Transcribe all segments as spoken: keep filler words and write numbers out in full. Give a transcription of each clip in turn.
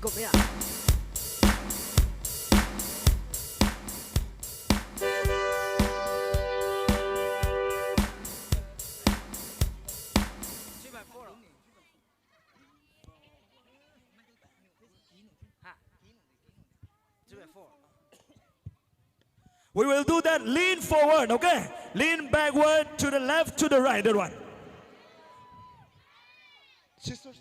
Kumna. Three by four. Ha? Three by four. We will do that. Lean forward, okay? Lean backward, to the left, to the right, that one. Sisters,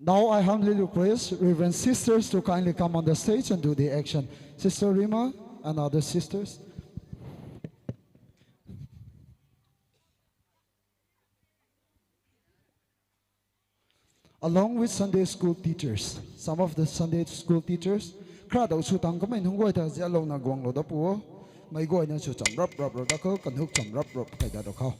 now I humbly request Reverend Sisters to kindly come on the stage and do the action. Sister Rima and other sisters. Along with Sunday school teachers, some of the Sunday school teachers, kra dou sw tang kamei nunc guay ta zialouna guang lou da pu o. Mei guayna sw cham rap rap rap da khou, kanhuk cham rap rap kai da rap khou.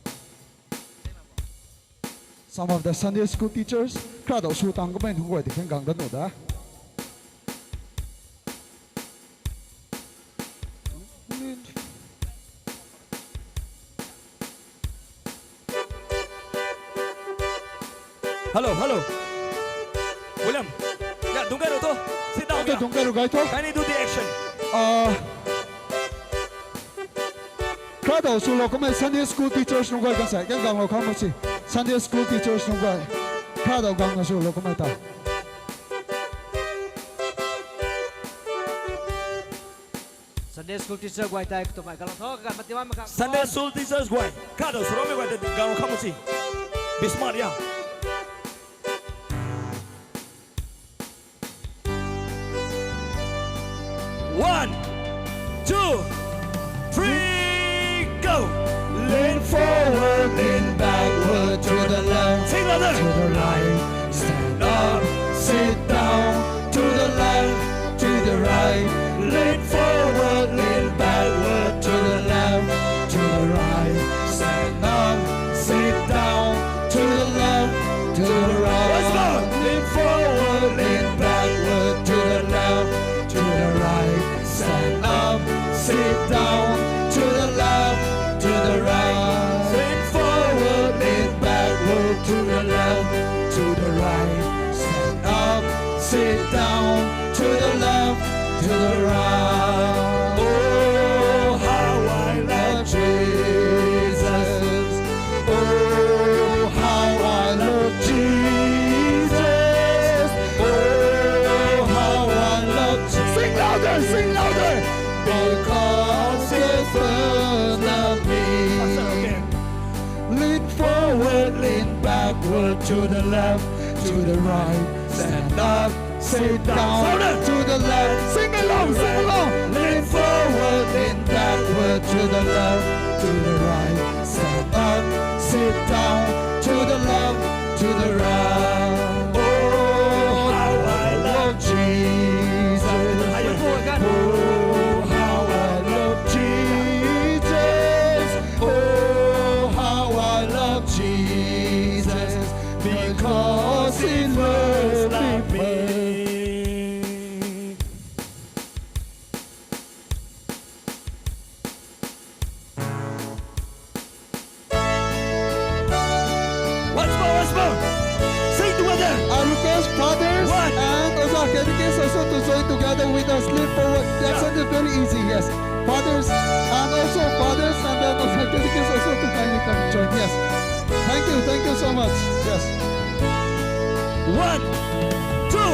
Some of the Sunday school teachers, kra dou sw tang kamei nunc guay ti khang gang da nu da. Hello, hello. William. Yeah, dungc kai ro to. Sit down. Okay, yeah. Dungc kai ro gay to. Kindly do the action. Uh, kra dou sw lou kamei Sunday school teachers nunc guay kan sa, kan gang lou kham si. Sunday school teachers nunc guay. Kra dou gang na sw lou kamei ta. Sunday school teacher guay tei, katumei kalou tho, kakan matiwa makang. Sunday school teachers guay, kra dou sw lou kamei guay tei gang lou kham si. Be smart, yeah. One, two, three, go! Lean forward, lean backward, to the left, sing louder, to the right, stand up, sit down, to the left, to the right, lean forward, lean backward, to the left, to the right, stand up, sit down, to the left, to the right. Once more. Lean forward, lean backward, to the left, to the right. Stand up, sit down, to the left, to the right. Lean forward, lean backward, to the left, to the right. Stand up, sit down, to the left, to the right. Oh, how I love Jesus. Oh, how I love Jesus. Oh, how I love Jesus. Sing louder, sing louder. Because he first loved me. Lean forward, lean backward, to the left, to the right. Stand up, sit down, louder, to the left. Sing along, sing along. Lean forward, lean backward, to the left, to the right. Stand up, sit down, to the left, to the right. Oh, how I love Jesus. Oh, how I love Jesus. Oh, how I love Jesus, because he first loved me. Once more, once more. Sing together. I request fathers and Oja Catechist also to join together with us. Lean forward. The action is very easy, yes. Fathers, and also fathers, and then Oja Catechist also to kindly come join. Yes. Thank you, thank you so much. Yes. One, two,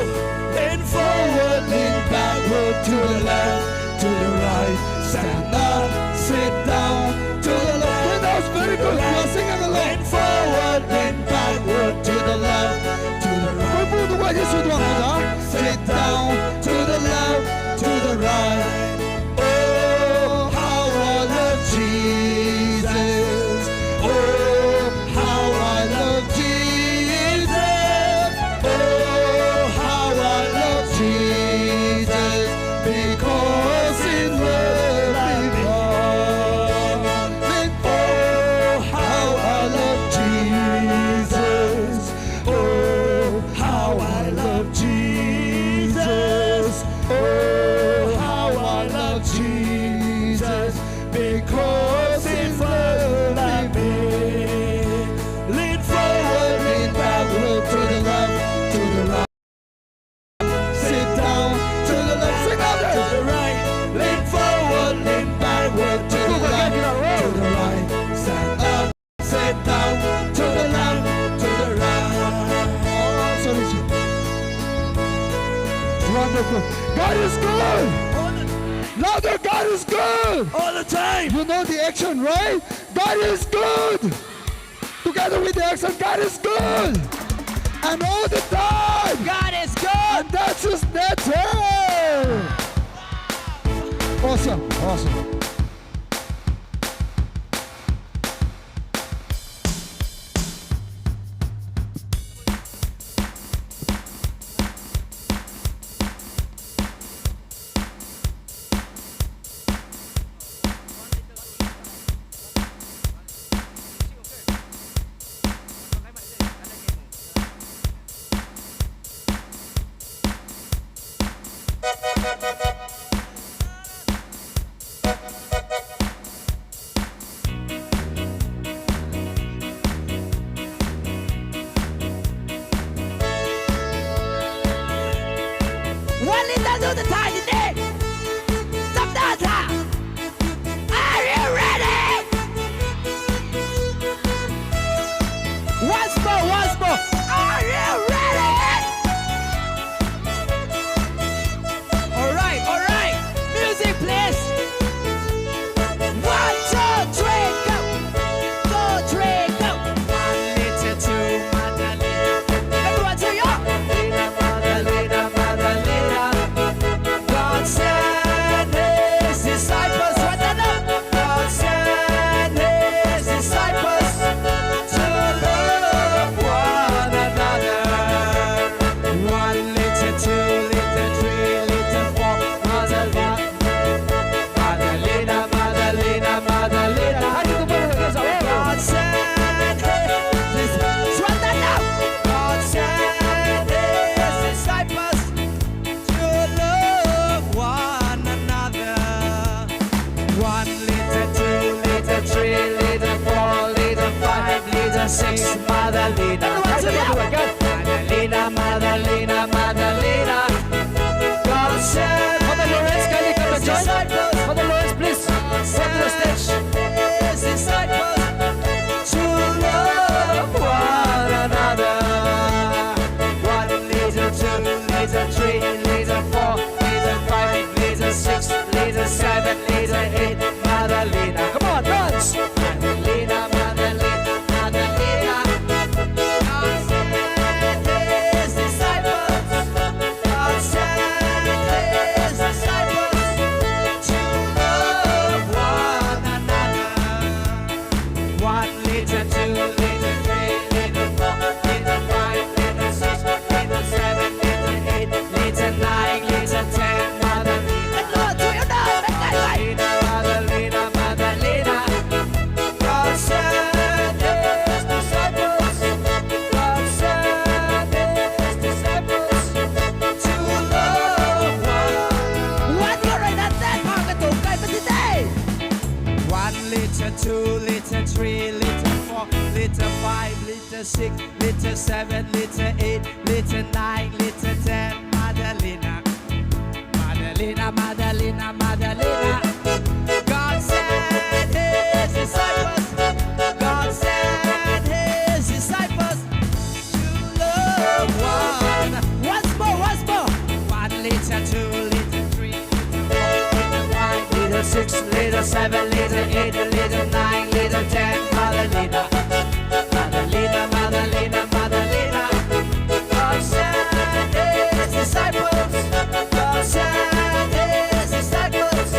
lean forward, lean backward, to the left, to the right, stand up, sit down, to the left. That was very good. We are singing along. Lean forward, lean backward, to the left, to the right. Sit down, to the left, to the right. Oh, how I love Jesus. Oh, how I love Jesus. Oh, how I love Jesus. Because he first loved me. Oh, how I love Jesus. God is good. Louder, God is good. All the time. You know the action, right? God is good. Together with the action, God is good. And all the time. God is good. And that's his nature. Awesome, awesome. One little to the tiny day. Stop that. Are you ready? Once more, once more. Are you ready? All right, all right. Music, please. One, two, three, go. Two, three, go. One little to Madalena. Everyone, to you. Madalena, Madalena, Madalena. God sent his disciples. What the love? God sent his disciples to love one another. One little, two little, three little, four. Madalena, Madalena, Madalena, Madalena. God sent his, what the love? God sent his disciples to love one another. One little, two little, three little, four little, five little, six. Madalena. Madalena, Madalena, Madalena. God sent Father Lawrence, kindly come and join. Father Lawrence, please, come to the stage. His disciples to love one another. One little, two little, three little, four little, five little, six little, seven little, eight. Madalena. Come on, dance. Madalena, Madalena, Madalena. God sent his disciples. God sent his disciples to love one another. One little, two little, three little, four little, five little, six little, seven little, eight little, nine little, ten. Madalena, Madalena, Madalena, Madalena. God sent his disciples. God sent his disciples to love one. One, you're in that, that pocket, don't guide me today. One little, two little, three little, four little, five little, six little, seven little, eight little, nine little, ten. Madalena, Madalena, Madalena, Madalena. God sent his disciples. God sent his disciples to love one. Once more, once more. One little, two little, three little, four little, five little, six little, seven little, eight little, nine little, ten. Madalena. Madalena, Madalena, Madalena. God sent his disciples. God sent his disciples.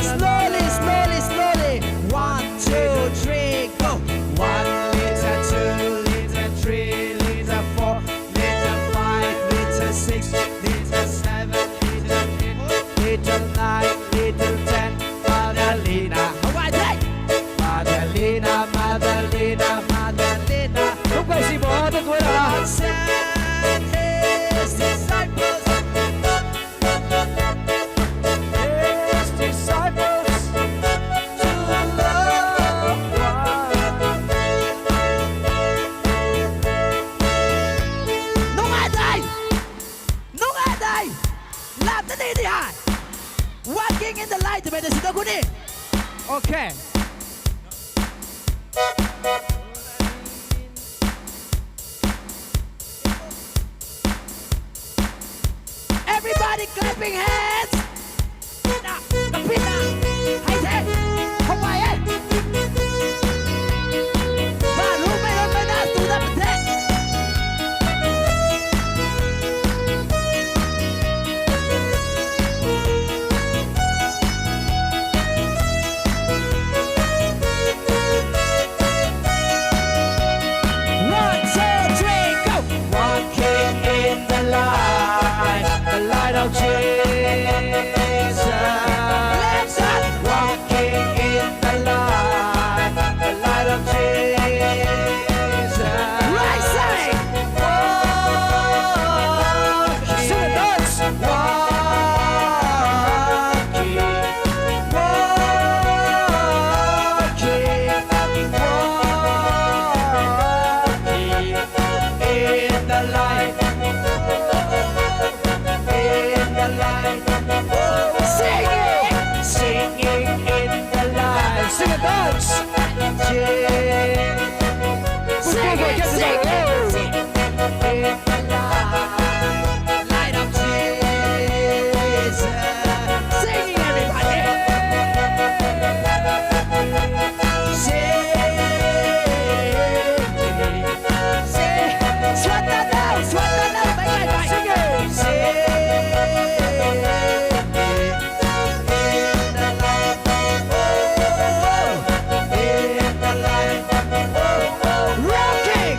Slowly, slowly, slowly. One, two, three, go. One little, two little, three little, four little, five little, six little, seven little, eight little, nine little, ten. Madalena. Madalena, Madalena, Madalena. Kum kai si bo, the tuai la. God sent his disciples. His disciples to love one. Nungai dai! Nungai dai! Lap ta ni di hai! Walking in the light, mei da si da kuni. Okay. Yes! Kapina, kapina. Hei the. How are you? Ba, room mei, room mei, dance to the protect. One, two, three, go! Walking in the light, the light of Jesus. Left side. Walking in the light, the light of Jesus. Right side. Walking, sing it, dance. Walking, walking, walking in the light. In the light. Singing, singing in the light. Sing it, dance. Yeah. Sing it, sing it, sing it. In the light, light of Jesus. Singing, everybody. Singing. Sing. Swan ta dau, swan ta dau, bye, bye, bye. Sing it. Sing. In the light, oh, oh, oh. In the light, oh, oh, oh. Rocking.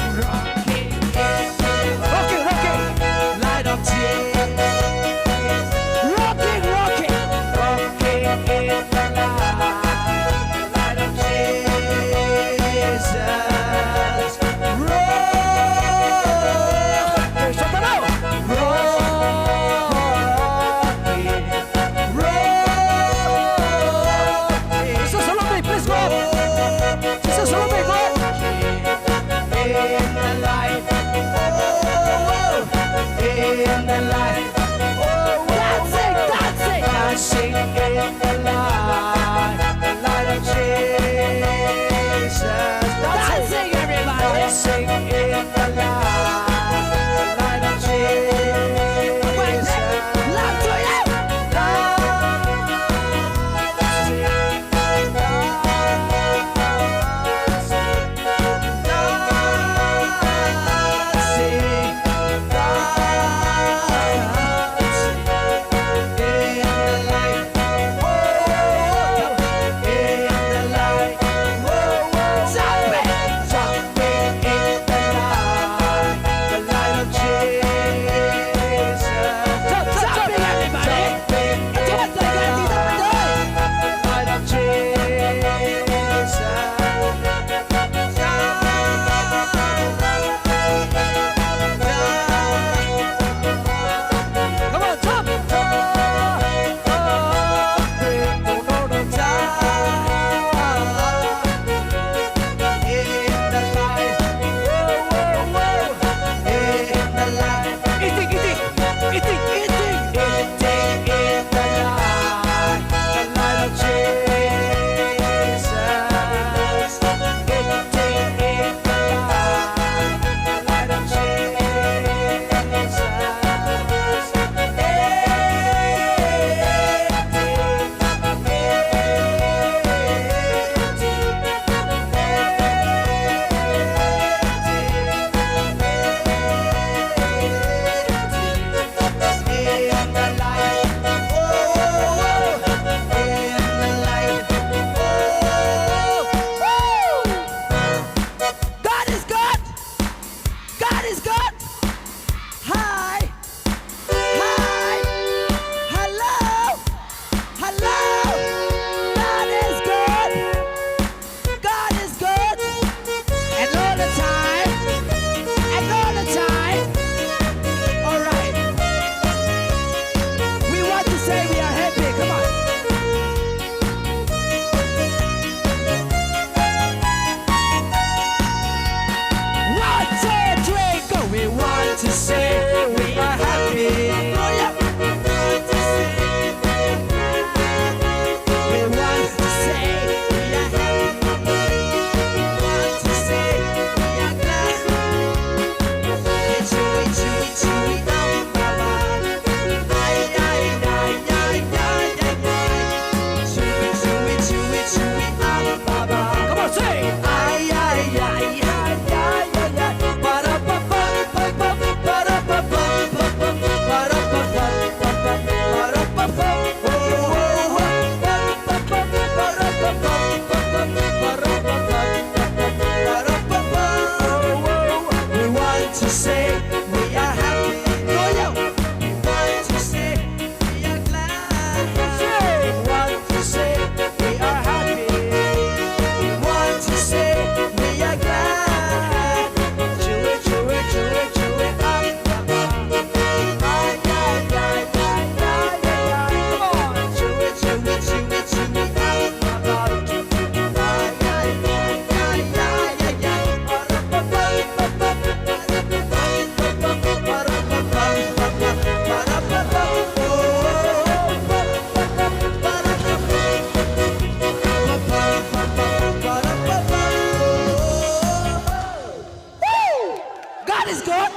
Is good.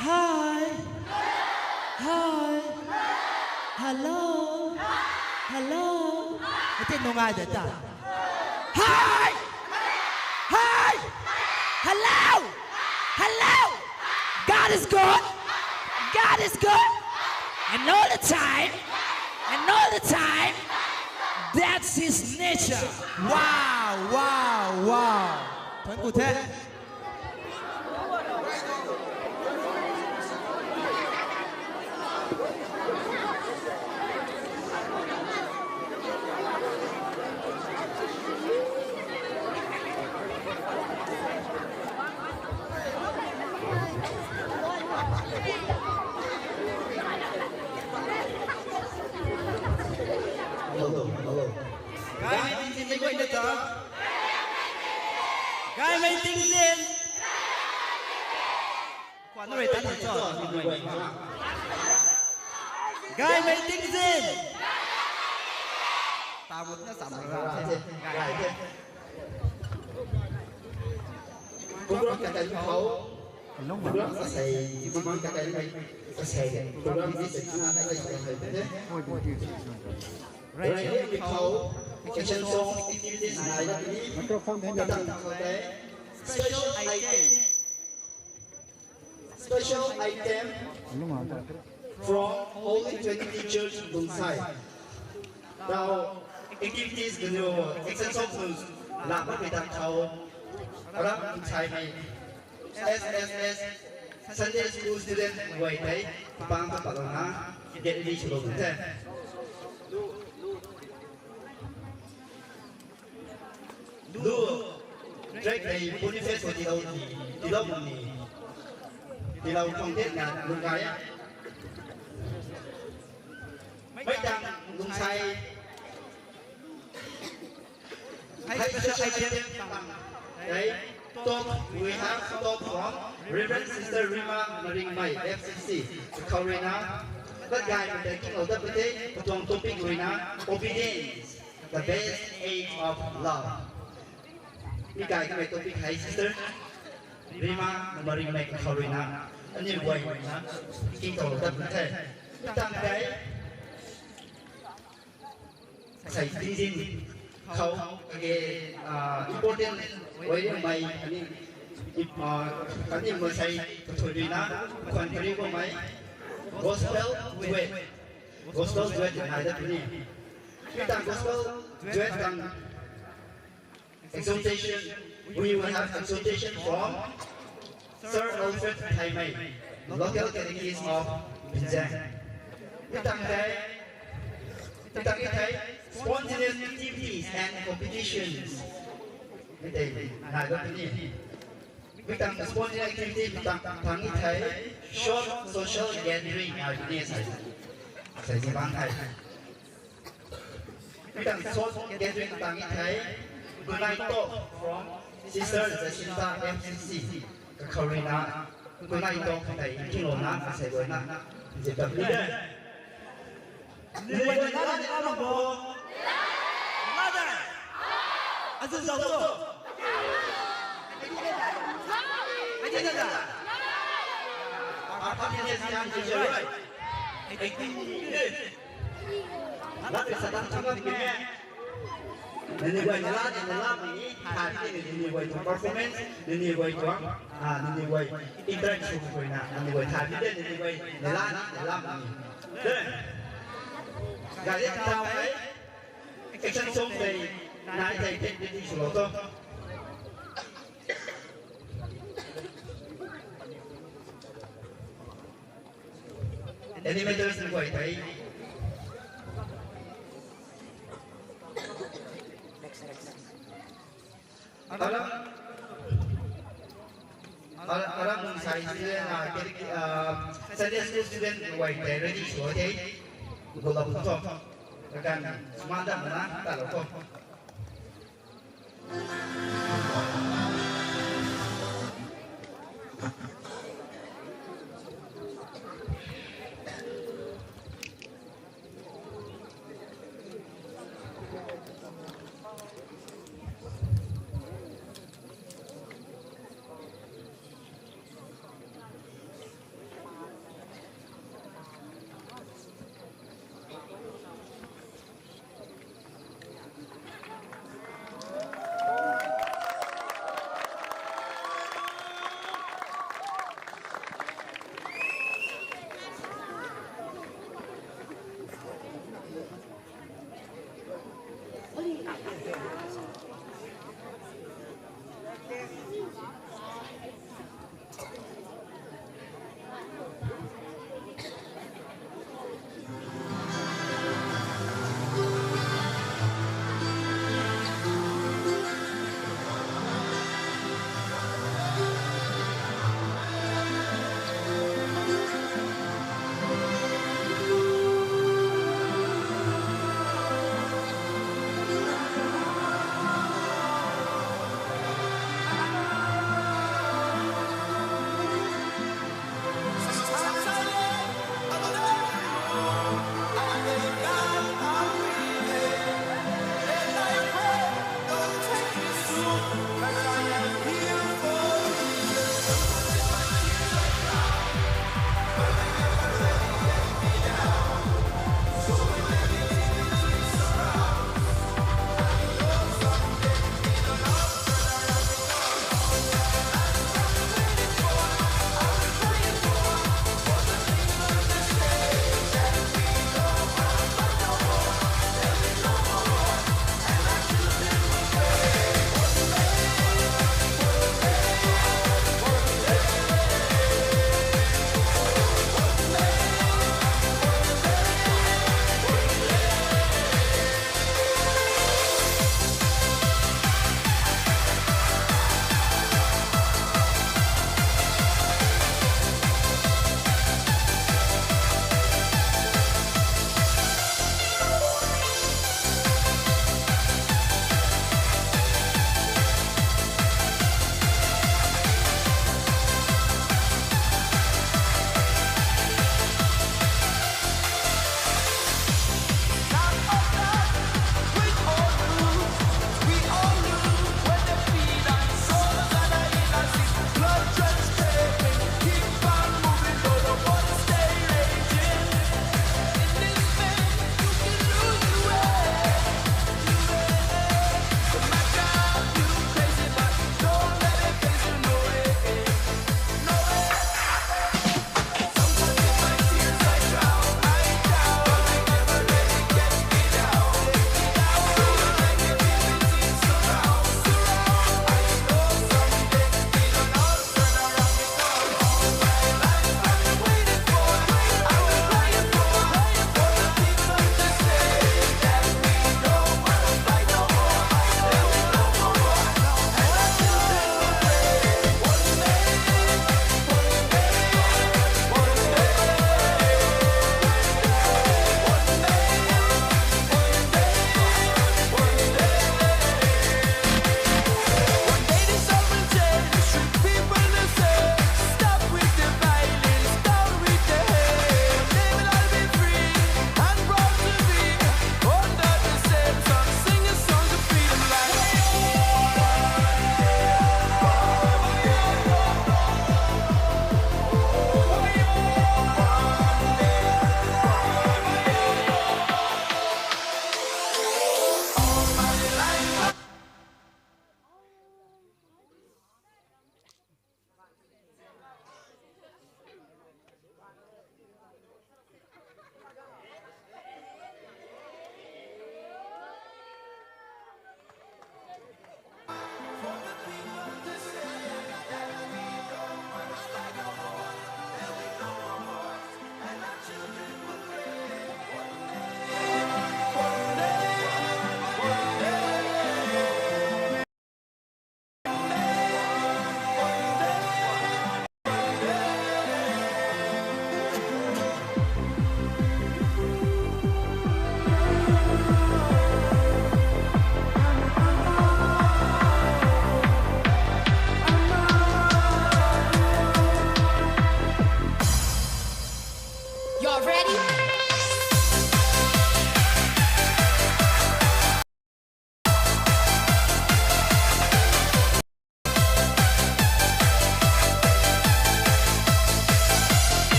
Hi. Hi. Hello. Hello. Ati nungai de ta. Hi. Hi. Hello. Hello. God is good. God is good. And all the time. And all the time. That's his nature. Wow, wow, wow. Thank you, thank you. Hello, hello. Gaymei tingzin mei guayna ta. Gaymei tingzin. Kuan rui tan cho. Gaymei tingzin. Tamut na sam ra. Program ka tan khou. Program ka sei, program ka tan mei, ka sei, program ni sei na na sei na hai te. Rai ni khou, action song activities nai la ni. Microphone ka tan khou te. Special item. Special item from Holy Trinity Church Lungsai. Now, activities the new action song news. La pa kita khou. Aram Lungsai mei. S S S Sunday School student guay tei, pang ta palouna, get ready sw lou the. Lu, track tei Boniface ko tilou ni, tilou ni, tilou khang tei na lungkai. Mei tang Lungsai. Hei special item tang tei, top, we have top from Reverend Sister Rima Maringmei, F C C, khou rui na, tat gay mei tei kinglou dat pei tei, katuang topic rui na, obedience, the best act of love. Mi kai kamei topic hei Sister Rima Maringmei khou rui na, aniu guay rui na, kinglou dat pei tei. Tang tei, sei tingzin khou kage, ah, important way mei ani, ah, ani mei sei kathui rui na khwan kari ko mei gospel duet, gospel duet nai dat puni. Kita gospel duet tang exhortation, we will have exhortation from Sir Alfred Thaimei, local catechist of Binjang. Itang tei, itang tei, spontaneous activities and competitions. Itei, nai dat ni. Itang spontaneous activity, itang, itang tei, short social gathering, nai ni sai. Sai ni bang tei. Itang short gathering tang e thei, Gunai Talk from Sister Jacinta M C C, kakhou rui na, Gunai Talk tei kinglou na, kasei guay na, zip tap ni de. Ni guay na ni ama bo. Mother. Azu zau zo. Azu zau zo. Apa ni dia sian je je roi. Lat pei sa tan chang lam ni. Nini guay ni lat ni lam ni, thai ni nini guay tuang performance, nini guay tuang, ah, nini guay interaction guay na, nini guay thai ni, nini guay ni lat ni lam ni. Then, guys, it's now, eh? Action song tei, nai tei, tei, tei, tei, solo to. Animators ni guay tei. Aram, aram, aram nung sai student, ah, Sunday school student ni guay tei ready sw the. Gulap thom. Kakan, manda mana, talo ko.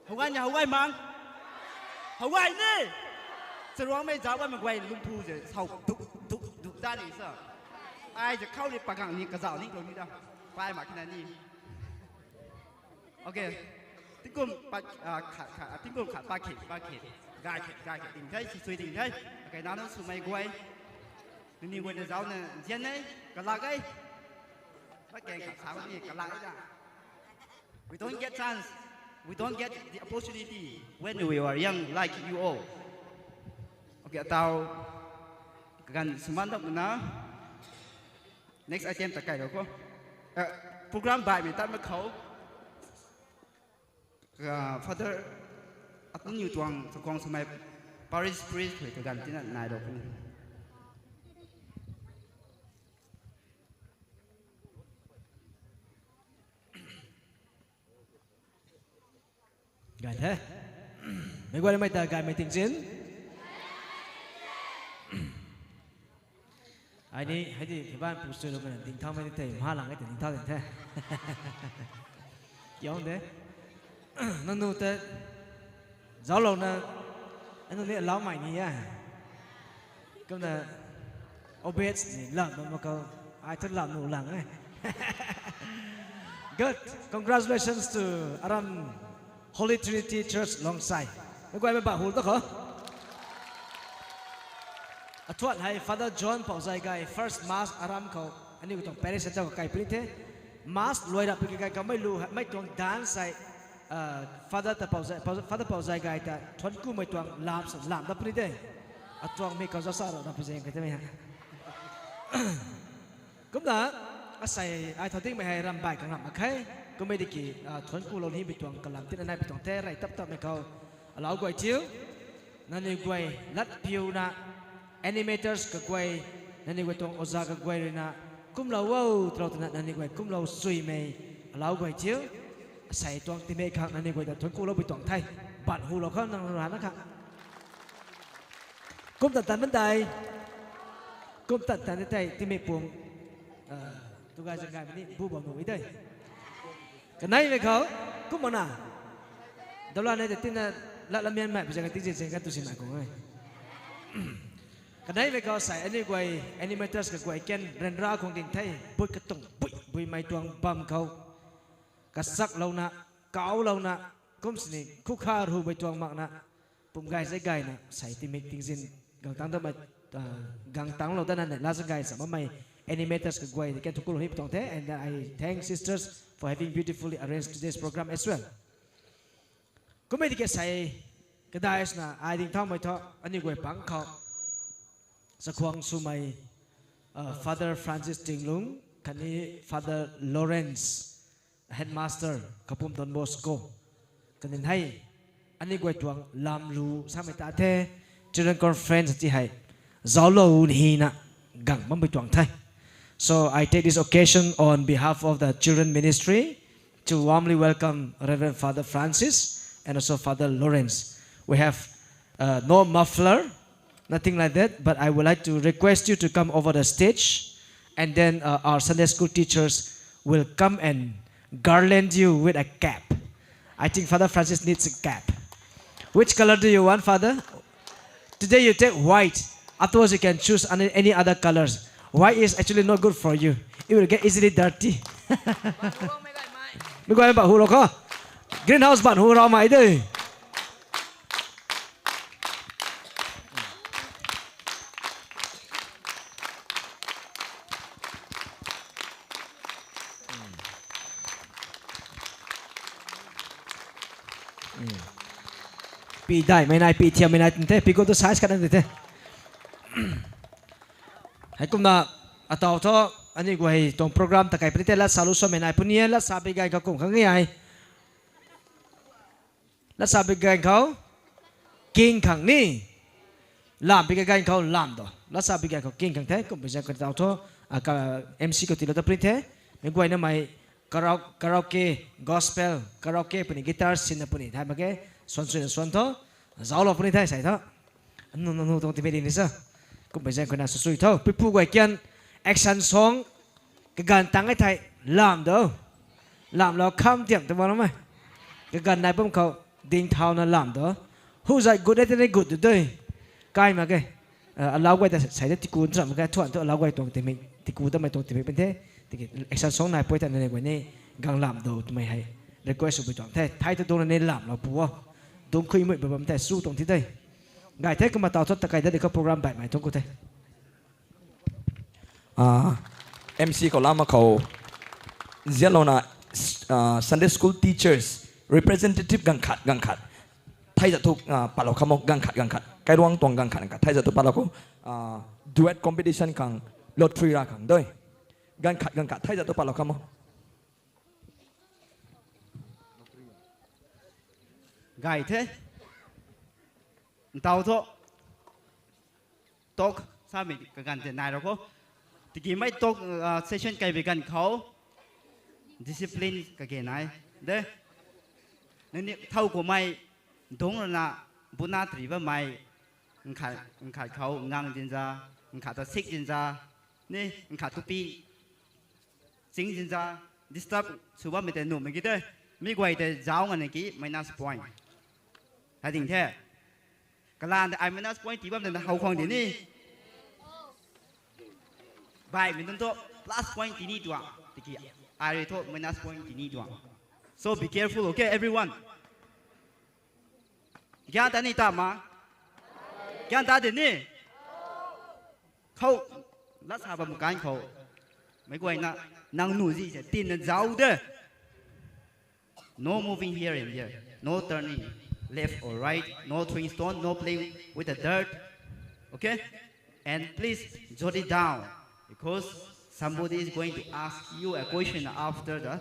Howgay ni howgay mang. Howgay ni. Charuangmei zauc bammei guay lungthu ze sau duk duk duk za ni sa. Ai ze khou ni pagang ni kazauh ni lou ni da. Pai mak kina ni. Okay. Tingkum pat, ah, khat, khat, ah, tingkum khat pat khe, pat khe. Gay khe, gay khe ding the, sisui ding the. Okay, nana swmei guay. Nini guay na zauc na zian e, kalak e. Pat khe khat sa ni kalak e da. We don't get chance. We don't get the opportunity when we were young like you all. Okay, ataw kaganv sw man dam na. Next item ta kai lo khou. Eh, program baihmei tat mak khou. Ah, Father Ataniw tuang Chakhwang Swmei Parish Priest hei kaganv tina nai lo puni. Gay the. Meic guaymei ta gaymei tingzin. Ai ni, hei di, hiban pu sui lou kana ding thaumei di the, mha lang e ta ding thau ding the. Kiang de. Nangniw ta, zauclouna, anu ni alaumei ni e. Kumna, obvious ni lam bam mak khou, ai thu lam nu lang e. Good. Congratulations to Aram Holy Trinity Church Longsai. Meic guaymei bah hul ta khou. Athuan hei Father John Pauzai Gay, First Mass Aram khou, aniu tuang parish center khou kai puni the. Mass luai rap pi kai kamei lu, mei tuang dance hei, ah, Father ta Pauzai, Father Pauzai Gay ta thuanc kumei tuang lam sa lam dat puni de. Atuang mi khou zauc sa rap pi zeng kai te mei ha. Kumna, asei ai thau dingmei hei ram bai kang ram mak khe. Kummei di ki, ah, thuanc kulou ni pi tuang kalam tina nai pi tuang the, rey tap tapmei khou. Alau guay thiu. Nangniw guay lat piuna, animators kaguay, nangniw guay tuang oza kaguay ruina, kumlou o, talou twna nangniw guay kumlou suimei, alau guay thiu. Asei tuang timei khang nangniw guay ta thuanc kulou pi tuang the. Bat hulou khou nang rana kha. Kum tan tan man dei. Kum tan tan tei timei pung. Ah, tu gay zang gaymei ni bu bam nuh e dei. Kaneimei khou, kum mana. Dalan nei ta tina lat lamianmei pi zang tingzin zang kan tu simei khou e. Kaneimei khou sei aniu guay animators kaguay kan ryanra khang ding the, bui katuang bui, buimei tuang bam khou. Kasaklouna, kaulouna, kum sini, khukha rhu bei tuang makna, pum gay zai gayna, sei timik tingzin, gang tang damei, ah, gang tanglou dana nei, la zai gay sa mamei animators kaguay, they can tukul hip tuang the, and then I thank sisters for having beautifully arranged today's program as well. Kummei di ke sei, kadai swna, ai ding thaumei thu, aniu guay pang khou, Chakhwang Swmei, ah, Father Francis Tinglung, khatni Father Lawrence, Headmaster, Kapum Don Bosco, kanin hei, aniu guay tuang lam lu samei ta the, Children Conference ti hei, zauclou ni hina, gang bam pi tuang the. So I take this occasion on behalf of the children ministry to warmly welcome Reverend Father Francis and also Father Lawrence. We have, uh, no muffler, nothing like that, but I would like to request you to come over the stage, and then, uh, our Sunday school teachers will come and garland you with a cap. I think Father Francis needs a cap. Which color do you want, Father? Today you take white. Afterwards you can choose any, any other colors. White is actually not good for you. It will get easily dirty. Mei guay ban hu lo kho. Greenhouse ban hu rau mai de. Pi daihmei nai, pi thiammei nai tin the, pi gu tu size khat na di the. Heikumna, ataw thu, aniu guay tuang program ta kai puni the, lat sa lu swmei nai puni e, lat sa pi gay khou kum khang ni ai. Lat sa pi gay khou, king khang ni. Lam pi gay khou lam do. Lat sa pi gay khou king khang the, kum pi zang khou taw thu, a, ka, M C khou tiilou ta puni the. Mei guayna mei, Karao-, karaoke, gospel, karaoke puni, guitar sinna puni, thai mak ge, swan suina swan tho, zauclou puni thai sai tho. Anu, anu, anu, tuang timei di ni sa. Kum pi zang khou na sw sui tho. Pipu guay kian, action song, kaganv tang e thai, lam do. Lamlou kham tiam tu bam lou mei. Kaganv nai bam khou, Ding thauna lam do. Hu zai gut e tei ni gut du dui. Kai mak ge. Alau guay ta sai de tiku ncham mak ge, thuan thu alau guay tuang timik, tiku tamei tuang timik pen the. Tiki action song nai pui ta nane guay ni gang lam do twmei hei request sw bui tuang the. Thai thu dungc na ni lam lou pu o. Dungc khui mui bam the su tuang thi de. Gay the kumna taw thu takai da di khou program baihmei tuang khou the. MC khou lama khou zianlouna Sunday school teachers representative ganv khat ganv khat theizat thu patlou kham o, ganv khat ganv khat kairuang tuang ganv khat ganv khat theizat thu patlou khou duet competition khang lottery ra khang dui ganv khat ganv khat theizat thu patlou kham o. Gay the. Ntaw thu talk samei kaganv tei nai ra khou. Tiki mei talk session kaibei ganv khou discipline kage nai de. Nangniw thow kumei dungc rana buna tari bammei nkhat khou ngang dinza, nkhat ta sik dinza, ni nkhat tupi ching dinza, disturb sw bammei tei nuhmei ki tei mi guay tei zauc ngana ki minus point. Hai ding the. Kalan tei ai minus point tii bam tei na how khwang di ni. Baihmei nunc thu plus point tini tuang tiki ai rui thu minus point tini tuang. So be careful, okay everyone. Gyan ta ni ta ma? Gyan ta de ni. Khou lat sa bam kan khou meic guayna nang nuh zi se tinna zauc de. No moving here and there, no turning left or right, no throwing stone, no playing with the dirt. Okay? And please jot it down because somebody is going to ask you a question after the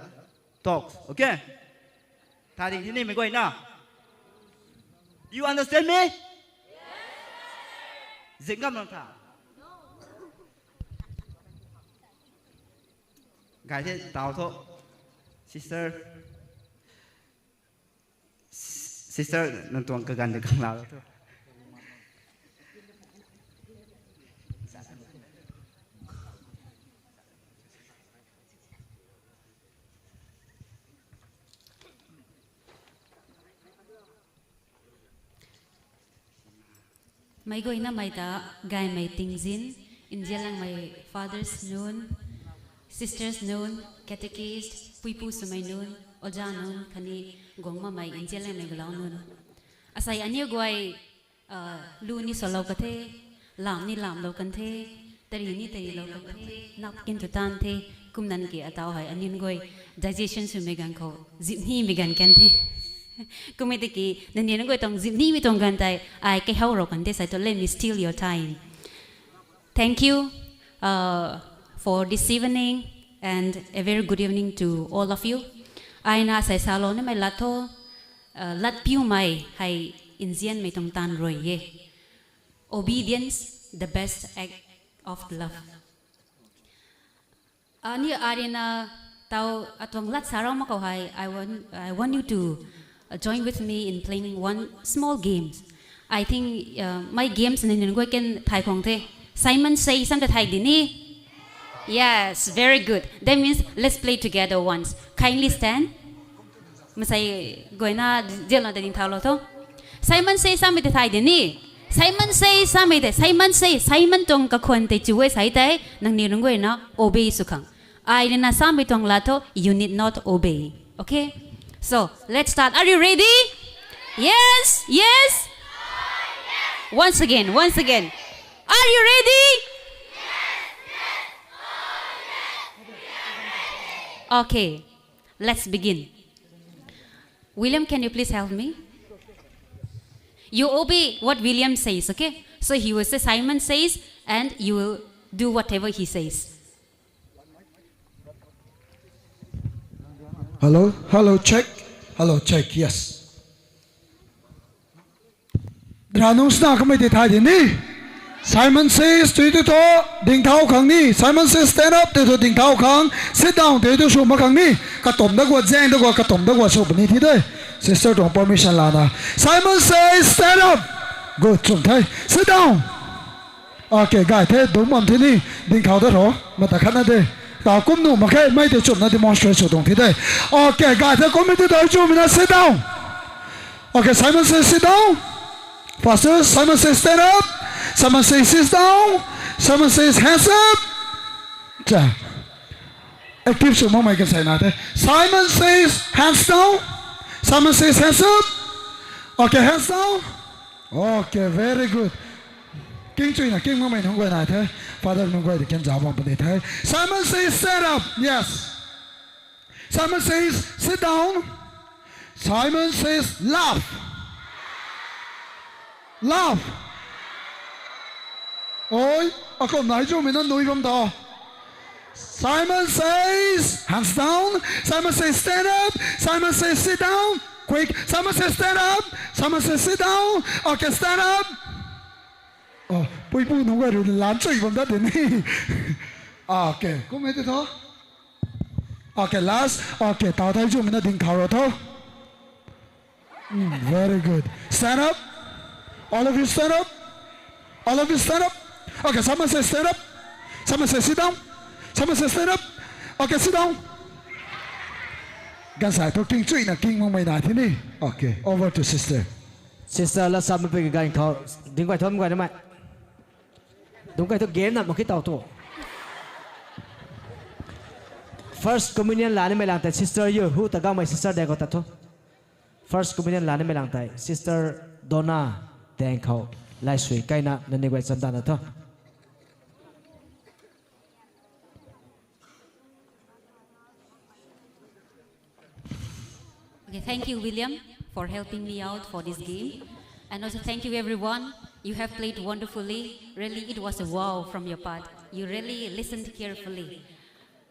talks. Okay? Tha ding thi ni meic guayna. You understand me? Zip ngam lang tha. Gay the taw thu. Sister, sister nang tuang kaganv de kang la thu. Meic guaynamei ta gaymei tingzin, nzianlangmei fathers nunc, sisters nunc, catechist, puipu swmei nunc, oja nunc khatni guang makmei nzianlangmei galau nunc. Asei aniu guay lu ni salou ka the, lam ni lamlou kan the, tari ni tarilou kan the, nap kin tu tan the, kumna ki ataw hei aniu guay digestion swmei ganv khou zip nimei ganv kan the. Kummei tiki nangniw nunc guay tuang zip nimei tuang ganv tei ai kaihow rou kan the, sai thu let me steal your time. Thank you for this evening and a very good evening to all of you. Aina asei salou nimei lat thu, lat piumei hei nzianmei tuang taanv rui e. Obedience, the best act of love. Aniu arina taw atuang lat sa rou mak khou hei, I want, I want you to join with me in playing one small games. I think my games nangniw guay kan thay khang the. Simon Says sam ta thay di ni. Yes, very good. That means let's play together once. Kindly stand. Masei guayna zianlou ta ding thaulou tho. Simon Says samei tei thay di ni. Simon Says samei tei, Simon Says, Simon tuang kakhwan tei chu e sai tei nangniw nunc guayna obey sw khang. Ai rina samei tuang lat thu, you need not obey. Okay? So, let's start. Are you ready? Yes? Yes? Once again, once again. Are you ready? Okay. Let's begin. William, can you please help me? You obey what William says, okay? So he will say Simon says and you will do whatever he says. Hello, hello, check. Hello, check, yes. Ra nung sna kamei tei thay di ni. Simon says tei tu thu ding thau khang ni. Simon says stand up tei thu ding thau khang. Sit down tei tu sw mak khang ni. Katum da guat zaeng da guat katum da guat sw puni thi de. Sister tuang permission lana. Simon says stand up. Good, chum the. Sit down. Okay, gay the, dungc bam thi ni. Ding thau da tho. Mata khatna de. Taw kum nuh mak khe, mei tei chumna demonstrate sw tuang thi de. Okay, gay the, kummei tei tho chumna sit down. Okay, Simon says sit down. Faster. Simon says stand up. Simon says sit down. Simon says hands up. Cha. Active sw makmei kan sai na the. Simon says hands down. Simon says hands up. Okay, hands down. Okay, very good. King chuina king makmei nunc guay na the. Father nunc guay de kan zauc bam puni the. Simon says stand up. Yes. Simon says sit down. Simon says laugh. Laugh. Oi, akum nai zumei na nui bam ta. Simon says hands down. Simon says stand up. Simon says sit down. Quick. Simon says stand up. Simon says sit down. Okay, stand up. Oh, puipu nunc guay rui lan chui bam dat de ni. Okay, kum e te tho. Okay, last. Okay, taw thai zumei na ding thau ro tho. Mm, very good. Stand up. All of you stand up. All of you stand up. Okay, someone say stand up. Someone say sit down. Someone say stand up. Okay, sit down. Gansai thu king chuina king makmei na thi ni. Okay, over to sister. Sister la sam pe gan khou ding guay thom guay na mai. Dungc kai thu game na mak ki taw thu. First communion lanimei lang tei sister yu hu ta gaumei sister de khou ta thu. First communion lanimei lang tei sister Donna deng khou lai sui kaina nani guay chamdan na thu. Okay, thank you, William, for helping me out for this game. And also thank you, everyone. You have played wonderfully. Really, it was a wow from your part. You really listened carefully.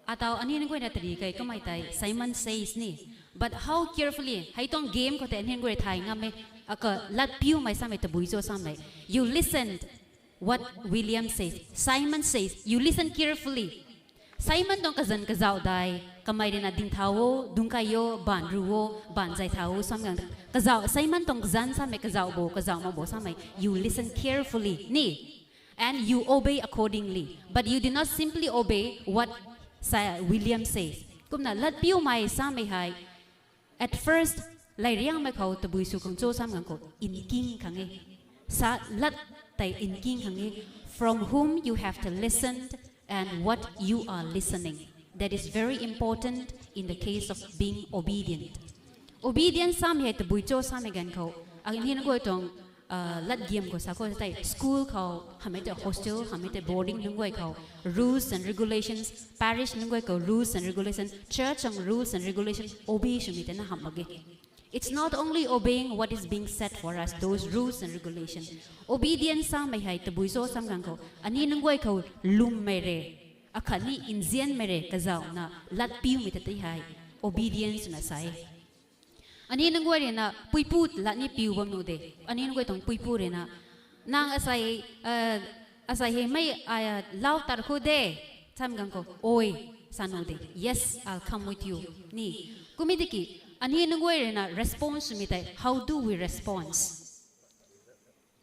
Atau anian guay na tari kai kamai tai Simon says ni. But how carefully? Hei tuang game khou tei anian guay thai ngam e. Aka lat piu mai samei tabui cho samei. You listened what William says. Simon says. You listen carefully. Simon tuang kazan kazauh dai, kamei rui na ding thau o, dungc kai o, baan ru o, baan zai thau o, sam gang kazauh, Simon tuang kazan samei kazauh bo, kazauh mak bo samei, you listen carefully, ni? And you obey accordingly. But you do not simply obey what Sa-, William says. Kumna lat piu mai samei hei, at first, lay riangmei khou tabui sw khang cho sam gang khou, nking khang e. Sa lat tei nking khang e. From whom you have to listen and what you are listening. That is very important in the case of being obedient. Obedience samei hei tabui cho samei gan khou. Anian guay tuang, uh, lat giam khou sa khou tei school khou, hamei tei hostel, hamei tei boarding nunc guay khou. Rules and regulations, parish nunc guay khou rules and regulation, church ang rules and regulation, obey swmei tei na ham mak ge. It's not only obeying what is being said for us, those rules and regulation. Obedience samei hei tabui cho sam gang khou. Anian nunc guay khou lwmmei re, akhatni nzianmei re, kazauhna lat piumei ta tei hei. Obedience na sa e. Anian nunc guay rui na puipu lat ni piu bam nu de. Anian nunc guay tuang puipu rui na. Nang asei, eh, asei hei mei, eh, lau tar khou de. Sam gang khou, oi, sa nu de. Yes, I'll come with you. Ni. Kumna tiki, anian nunc guay rui na response mi tei, how do we response?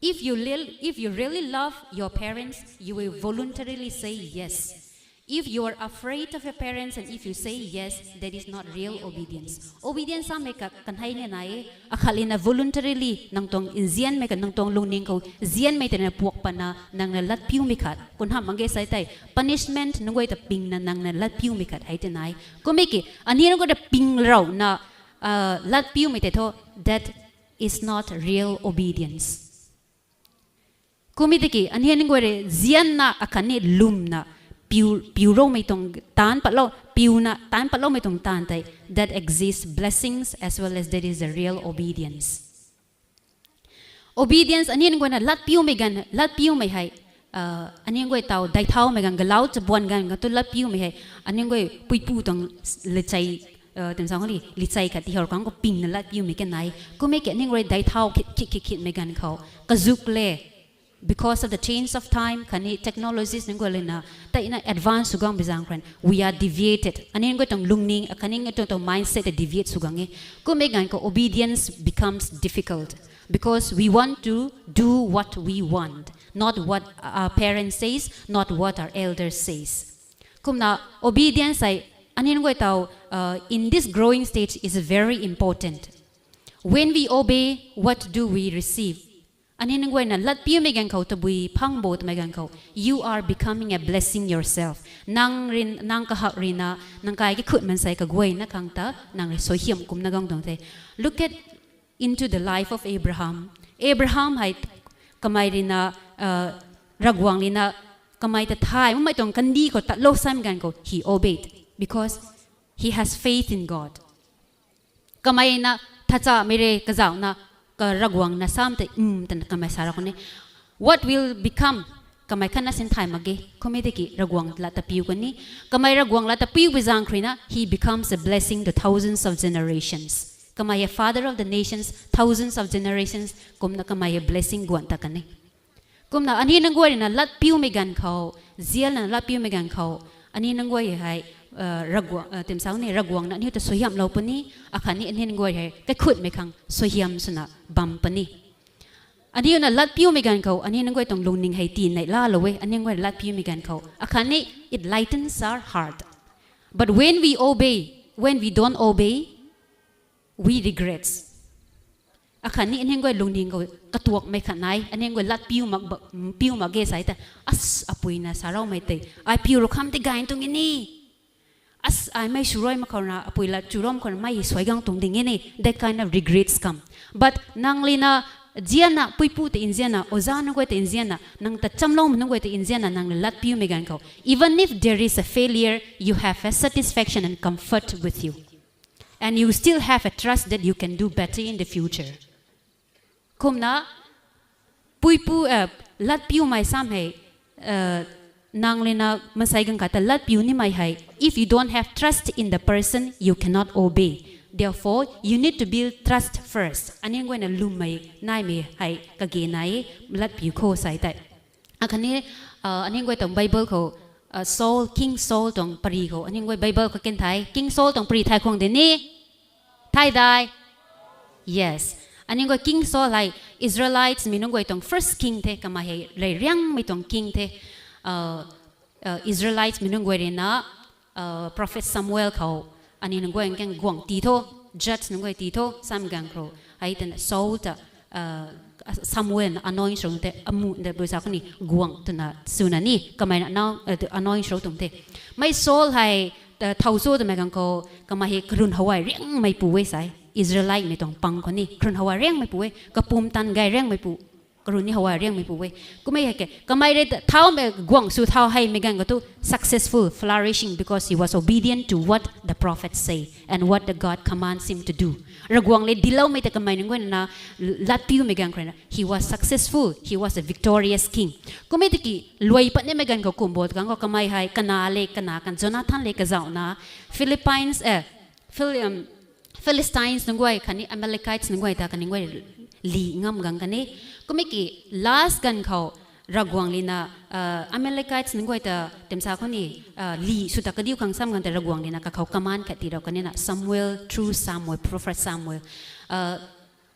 If you, lil- if you really love your parents, you will voluntarily say yes. If you are afraid of your parents and if you say yes, that is not real obedience. Obedience samei ka kanhei ni nai e, akhat lina voluntarily nang tuang nzianmei ka nang tuang lungning khou nzianmei tei na puak pana nang na lat piumei khat. Kun ham mang ge sai tei punishment nunc guay ta ping na nang na lat piumei khat hei tei nai. Kumna ki, anian nunc guay ta ping rau na, uh, lat piumei tei tho, that is not real obedience. Kumna tiki, anian nunc guay rui nzianna akhatni lwmna piu, piu roumei tuang taanc patlou, piuna taanc patloumei tuang taanc tei, that exists blessings as well as that is a real obedience. Obedience, anian nunc guay na lat piumei gan, lat piumei hei, uh, anian nunc guay tau, dai thaumei gan, galau chabuan gan, gan tu lat piumei hei, anian nunc guay puipu tuang lichei, uh, tun sang li, lichei khat ti hor kang khou ping na lat piumei kan nai. Kumna ki anian nunc guay dai thau khit, khit, khit, khitmei gan khou. Kazuk le, because of the change of time, khatni technologies nunc guay lina, tei na advance sw gang bizang kran, we are deviated. Anian nunc guay tuang lungning, akhatni nunc guay tuang mindset deviate sw gang e. Kumna gan khou obedience becomes difficult because we want to do what we want, not what our parents says, not what our elders says. Kumna obedience hei anian nunc guay tau, uh, in this growing stage is very important. When we obey, what do we receive? Aniw nunc guayna latpiumei ganv khou tabui phang bo twmei ganv khou, you are becoming a blessing yourself. Nang rin, nang kahak rina, nang kai ki khut mansei kaguayna khang ta nang rui suaihiam kumna gang tuang the. Look at into the life of Abraham. Abraham hei kamei rina, Ravguangc rina kamei ta thay makmei tuang kandih khou tatlou sam ganv khou he obeyed because he has faith in God. Kamei na thachamei re kazauhna, ka Ravguangc na sam tei, um, twna kamei sa ra khou ni. What will become? Kamei khatna sin thay mak ge. Kummei tiki Ravguangc lat ta piu kani. Kamei Ravguangc lat ta piu bi zaeng khruina, he becomes a blessing to thousands of generations. Kamei a father of the nations, thousands of generations, kumna kamei a blessing guan ta kani. Kumna aniw nunc guay rina latpiumei ganv khou, zianna latpiumei ganv khou, aniw nunc guay hei, Ravguangc, timsau ni Ravguangc na aniw ta suaihiamlou puni, akhatni aniw nunc guay hei kaikhutmei khang suaihiam swna bam puni. Aniw na latpiumei ganv khou aniw nunc guay tuang lungning hei tii neihlalou e, aniw nunc guay latpiumei ganv khou. Akhatni it lightens our heart. But when we obey, when we don't obey, we regrets. Akhatni aniw nunc guay lungning khou katuakmei khat nai, aniw nunc guay latpiu mak, piu mak ge sai ta, as, apui na saraumei tei ai piu rou kham tei gay tuang e ni. As, ai mei swrui mak khou na, apui lat churom khou na mei suai gang tuang ding e ni. That kind of regrets come. But nang lina zianna, puipu tei nzianna, oza nunc guay tei nzianna, nang ta chamloumei nunc guay tei nzianna nang latpiumei ganv khou, even if there is a failure, you have a satisfaction and comfort with you. And you still have a trust that you can do better in the future. Kumna, puipu, latpiumei sam hei, nang lina mansei ganv khat ta latpiu nimei hei, if you don't have trust in the person, you cannot obey. Therefore, you need to build trust first. Aniw nunc guayna lwmmei naimei hei kage nai e, latpiu khou sai tei. Akhatni, aniw nunc guay tuang Bible khou, Saul, King Saul tuang pary khou aniw nunc guay Bible khou ken thei, King Saul tuang pary thay khwang de ni. Thay dai? Yes. Aniw nunc guay King Saul hei Israelites mei nunc guay tuang first king the, kamei hei rey riangmei tuang king the. Israelites mei nunc guay rui na, prophet Samuel khou, aniw nunc guay kan guangc tii tho, judge nunc guay tii tho sam ganv khou, hei twna Saul ta, Samuel na anoint sw tei amu de bu sa khou ni guangc twna swna ni kamei na anoint sw tuang the. Mei Saul hei, thow cho twmei ganv khou, kamei hei karun howai riangmeipu e sai. Israelite mei tuang pang khou ni karun howai riangmeipu e, kapumtan gay riangmeipu, karun ni howai riangmeipu e. Kummei hei ke, kamei rui thau mei guangc sw thau heimei ganv khou tu successful, flourishing because he was obedient to what the prophet say and what the God commands him to do. Ravguangc le dincloumei ta kamei nunc guayna latpiumei ganv khou rui na, he was successful, he was a victorious king. Kummei tiki luai patnimei ganv khou kum bo ganv khou kamei hei kana le, kana kan Jonathan le kazauhna, Philippines, Philistines nunc guay khatni Amalekites nunc guay ta kaniw guay li ngam gang kan e. Kummei ki last ganv khou Ravguangc lina, Amalekites nunc guay ta timsa khou ni, li sw ta kadiu khang sam ganv tei Ravguangc lina kakhou command khat tiilou kan e na, Samuel, through Samuel, prophet Samuel.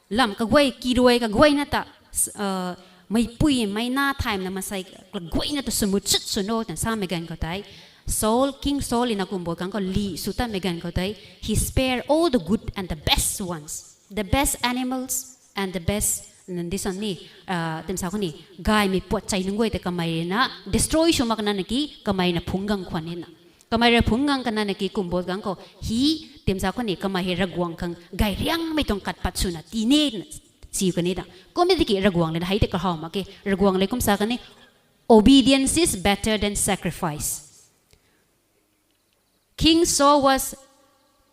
Lam kaguay, kiruai kaguayna ta, meipui meina thaymna mansei kaguayna ta swmut chut sw no twna samei ganv khou tei, Saul, King Saul lina kum bo ganv khou li sw tamei ganv khou tei, he spare all the good and the best ones, the best animals and the best, this one ni, timsa khou ni, gaymei puat chei nunc guay tei kamei rui na destroy sw mak kana na ki kamei na phungc gang khwan e na. Kamei rui phungc gang kana na ki kum bo ganv khou he, timsa khou ni kamei hei Ravguangc khang gay riangmei tuang kat pat swna tii ne, siu kan e ta. Kummei tiki Ravguangc le na hei tei kahaw mak e, Ravguangc le kum sa kan e, obedience is better than sacrifice. King Saul was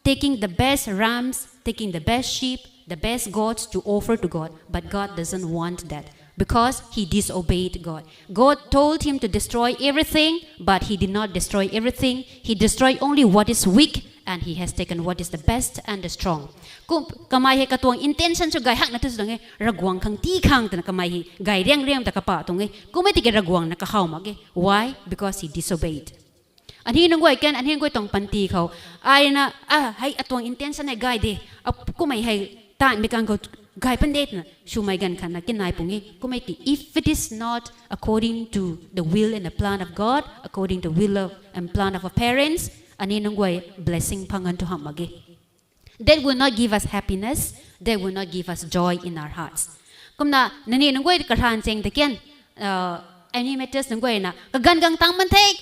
taking the best rams, taking the best sheep, the best goats to offer to God, but God doesn't want that because he disobeyed God. God told him to destroy everything, but he did not destroy everything. He destroyed only what is weak, and he has taken what is the best and the strong. Kum, kamei hei katuang intention sw gay hakna tu sw tuang e, Ravguangc khang tii khang twna kamei hei gay riang riang ta kapa tuang e. Kummei tiki Ravguangc na kahaw mak e. Why? Because he disobeyed. Aniw nunc guay kan, aniw nunc guay tuang panty khou, ai na, hei atuang intention hei gay de, kummei hei tanmei ganv khou gay pan de twna swmei ganv khatna kinai pung e. Kummei ki, if it is not according to the will and the plan of God, according to will of, and plan of our parents, aniw nunc guay blessing phang ganv tu hamh mak ge. That will not give us happiness. they will not give us joy in our hearts. Kumna nangniw nunc guay karhan cheng ta kian, uh, animators nunc guay na kaganv gang tang man the,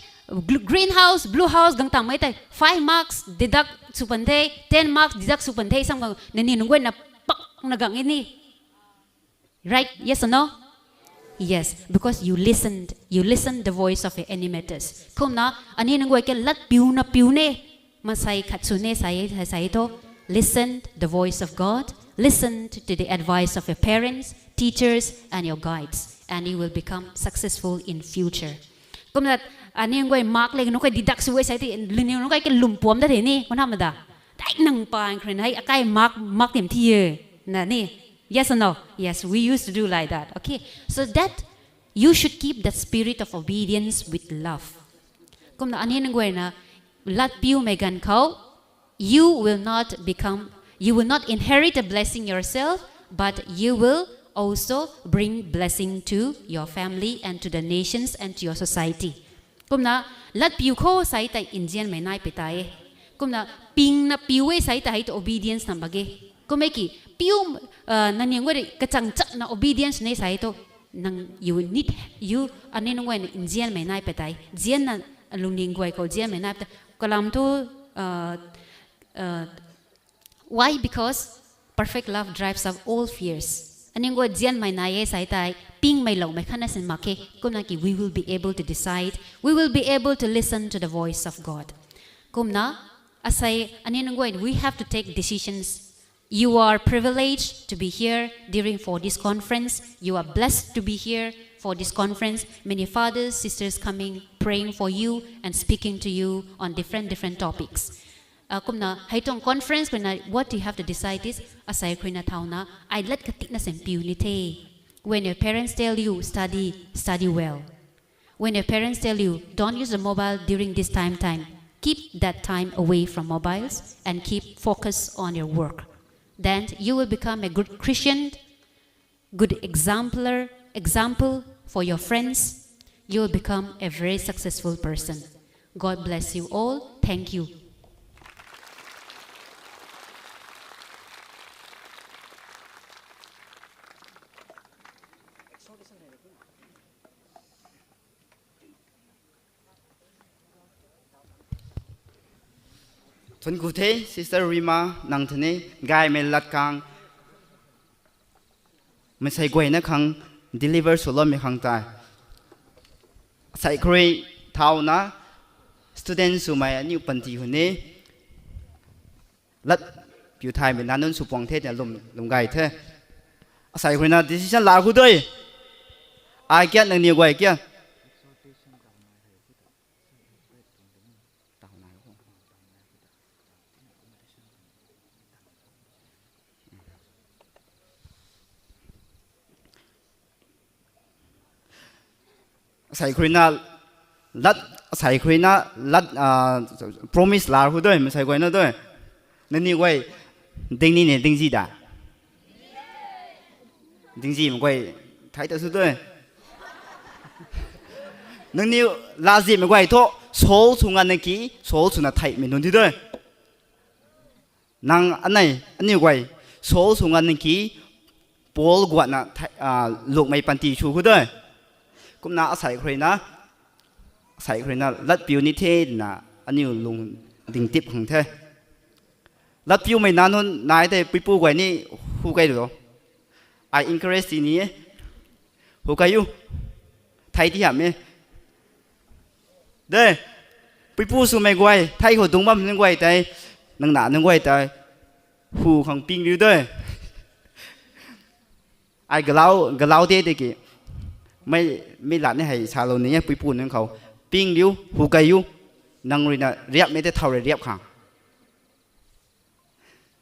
gl-, green house, blue house gang tang mei tei five marks deduct sw pan the, ten marks deduct sw pan the, sam gang nangniw nunc guay na pak na gang e ni. Right? Yes or no? Yes, because you listened, you listened the voice of your animators. Kumna, ani nunc guay ke lat piu na piu ne, masai khat sw ne sai, sai, sai tho. Listen the voice of God. Listen to the advice of your parents, teachers, and your guides, and you will become successful in future. Kumna, ani nunc guay mark le nunc guay deduct sw e sai ti, nangniw nunc guay ke lum puam da the ni, kun ham da. Dai nang pan kren hei, akai mark, mark tim thi e, na ni. Yes or no? Yes, we used to do like that. Okay. So that you should keep that spirit of obedience with love. Kumna ani nunc guay na lat piu mei ganv khou, you will not become, you will not inherit a blessing yourself, but you will also bring blessing to your family and to the nations and to your society. Kumna, lat piu khou sai tei nzianmei nai pei tei e. Kumna, ping na piu e sai tei hei tu obedience na bak e. Kum e ki, piu, uh, nangniw guay kachang chak na obedience ne sai tu, nang, you need, you, ani nunc guay na nzianmei nai pei tei. Nzian na lungning guay khou nzianmei nai pei tei. Kalam tu, uh, uh, Why? Because perfect love drives out all fears. Ani nunc guay nzianmei nai e sai tei, pingmei loumei khatna sin mak khe. Kumna ki, we will be able to decide. We will be able to listen to the voice of God. Kumna, asei, ani nunc guay, we have to take decisions. You are privileged to be here during for this conference. You are blessed to be here for this conference. Many fathers, sisters coming, praying for you and speaking to you on different, different topics. Uh, kumna, hei tuang conference khou na, what you have to decide is, asei khou na thauna, ai lat katikna sen piu ni the. When your parents tell you, study, study well. When your parents tell you, don't use the mobile during this time, time, keep that time away from mobiles and keep focus on your work. Then you will become a good Christian, good exemplar, example for your friends, you will become a very successful person. God bless you all. Thank you. Thuanc ku the, Sister Rima, nang thane, gaymei lat khang, maansei guayna khang, deliver swloumei khang tei. Asei khou rui thauna, student swmei aniu panty hwn e, lat piu thaymei nac nunc sw puang the twna lwm, lwm gay the. Asei khou rui na decision laa khou dui. Ai kia nangniw guay kia. Asei khou rui na lat, asei khou rui na lat, ah, promise laa khou dui, maansei guayna dui. Nangniw guay, ding ni ne, ding zi da. Ding zi mei guay, thei ta sw dui. Nangniw laa zi mei guay thu, Saul sw nganv na ki, Saul swna theihmei nunc di dui. Nang anei, aniu guay, Saul sw nganv na ki, Paul guatna thei, ah, lukmei panty sw khou dui. Kumna asei khou rui na, asei khou rui na lat piu ni the twna aniu lung ding tip khang the. Lat piumei nac nunc nai tei puipu guay ni hu kai lo. Ai encourage ti ni e. Hu kai u. Thei ti hamh e. De, puipu swmei guay, thei khou dungc bam nunc guay tei, nang na nunc guay tei, hu khang ping riu de. Ai galau, galau de de ki. Mei, mei lat ni hei salou ni e, puipu nunc khou. Ping riu, hu kai u. Nang rui na riapmei tei thau rui riap khang.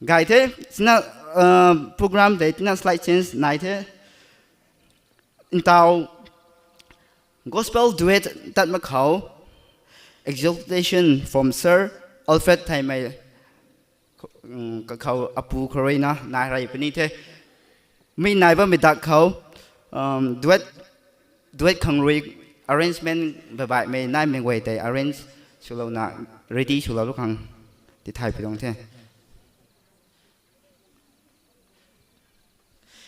Gay the, sina, uh, program tei tina slight change nai the. Ntau gospel duet tat mak khou, exhortation from Sir Alfred Thaymei, um, kakhou apu khou rui na nai rey puni the. Mi nai bammei dak khou, um, duet, duet khang rui arrangement baihbaihmei naimei guay tei arrange swlouna ready swlou lu khang tithay pi tuang the.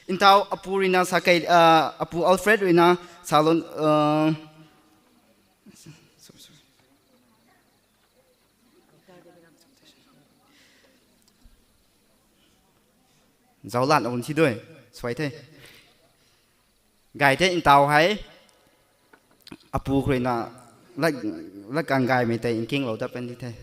Ntau apu ruina sa kei, apu Alfred ruina salou, zaulat lou thi dui, suai the. Gay the ntau hei, apu khou ruina, lat, latkaeng gaymei tei nkinglou dat pan di the.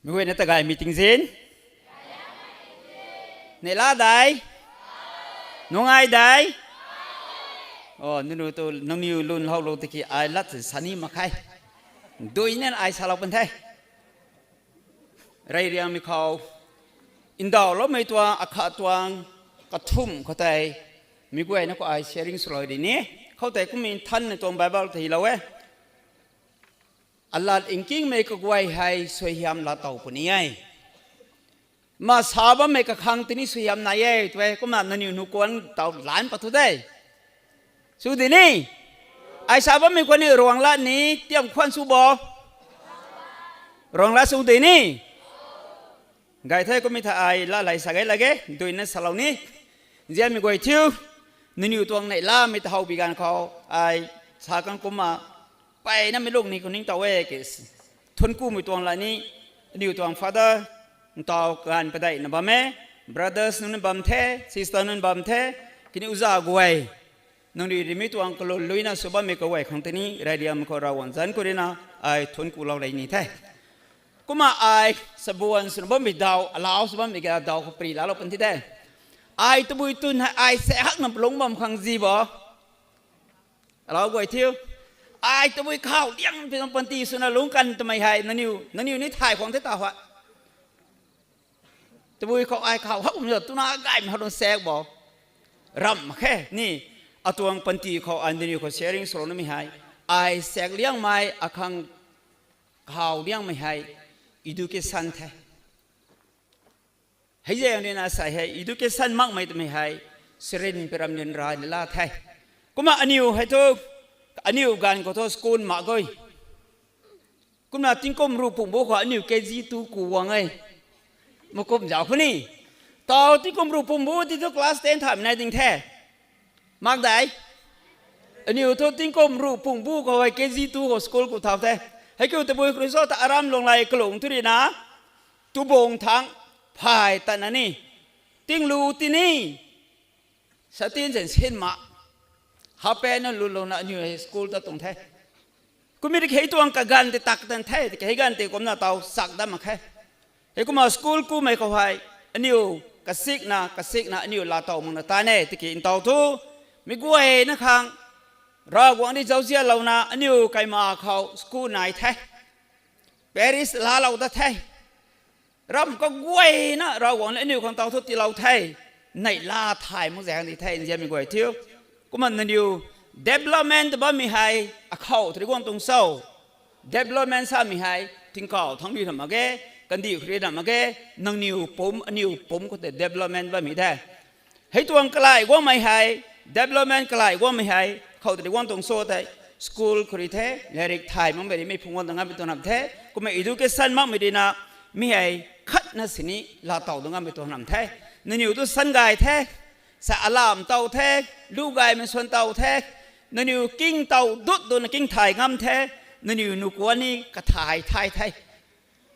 Mei guayna ta gay meeting zin. Neihla dai. Nungai dai. O, nunu tu nangniw lun howlou tiki ai lat si sani mak khe. Dui nen ai salou pan the. Rey riangmei khou, ndauhloumei tuang akhat tuang kathumh khou tei, mei guayna khou ai sharing swlou di ni. Khoutei kummei nthanmei tuang Bible ta hylou e. Alat nkingmei kaguay hei suaihiam laatow puni e. Ma sa bammei kakhang tini suaihiam nai e twe, kumna nangniw nuh kuan taw lan pat thu de. Sw di ni. Ai sa bammei khwan ni ruang lat ni, tiam khwan sw bo. Ruang lat sw di ni. Gay the kummei tha ai lat lay sa gay lage, duina salou ni. Nzianmei guay thiu, nangniw tuang neihlamei ta how bi ganv khou, ai sa kang kumna, mpeyna mei lung ni khou ningtow e ke, thuanc kumei tuang la ni, aniw tuang father, ntaw kaganv padeihna bam e, brothers nunc ni bam the, sister nunc ni bam the, kaniw uza guay, nangniw rui mi tuang kalun luina sw bammei kaguay khang tini, reyliammei khou Ravguangc zanc khou ruina, ai thuanc kulou lei ni the. Kumna ai, sabuan swna bammei daw, alau sw bammei ka daw khou pri laalou pan thi de. Ai tabui twn hei ai sa hakna palung bam khang zi bo. Alau guay thiu. Ai tabui khou liang pi panty swna lungc kan twmei hei, nangniw, nangniw ni thay khwang the ta hua. Tabui khou ai khou hakmei twna gaymei hak lung sak bo. Ramh mak khe ni, atuang panty khou ai nangniw khou sharing swlou namei hei. Ai sak liangmei akhang khou liangmei hei, education the. Hei zaeng ruina sei hei, education makmei twmei hei, sarin piram nin rai lala the. Kumna aniw hei thu, aniw ganv khou thu school mak gui. Kumna tingkum ruh pungbu khou aniw K G two ku guang e. Makum zauc khou ni. Taw tingkum ruh pungbu ti thu class ten thamei nai ding the. Mak dai. Aniw thu tingkum ruh pungbu khou hei K G two khou school ku thau the. Heikiu tabui khou rui cho ta aram lung lei kalung thu ruina, tubung thangc phay tatna ni, tinglu tini, satin zan sin ma, hapen na lutlouna aniw hei school ta tuang the. Kumna di hei tuang kaganv tei tak tan the, tiki hei ganv tei kumna taw sak dat mak khe. Heikumna school kumei khou hei, aniw kasikna, kasikna aniw laatow makna tan e, tiki ntaw thu, mi guayna khang, Ravguangc ni zauzianlouna aniw kaima khou school nai the. Parish laalou dat the. Ramh kaguayna Ravguangc ni aniw khang taw thu tiilou the. Neihla thay mak zaeng di the, nzianmei guay thiu. Kumna nangniw development bammei hei, akhou tari guang tuang cho. Development samei hei, tingkauh thangc rui na mak ge, kandih khou rui na mak ge, nangniw pumc, aniw pumc khou tei development bammei the. Hei tuang kalai guangmei hei, development kalai guangmei hei, khou tari guang tuang cho tei, school khou rui the, lairik thay makmei rui mei phungc guang ta ngammei tuang nam the, kumna education makmei ruina, mi hei khatna sini laatow da ngammei tuang nam the. Nangniw tu san gay the, sa alam tow the, lu gaymei swan tow the, nangniw king tow dut duna king thay ngam the, nangniw nuh kuan ni kathay thay the.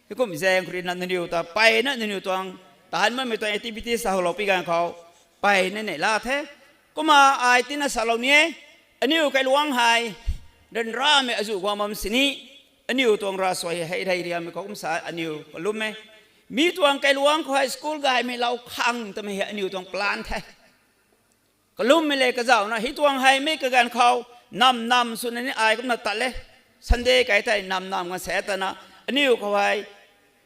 Heikum zaeng khou ruina nangniw ta mpeyna nangniw tuang, taanv makmei tuang activities sa howlou pi ganv khou, mpeyna neihla the. Kumna ai tina salou ni e, aniw kailuangc hei, ryanramei azuh guang bam sini, aniw tuang ravsuai hei rey riammei khou kum sa aniw kalum e. Mi tuang kailuangc khou hei school gaymei lou khang twmei hei aniw tuang plan the. Kalummei le kazauhna, hei tuang hei mei kaganv khou, nam nam swna ni ai kumna tat le. Sunday kai tei nam nam nga sa tana, aniw khou hei,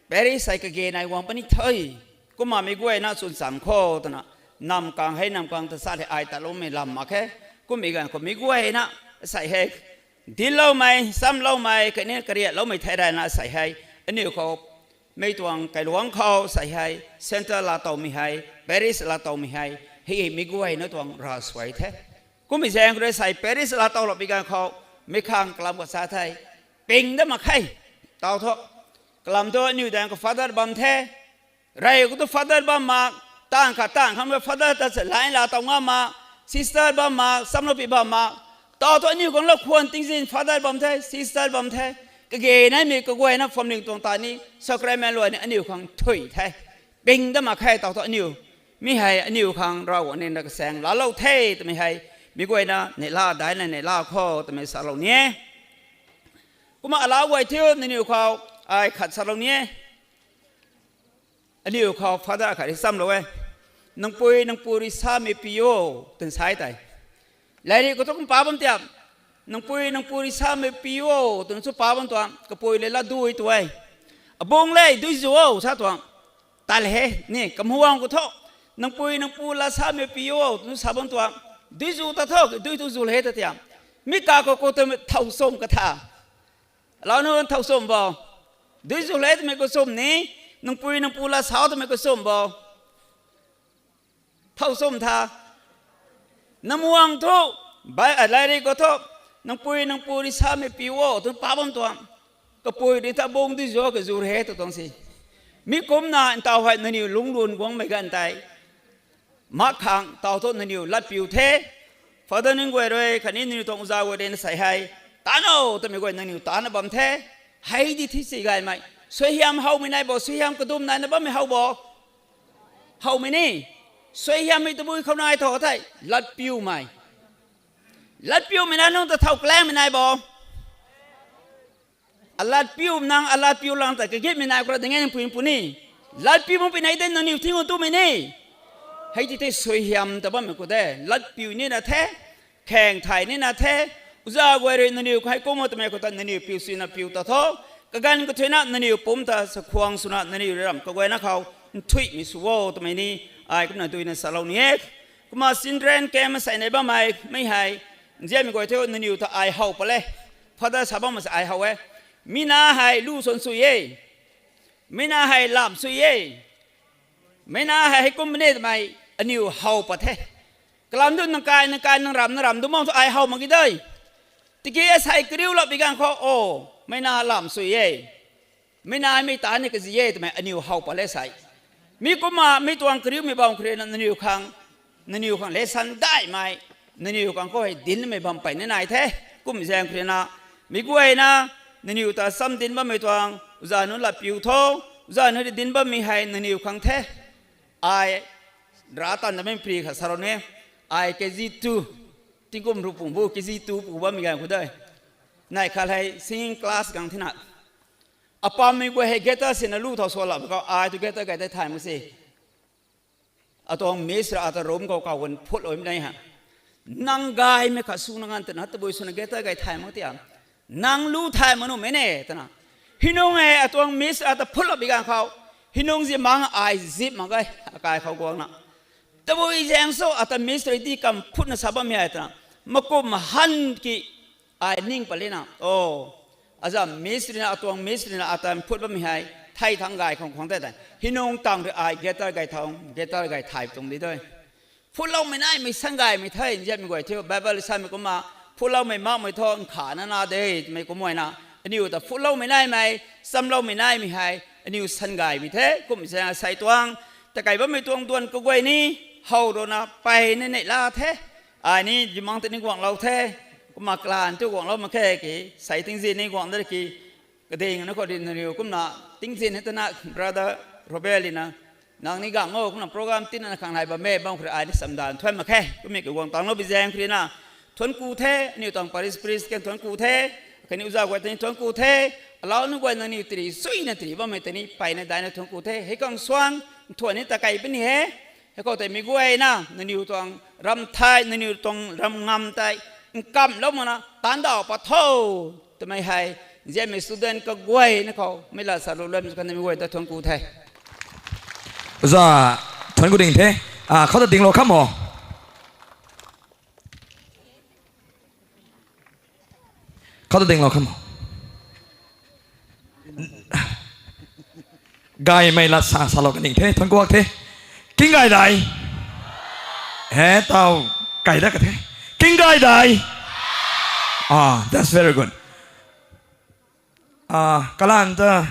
parish hei kage nai guang puni the. Kumna mi guayna chwncham khou twna, nam kang hei nam kang ta sa hei ai tatloumei lam mak khe. Kummei ganv khou mi guayna, sei hei, dincloumei, chamloumei, khatni kariatloumei thei rana sei hei, aniw khou, mei tuang kailuangc khou sei hei, centre laatowmei hei, parish laatowmei hei, hei mi guayna tuang ravsuai the. Kummei zaeng khou rui sei parish laa towlou pi ganv khou, mi khang kalam khou sa the. Ping dat mak khe. Taw thu. Kalam thu aniu daeng khou father bam the. Rey khou tu father bam mak, taanv khat taanv khang father ta sa line laa tow ngam mak, sister bam mak, samlou pi bam mak. Taw thu aniu khang lou khwan tingzin father bam the, sister bam the. Kage naimei kaguayna family tuang ta ni, sacrament luai ni aniu khang thui the. Ping dat mak khe taw thu aniu. Mi hei aniu khang Ravguangc ni na kasaeng laalou the twmei hei. Mi guayna neihla daina neihla khou twmei salou ni e. Kumna alauc guay thiu nangniw khou ai khat salou ni e. Aniu khou father khat rui chamlou e. Nangpui nangpu rui samei pi o, twna sa tei. Lairik khou thu kum pa bam tiam. Nangpui nangpu rui samei pi o, twna chu pa bam tuang, kapui le lat dui tu e. Abung le, dui zu o, sa tuang. Tal he, ni, kamhuang khou thu. Nangpui nangpu lat samei pi o, twna sa bam tuang. Dui zu ta thu, dui tu zu le ta tiam. Mi ka khou khou twmei thow chum katha. Lau nu thow chum bo. Dui zu le twmei khou chum ni, nangpui nangpu lat sa twmei khou chum bo. Thow chum tha. Namhuang thu, bai, a, lairik khou thu, nangpui nangpu rui samei pi o, twna pa bam tuang. Kapui rui ta bung dui zu kazu he tu tuang si. Mi kumna ntaw hei nangniw lungc lun guangmei ganv tei. Mak khang taw thu nangniw latpiu the. Father nunc guay rui khatni nangniw tuang uza guay rui na sei hei. Tano twmei guay nangniw tana bam the. Hei di thi si gaymei. Suaihiam howmei nai bo, suaihiam kadum naina bammei how bo. Howmei ni. Suaihiammei tabui khou nai tho thei. Latpiumei. Latpiumei na nung ta thow kalangmei nai bo. Alatpiu nang, alatpiu lang ta kagitmei nai khou ra ding e nang pui puni. Latpiu mung pi nai de nangniw thing o twmei ni. Hei ti tei suaihiam ta bammei khou de. Latpiu nina the. Khaeng thay nina the. Uza guay rui nangniw khou hei kum o twmei khou ta nangniw piu suina piu ta tho. Kaganv kathuina nangniw pumc ta sakhuang swna nangniw rui ramh kaguayna khou nthuihmei sw o twmei ni. Ai kumna duina salou ni e. Kumna children camp sei nei bammei, mei hei. Nzianmei guay thiu nangniw ta ai how pat le. Father sa bammei sa ai how e. Mi na hei lu swan sui e. Mi na hei lam sui e. Mi na hei heikum ni twmei aniw how pat the. Kalam tu nang kai, nang kai, nang ram, nang ram tu mak thu ai how mak ki de. Tiki sei kariu lap pi ganv khou, o, mi na lam sui e. Mi na mei ta ni kazi e twmei aniw how pat le sei. Mi kumna, mi tuang kariumei bam khou rui na nangniw khang, nangniw khang lesson daihmei, nangniw khang khou hei dinmei bam pey ni nai the, kum zaeng khou rui na, mi guayna, nangniw ta cham dinc bammei tuang, uza nunc latpiu tho, uza nunc rui dinc bammei hei nangniw khang the, ai, ra tan damei pri khat sa rou ni, ai K G two, tingkum rupung bu K G two pu bammei ganv khou de. Nai khat hei singing class gang thina. Apammei guay hei guitar sina lu thau sua lap khou, ai tu guitar gay tei thay mak se. Atuang miss ra ata room khou kaw gan phutloumei nai ha. Nang gaymei khat sw nang an twna tabui swna guitar gay thay mak tia. Nang lu thay mak numei ne twna. Hinung e atuang miss ra ata phutloupui ganv khou. Hinung zi mang ai zip mak ge, akai khou guangna. Tabui zaeng sw ata miss rui di kam phutna sa bammei hei twna. Makum han ki ai ning palina. O, azam miss rui na, atuang miss rui na ata phut bammei hei. Thei thang gay khang khang tei tei. Hinung tang rui ai guitar gay thang, guitar gay thay tuang di dui. Phutloumei naimei san gaymei the, nzianmei guay thiu. Bible samei kumna, phutloumei makmei thu, nkhana na de, mei kumna na. Aniw ta phutloumei naimei, chamloumei naimei hei, aniw san gaymei the, kum sa sei tuang. Takei bammei tuang duan kaguay ni, how rou na, pey ni neihla the. Ai ni, jimang tei ni guanglou the. Kumna kalan tu guanglou mak khe ki, sei tingzin ni guang da ki. Kading na khou di nariu kumna, tingzin hei twna, brother Robert li na. Nang ni gang o, kumna program tina na khang nai bam e, bam khou rui ai ni samdan thuan mak khe. Kummei kaguang tanglou bi zaeng khou rui na. Thuan ku the, aniw tuang parish priest kan thuan ku the. Kaniw uza guay tei ni thuan ku the. Alau nu guay nangniw tiri, suina tiri bammei tei ni, peyna daina thuan ku the. Hei khang suan, thuan ni takei puni he. Hei khou tei mi guayna, nangniw tuang ram thai, nangniw tuang ram ngam tei, nkamlou makna, taandaw pat tho, twmei hei, nzianmei student kaguayna khou, mei la sa lu lem kan mi guay ta thuan ku the. Za, thuan ku ding the, a, khou ta dinglou kham o. Khou ta dinglou kham o. Gaymei lat sa salou kaning the, thuan kuak the. King gay dai. He, taw, kai da ka the. Ingai dai. Ah, that's very good. Ah, kalan ta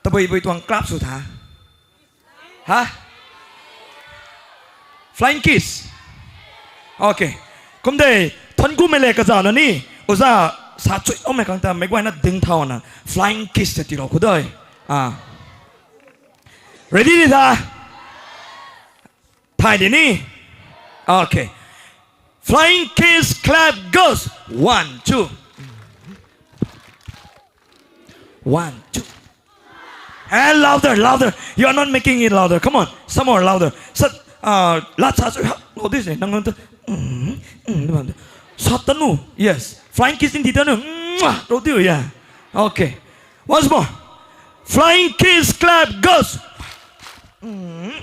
tabui bui tuang clap sw tha. Ha? Flying kiss. Okay. Kum de, thuanc ku mei le kazauh na ni. Uza sa chui o mei khang ta meic guayna ding thau na flying kiss ta tiilou khou dai. Ah. Ready di tha? Thay di ni. Okay. Flying kiss clap goes. One, two. One, two. And louder, louder. You are not making it louder. Come on, some more louder. Sat, uh, lat sa sui ha. Oh, this is nang nang tu. Mm, mm, mm. Sat tanu. Yes. Flying kiss in the tanu. Mwah. Roti, yeah. Okay. Once more. Flying kiss clap goes. Mm.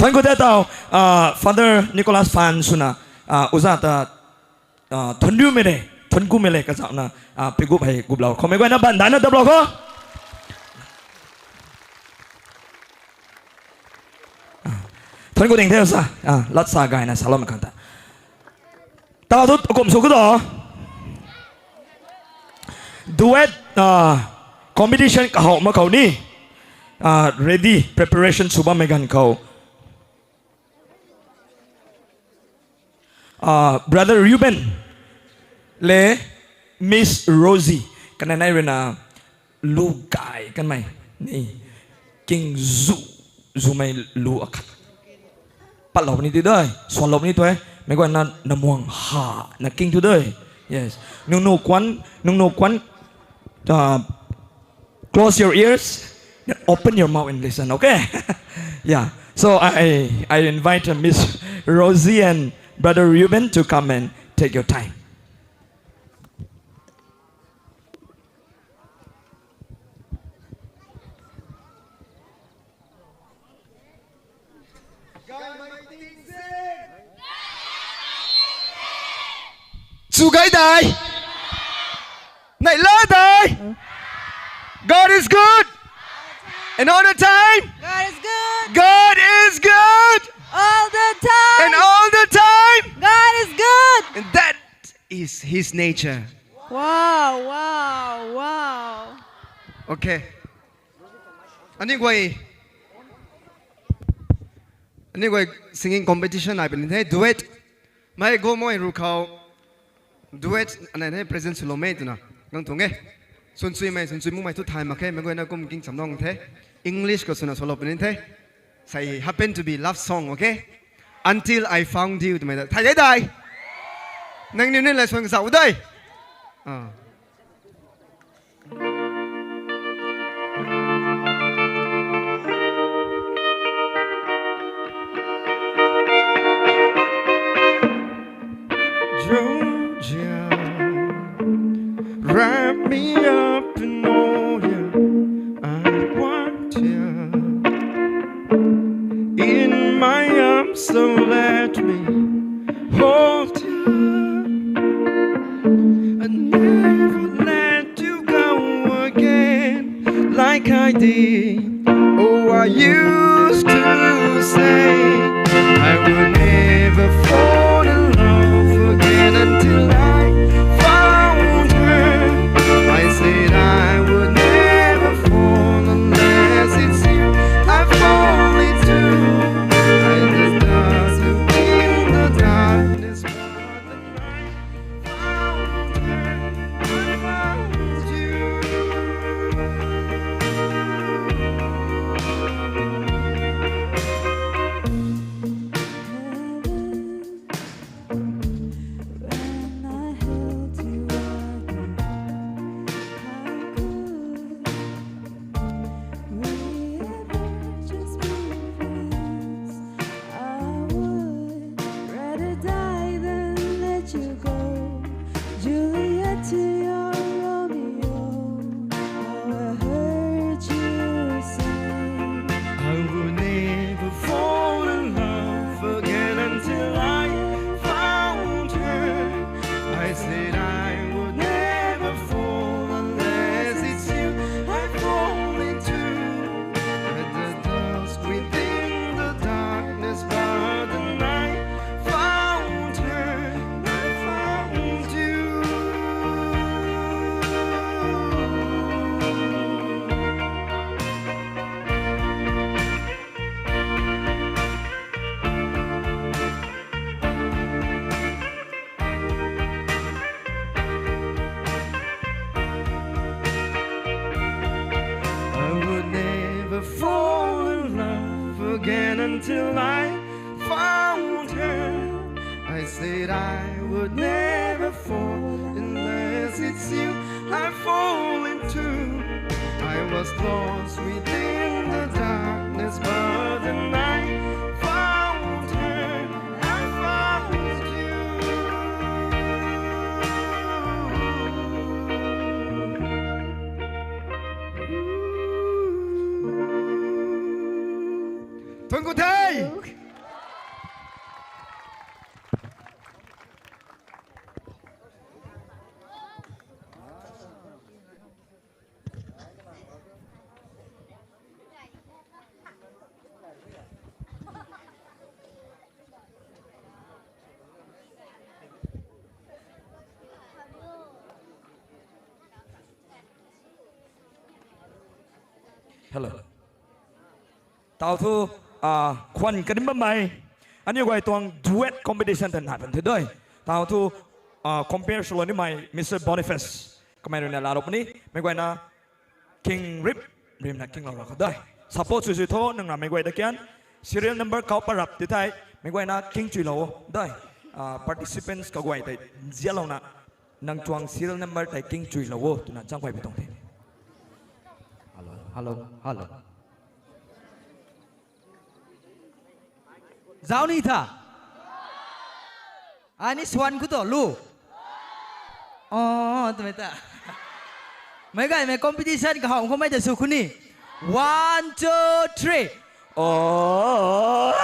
Thuanc ku the tau, ah, Father Nicholas Fan swna, ah, uza ta, ah, thuanc riu mei le, thuanc ku mei le kazauh na, ah, pigup hei guplou khou mei guayna ban dai na daplou khou. Ah, thuanc ku ding the uza, ah, lat sa gayna saloumei khang ta. Tau tu kum sw khou tho. Duet, ah, competition kahaw mak khou ni. Ah, ready, preparation sw bammei ganv khou. Ah, Brother Reuben le Miss Rosie, kanei nai rui na lu gay kanmei ni, king zu, zumei lu akhat. Patlou puni ti dei, swanlou puni tu e, meic guayna namuang ha, na king tu dei. Yes. Nung nu kuan, nung nu kuan, uh, close your ears, then open your mouth and listen, okay? Yeah. So I, I invite, uh, Miss Rosie and Brother Reuben to come and take your time. Chugai dai. Nai la dai. God is good. And all the time. God is good. God is good. All the time. And all the time. God is good. And that is his nature. Wow, wow, wow. Okay. Anyway, anyway, singing competition ai puni the, duet. Mei go moi ru khou duet anei the present swlou mei twna gang tuang e. Sunchui mei, sunchui mumei thu thay mak khe, mei guayna kum king chamlong the. English khou swna swlou puni the. Say happen to be love song, okay? Until I found you twmei ta. Thay dai dai. Nangniw ni lai suan kazauh dai. Ah. Georgia, wrap me up in all you, I want you in my arms, so let me hold you. I never let you go again like I did. Oh, I used to say I would never fall in love again until I found her. I said I would never fall unless it's you I fall into. I just lost you in the darkness, but the night found her. I found you. And until I found her, I said I would never fall unless it's you I fall into. I was lost within the darkness, but then I found her. I found you. ทุนกูเทย Hello. Tau thu, ah, khwan karim bammei. Aniu guay tuang duet competition ta nai pan the doi. Tau thu, ah, compare swlou nimei Mister Boniface. Kamei ruina laalou puni. Meic guayna king rip, rimna kinglou ra kho doi. Support sui sui tho, nang ramei guay da kian. Serial number kau parap ti thei, meic guayna king chuilou o doi. Ah, participants kaguay tei zialouna, nang tuang serial number tei king chuilou o twna chang guay pi tuang the. Hello, hello, hello. Zau ni tha. Ai ni swan khou tu lu. Oh, twmei ta. Meic guay mei competition kahaw khou mei ta sw khou ni. One, two, three. Oh.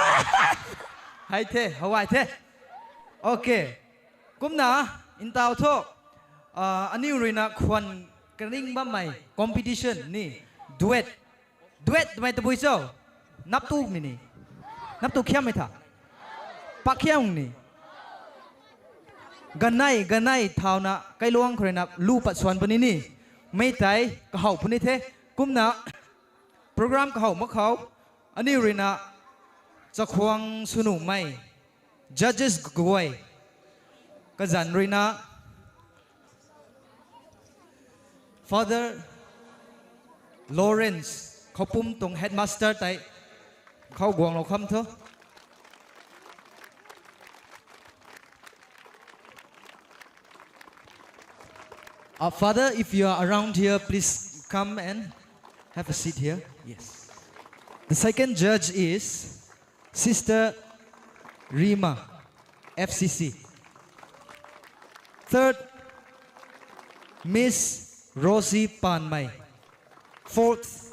Hei the, how ai the. Okay. Kumna, ntau thu, ah, aniu ruina khwan karing bammei competition ni. Duet. Duet twmei tabui cho? Nap tu mi ni. Nap tu khiammei tha. Pak khiam ni. Ganei, ganei thauna kailuang khou ruina lu pat swan puni ni. Mei tei kahaw puni the. Kumna program kahaw mak khou. Aniu ruina chakhwang swnuhmei. Judges guay. Kazanc ruina Father Lawrence, Khoupum tuang headmaster tei khou guanglou kham thu. Uh, Father, if you are around here, please come and have a seat here. Yes. The second judge is Sister Rima, F C C. Third, Miss Rosie Panmei. Fourth,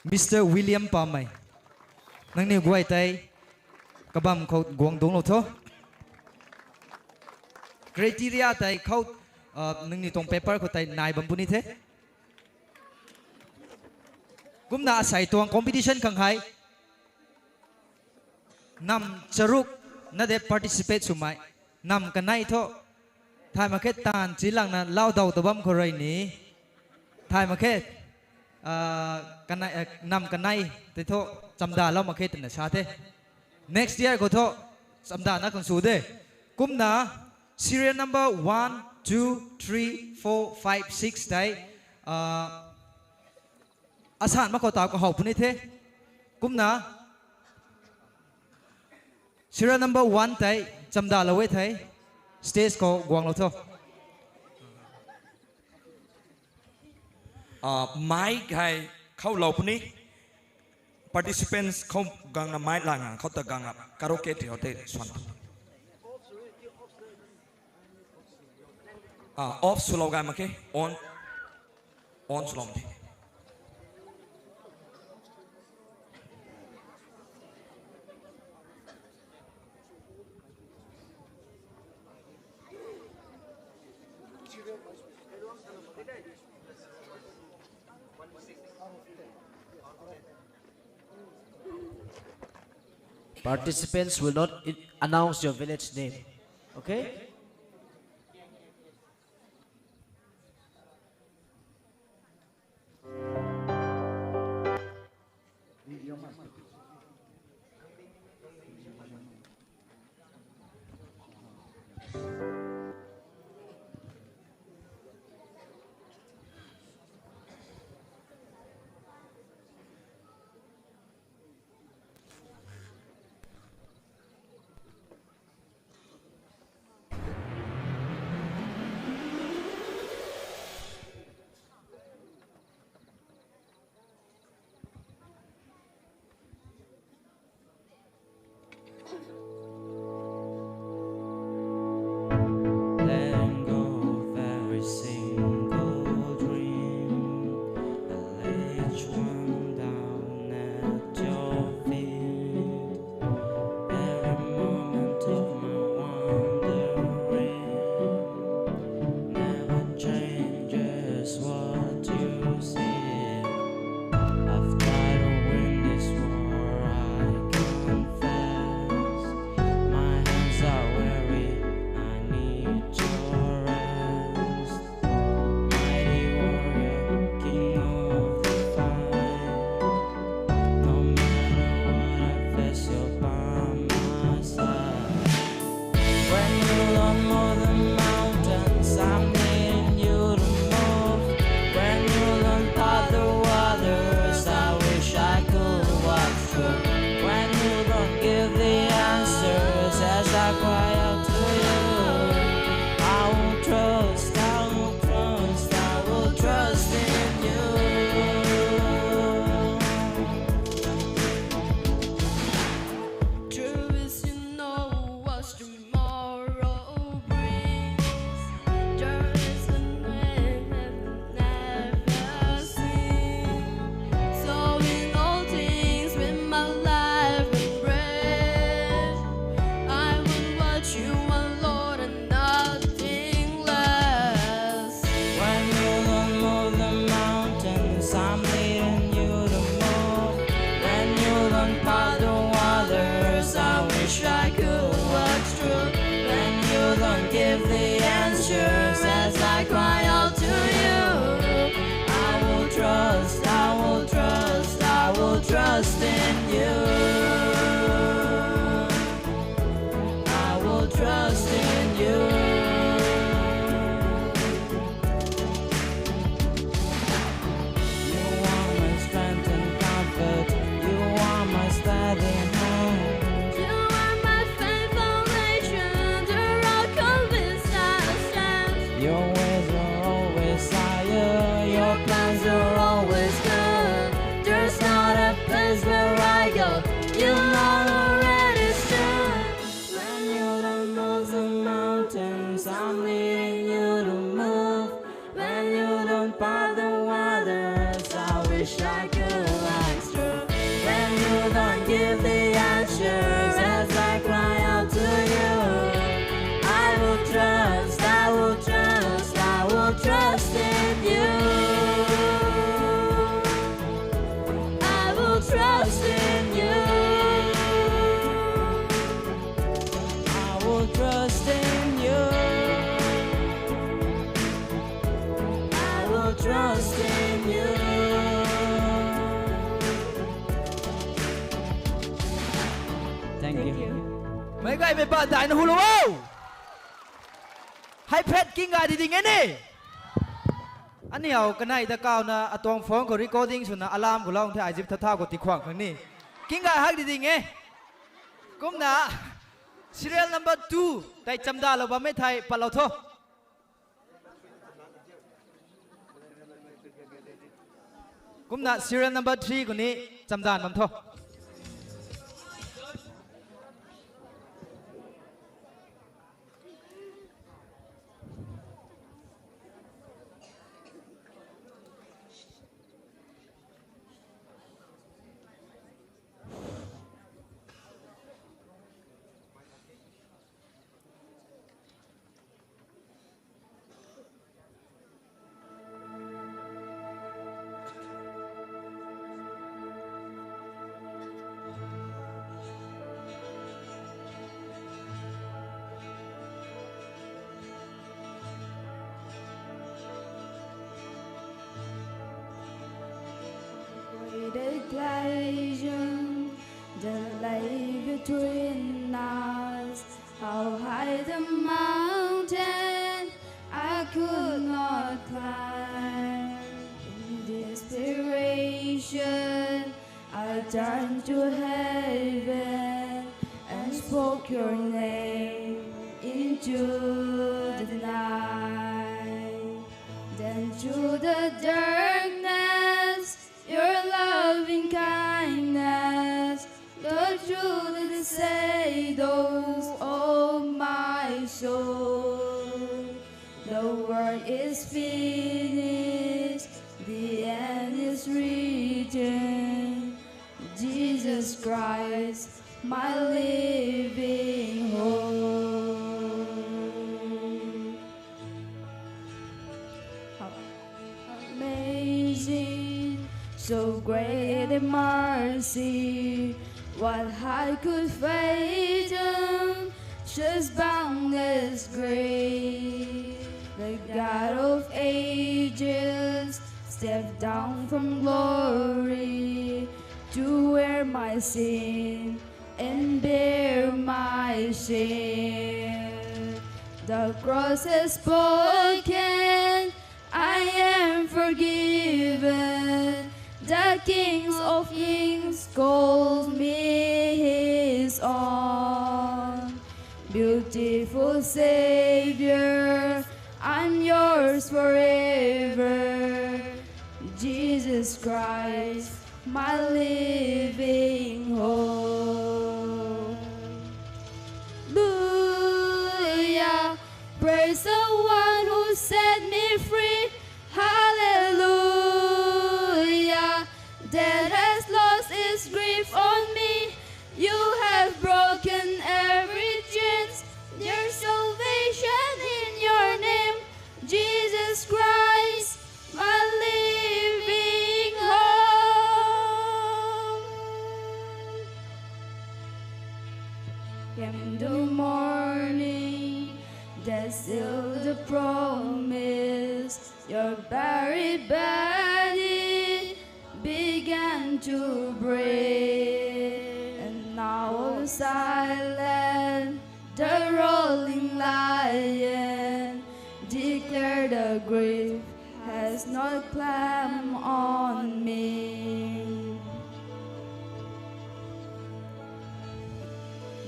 Mister William Panmei. Nangniw guay tei kabam khou guang dungclou tho. Criteria tei khou, uh, nangniw tuang paper khou tei nai bam puni the. Kumna asei tuang competition khang hei nam charuk na de participate swmei, nam kanei thu, thay mak khe taanv chi langna lau daw ta bam khou rui ni, thay mak khe, ah, kanei, ah, nam kanei tei thu chamda lou mak khe twna sa the. Next year khou thu chamda na khang sw de. Kumna serial number one, two, three, four, five, six tei, ah, asan mak khou tau kahaw puni the. Kumna serial number one tei chamda lou e thei stage khou guanglou tho. Ah, mic hei khou lou puni. Participants khou gangna mic la nga khou ta gangna karaoke tei ho tei swan. Ah, off swlou gay mak khe, on, on swlou the. Participants will not i-, announce your village name. Okay? Trust in you. You are my strength and comfort. You are my steady hand. You are my faith foundation, the rock on which I stand. Your ways are always higher, your plans are always good. There's not a place where I go, you know where it should. When you don't move the mountains, I'm needing you to move. When you don't part the waters, I wish I could extra. When you don't give the answers as I cry out to you, I will trust, I will trust, I will trust in you. I will trust in you. I will trust in you. I will trust in you. Thank you. Meic gaymei pat daina hulou o. Hei phet king gay di ding e ni. Aniu kanei ta kauna atuang phone khou recording swna alarm khou lou the, ai zip thatha khou tikhwang khang ni. King gay hak di ding e. Kumna serial number two tei chamdalou bammei thei patlou tho. Kumna serial number three khou ni chamdan bam tho. Great equation that lay between us. How high the mountain I could not climb. In desperation, I turned to heaven and spoke your name into the night. Then through the darkness, your loving kindness, the truth in the shadows of my soul. The work is finished, the end is written. Jesus Christ, my living hope. How amazing, so great the mercy, what heart could fathom such boundless grace? The God of ages stepped down from glory to wear my sin and bear my shame. The cross has spoken, I am forgiven. The King of Kings calls me his own. Beautiful Savior, I'm yours forever. Jesus Christ, my living hope. Hallelujah, praise the one who set me free. Hallelujah, death has lost its grip on me. You have broken every chains. There's salvation in your name, Jesus Christ, my living hope. Came the morning that sealed the promise. Your buried body began to breathe, and now silent the roll grief has no claim on me.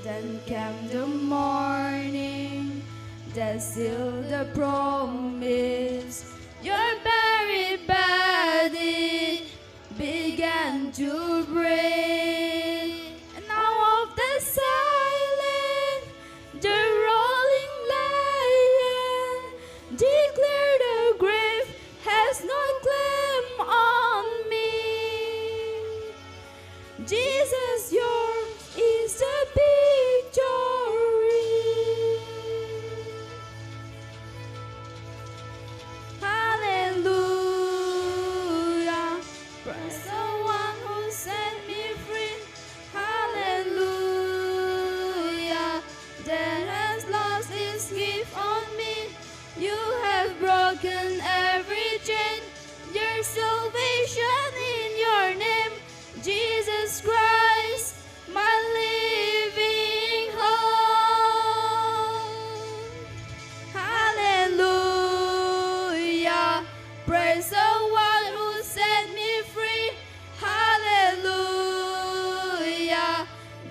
Then came the morning that sealed the promise. Your buried body began to break. And now of the silence, the rolling lion declared the grave has no claim on me. Jesus, yours is the victory. Hallelujah. Praise the one who set me free. Hallelujah. Death has lost its grip on me. You have broken every chain. There's salvation in your name, Jesus Christ, my living hope. Hallelujah. Praise the one who set me free. Hallelujah.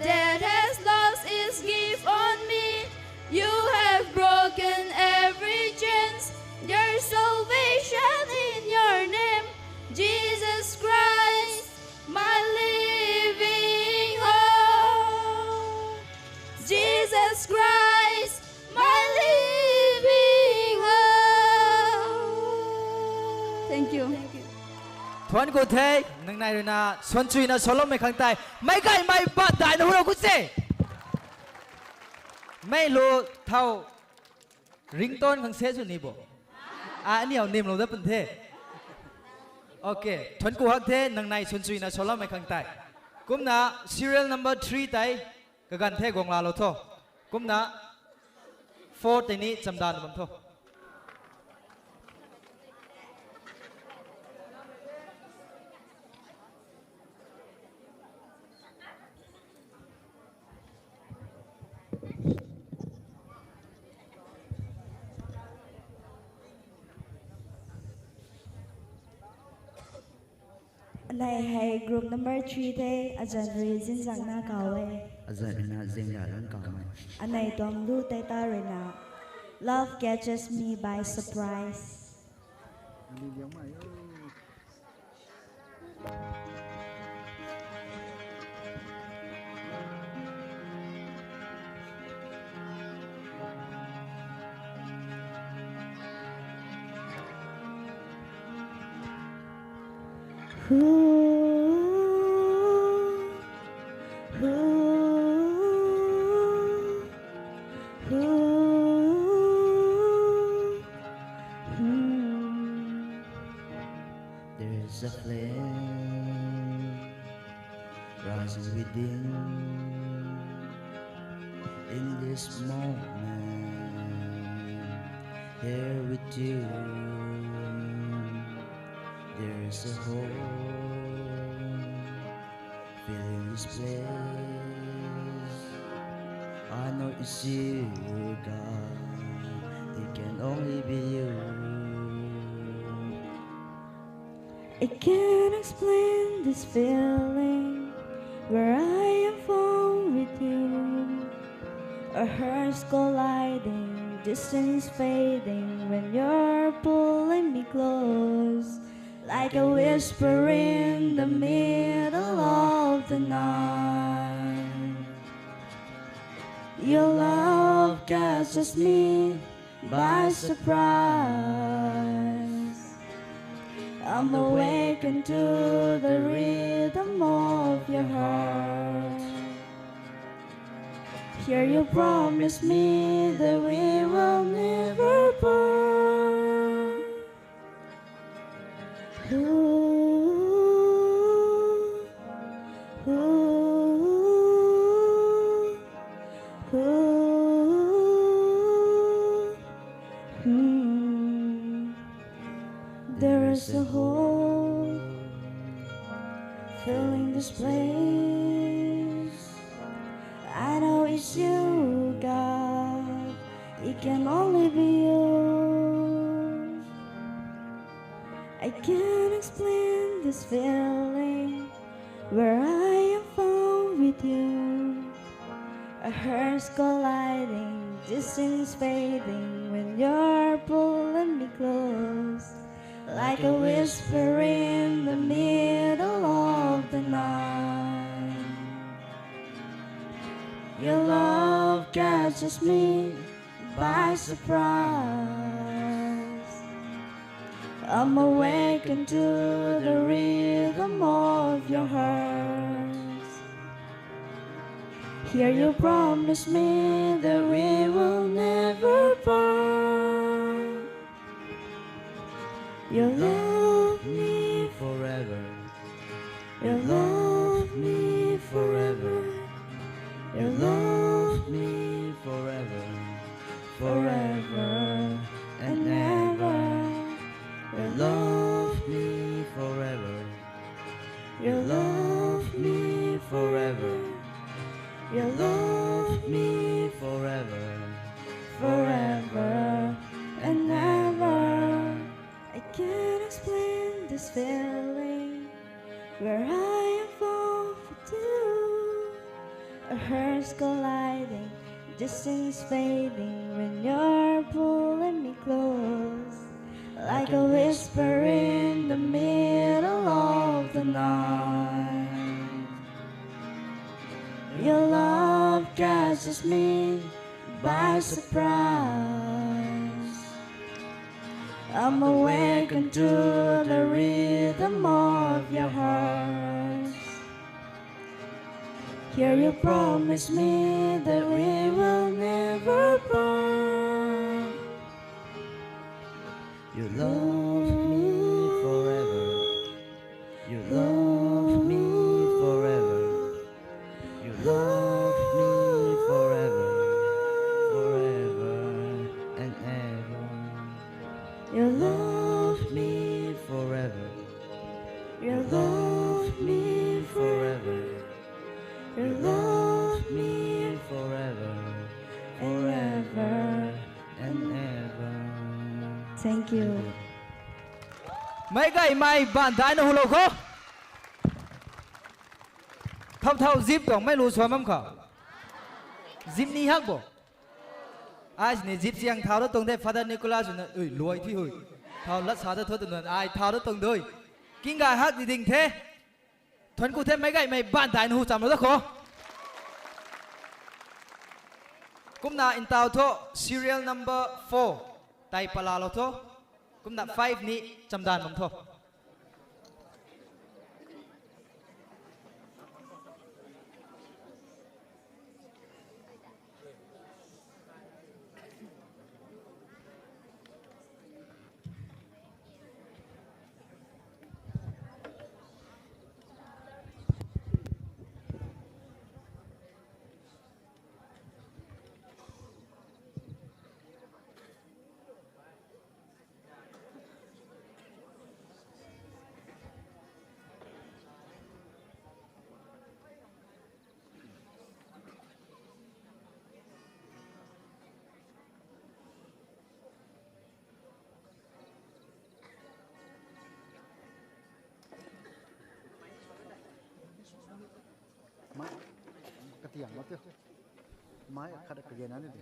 Death has lost its grip on me. You have broken every chains. There's salvation in your name, Jesus Christ, my living hope. Jesus Christ, my living hope. Thank you. Thank you. Thuanc ku the, nang nai rui na, suan chuina saloumei khang tei, meic gaymei pat daihna hu rou ku se. Mei lu thau ringtone khang se sw ni bo. A, aniu nimlou dat pun the. Okay, thuanc ku hak the, nang nai suan chuina saloumei khang tei. Kumna serial number three tei, kaganv the guang laalou tho. Kumna four tei ni chamdan bam tho. Anei hei group number three the, azanc rui Zinzangna kaw e. Azanc rui na Zingla Rangkawmei. Anei tuang lu tei ta rui na, Love Catches Me by Surprise. There's a flame rising within. In this moment, here with you, there's a hope. Filling this place, I know it's you, God. It can only be you. I can't explain this feeling where I am found with you. Our hearts colliding, distance fading when you're pulling me close, like a whisper in the middle of the night. Your love catches me by surprise. I'm awakened to the rhythm of your heart. Here you promise me that we will never part. Ooh, ooh, ooh, hmm. There is a hope filling this place. I know it's you, God. It can only be you. I can't explain this feeling where I am found with you. Our hearts colliding, distance fading when you're pulling me close, like a whisper in the middle of the night. Your love catches me by surprise. I'm awakened to the rhythm of your heart. Here you promise me that we will never part. You love me forever. You love me forever. You love me forever. Forever and ever. You love me forever. You love me forever. You love me forever. Forever and ever. I can't explain this feeling where I am found with you. Our hearts colliding, distance fading when you're pulling me close, like a whisper in the middle of the night. Your love catches me by surprise. I'm awakened to the rhythm of your heart. Here you promise me that we will never part. You love me forever. You love me forever. You love me forever. Forever and ever. You love me forever. You love me forever. You love me forever. Forever and ever. Thank you. Meic gaymei baan daina hulou kho. Thau thau zip tuang mei lu sua mam kha. Zip ni hak bo. Ai sini zip siang thau da tuang the, Father Nicholas na, ui, luai thi hui. Thau lat sa da thu tuang ai thau da tuang dui. King gay hak di ding the. Thuan ku the meic gaymei baan daina hu chamlou da kho. Kumna ntau thu serial number four. Tai palalou tho. Kumna five ni chamdan bam tho. Mai, katiang mak tio. Mai khat kage na ni di.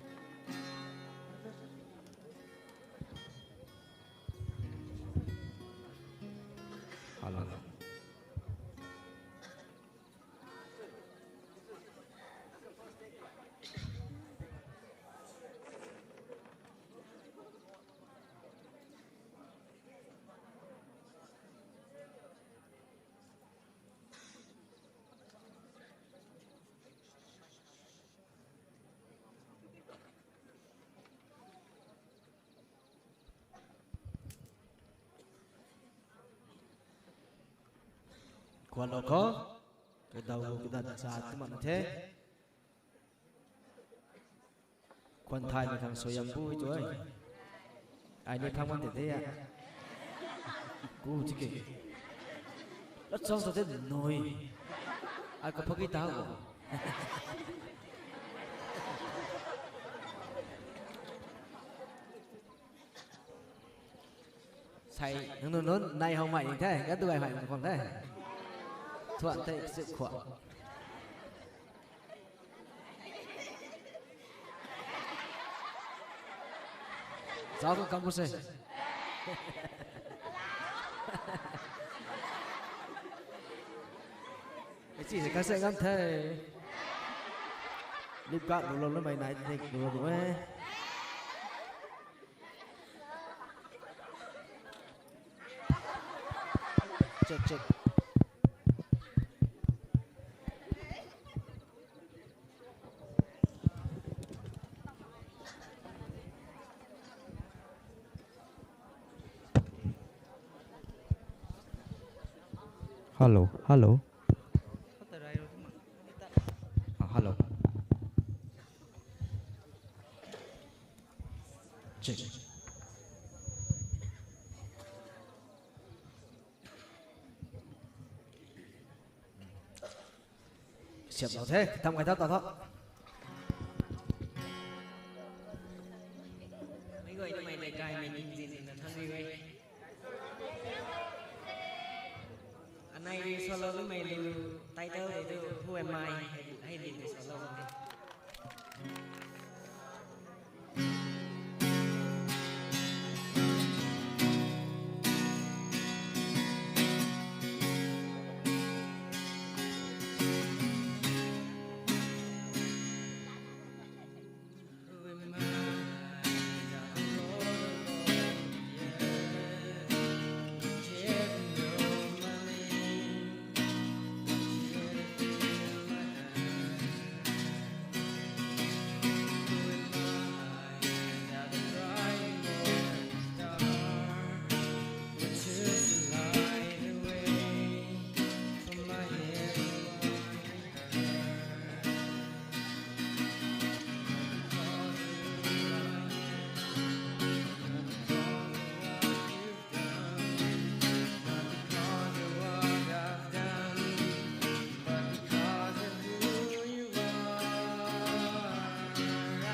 Hello. Kuan lou kho, kadaw lu kadan cha tu man the. Kuan thay ni khang soyang bu tu ai. Ai ni phang man te de ya. Ku chike. Lat chang ta de noi. Ai ka phagi ta go. Thei, nang nunc nunc nai how mei ning the, gan tu gay mei ning khwan the. Thuan the, sip khwan. Zauc tu kam pu se. Ei chi se ka se ngam the. Lip guard lu lou na mei nai dik lu lou e. Check, check. Hello, hello. Ah, hello. Check. Siamlou the, tam kai ta ta tho. Meic guay nimei leikaimei ningzin na thang ri e. Anei rui solo nimei lu title de tu Who Am I? Hei, hei di solo.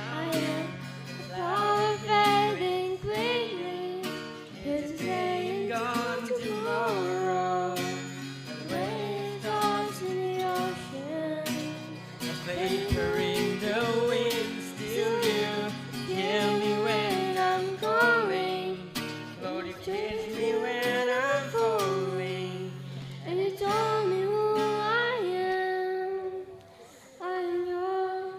I am a flower fading quickly, it's staying gone tomorrow. A wave tossed in the ocean, a vapor in the wind. Still you hear me when I'm calling. Lord, you catch me when I'm falling. And you told me who I am. I am yours.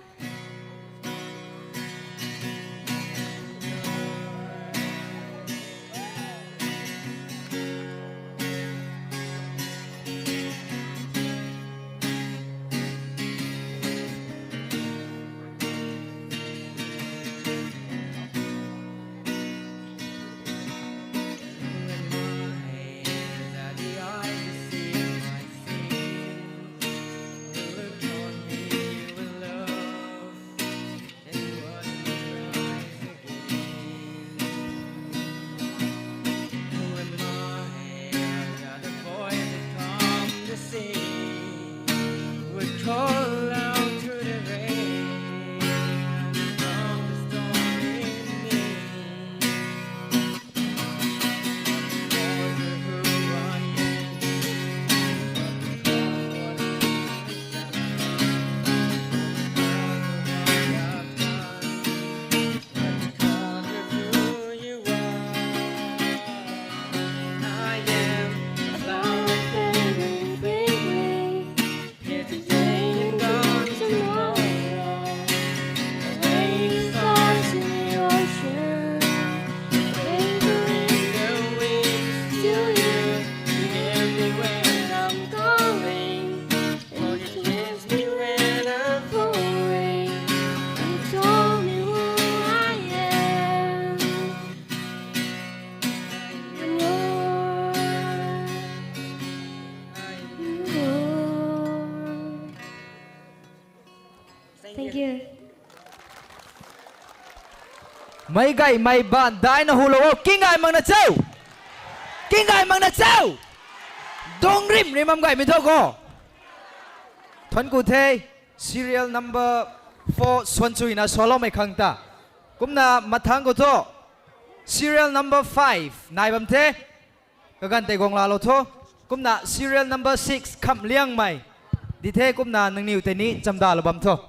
Thank you. Meic gaymei baan daina hulou o, king gay makna cho. King gay makna cho. Dungc rimh rimh bam gaymei tho ko. Thuanc ku the, serial number four suan chuina saloumei khang ta. Kumna mathangc khou thu, serial number five nai bam the. Kaganv tei guang laalou tho. Kumna serial number six, Khamliangmei. Di the kumna nangniw tei ni chamdalou bam tho.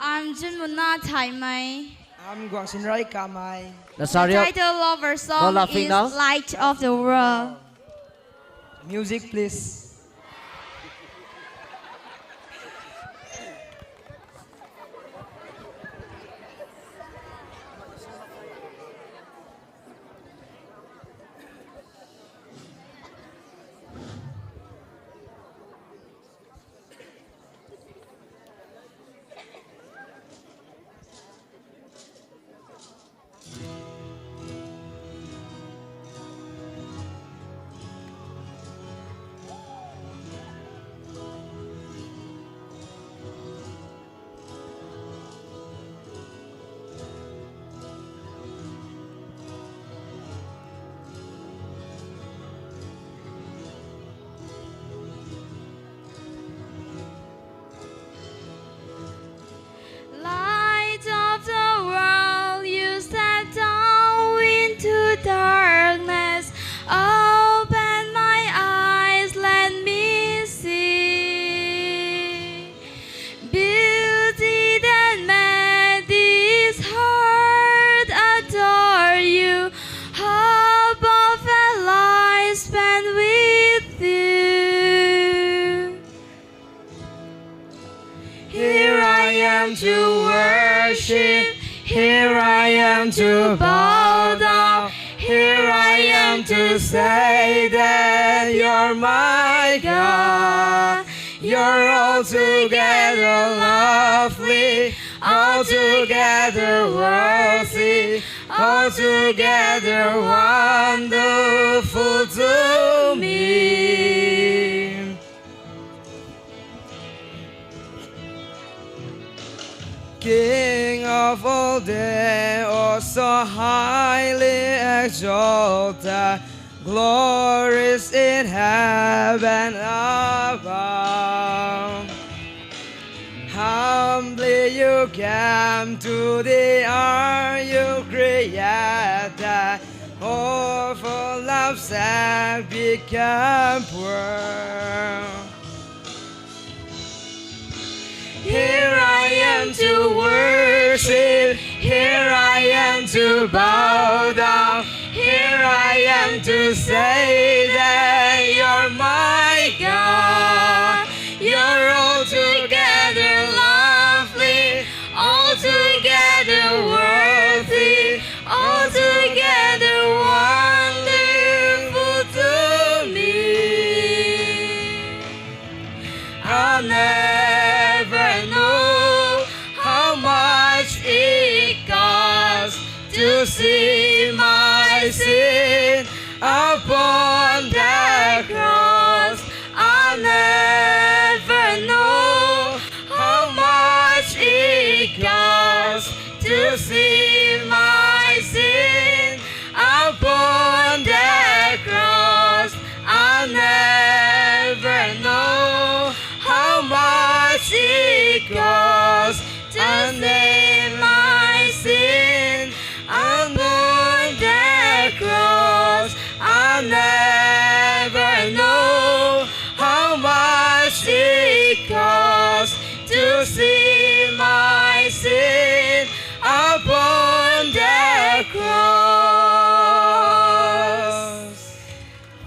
I'm Junmuna Thaimei. I'm Guangsinrai Kamei. The title of our song is Light of the World. Music, please. Light of the world, you step down into darkness. Open my eyes, let me see beauty that made this heart adore you. Hope of a life spent with you. Here I am to worship, here I am to bow down, here I am to say that you're my God. You're altogether lovely, altogether worthy, altogether wonderful to me. King of all day, oh so highly exalted, glories in heaven above. Humbly you came to the earth you created, oh, for love's sake became poor. Here I am to worship, here I am to bow down, here I am to say that you're my God. You're altogether lovely, altogether worthy, altogether wonderful to me. I never know how much it costs to see my sin upon the cross. I never know how much it costs to see my sin upon the cross. I never know how much it costs to see my sin upon the cross. I never know how much it costs to see my sin upon the cross.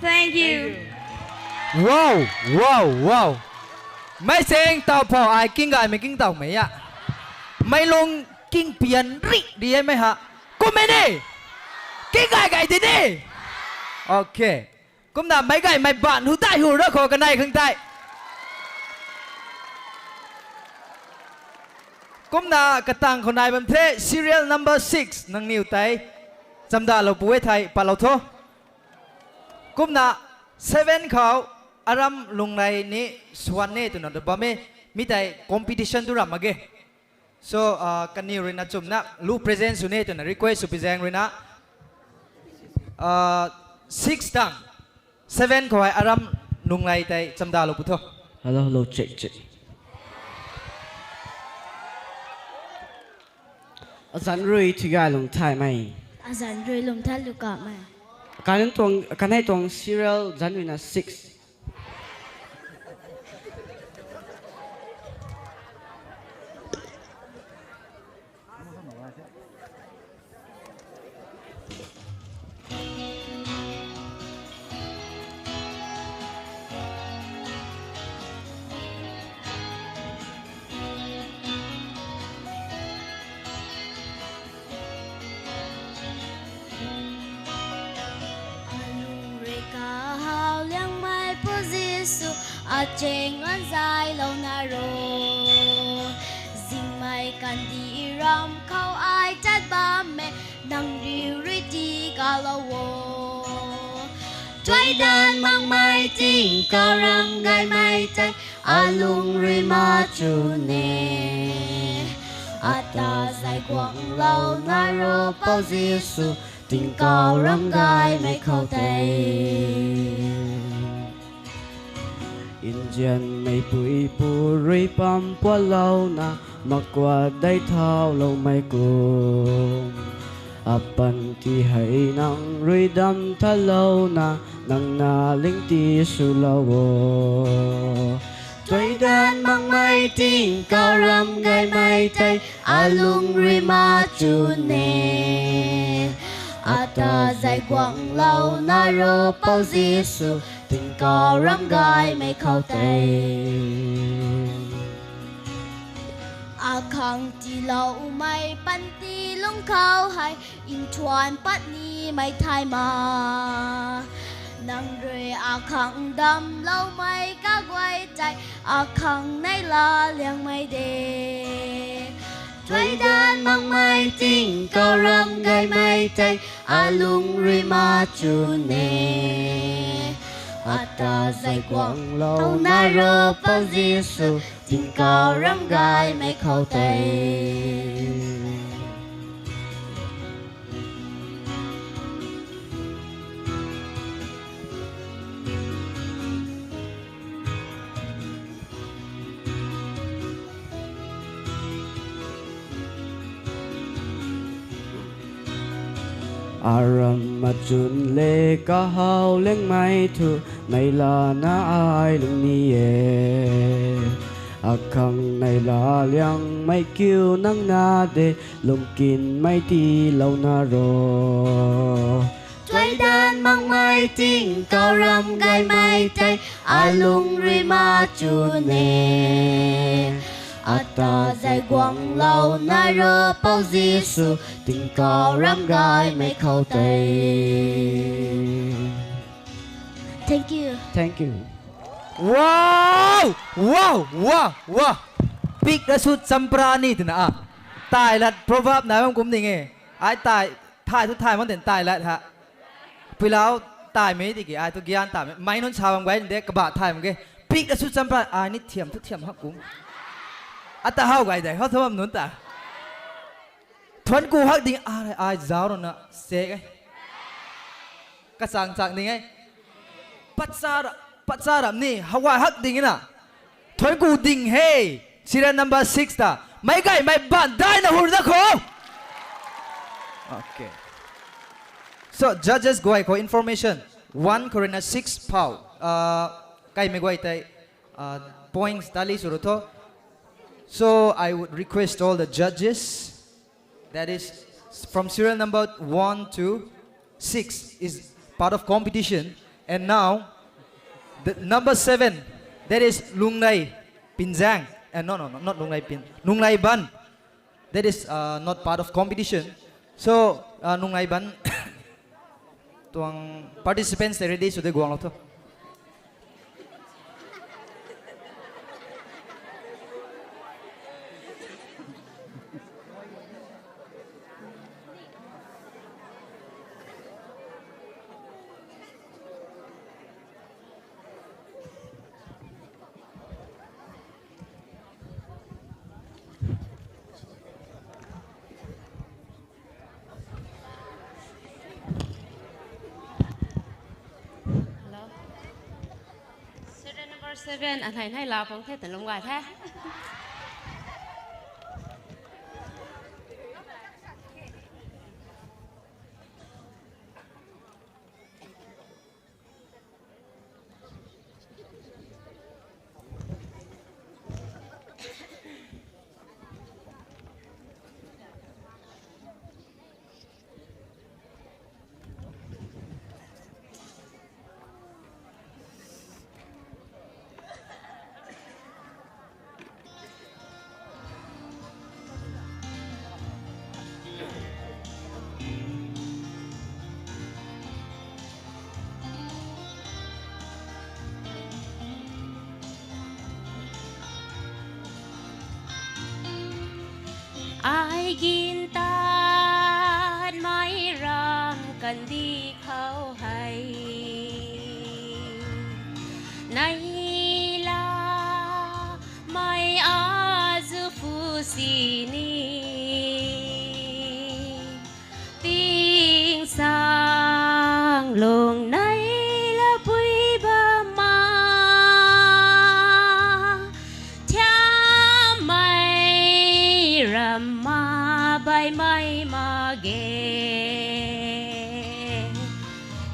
Thank you. Wow, wow, wow. Mei seng taw phou ai king gaymei king tawmei a. Mei lung king pian ri ri e mei ha. Kummei ni. King gay gay di ni. Okay. Kumna meic gaymei ban hu dai hu ra khou kanei khang tei. Kumna katang khou nai bam the serial number six nangniw tei. Chamdalou pu e thei patlou tho. Kumna seven khou Aram Lunglei ni swan e twna bam e, mi tei competition tu ram mak ge. So, kaniw ruina chumna lu present sw ni twna request sw pi zaeng ruina, six tang, seven khou hei Aram Lunglei tei chamdalou pu tho. Hello, hello, check, check. Azanc rui thigay lungthaymei. Azanc rui lungthay lukamei. Kanei tuang, kanei tuang serial zanc ruina six. Alung rui kahaw liangmei Pu Jisu, aching anzai lou na ro. Zingmei kandih ram khou ai tat bam e, nang riu rui tii kalou o. Tuaidan makmei tingkauh ram gaymei tei, alung rui ma chu ne. Ata zai guanglou na ro Pou Jisu, tingkauh ram gaymei khou tei. Nzianmei pui pu rui pam pualouna, makuat dei thauloumei kum. Apanty hei nang rui dam thalouna, nang na ling ti swlou o. Tuaidan makmei tingkauh ram gaymei tei, alung rui ma chu ne. Ata zai guanglou na ro Pou Jisu, tingkauh ram gaymei khou tei. Akhang tiiloumei panty lung khou hei, nthuan patnimei thay ma. Nang rui akhang damloumei kaguay tei, akhang neihla liangmei de. Tuaidan makmei tingkauh ram gaymei tei, alung rui ma chu ne. Ata zai guanglou na ro Pou Jisu, tingkauh ram gaymei khou tei. Aram machun le kahaw liangmei thu, neihlana ai lung ni e. Akhang neihla liangmei kiu nang na de, lungkinmei tiilou na ro. Tuaidan makmei tingkauh ram gaymei tei, alung rui ma chu ne. Ata zai guanglou na ro Pou Jisu, tingkauh ram gaymei khou tei. Thank you. Thank you. Wow! Wow! Wow! Wow! Pik ra su champra ni twna a. Tai lat proverb nai bam kum ding e. Ai tai, thay thu thay mak ten tai lat ha. Puilau taimei tiki ai thu gyan taimei. Mei nunc sa bam guay de kaba thay mak ge. Pik ra su champra ai ni thiam thu thiam hak kum. Ata how guay de, how thu bam nunc ta. Thuanc ku hak ding a, ai zauc runa sek e. Kachang chang ding e. Patcha ra, patcha ram ni hawai hak ding na. Thuanc ku ding he. Serial number six ta. Meic gaymei baan daina hur da kho. Okay. So, judges guay khou information. One khou ruina six phou. Uh, kaimei guay tei, uh, points tally sw ru tho. So, I would request all the judges, that is from serial number one to six is part of competition. And now, the number seven, that is Lunglei Pinzang. Uh, no, no, no, not Lunglei Pin, Lunglei Ban. That is, uh, not part of competition. So, uh, Lunglei Ban tuang participants tei ready sw de guanglou tho. Hello. Serial number seven, anei nei la pang the, tan lum gay the. Gintatmei ram kandih khou hei neilamei azuh phu sini, tingsaeng lung nei lapui bam ma, thiammei ramh ma baihmei mak ge.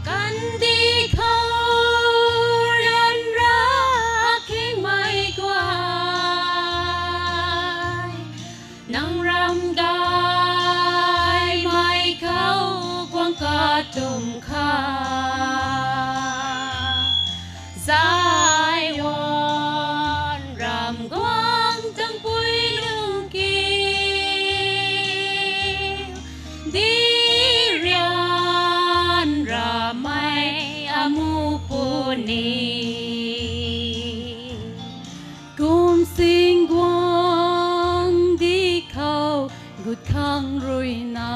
Kandih khou ryanra akhengmei guay, nang ram gaymei khou guang katum kha, Zion ram guang tangpui nung kiu, di ryanramei amuh puni. Kum sing guang di khou gut khang ruina,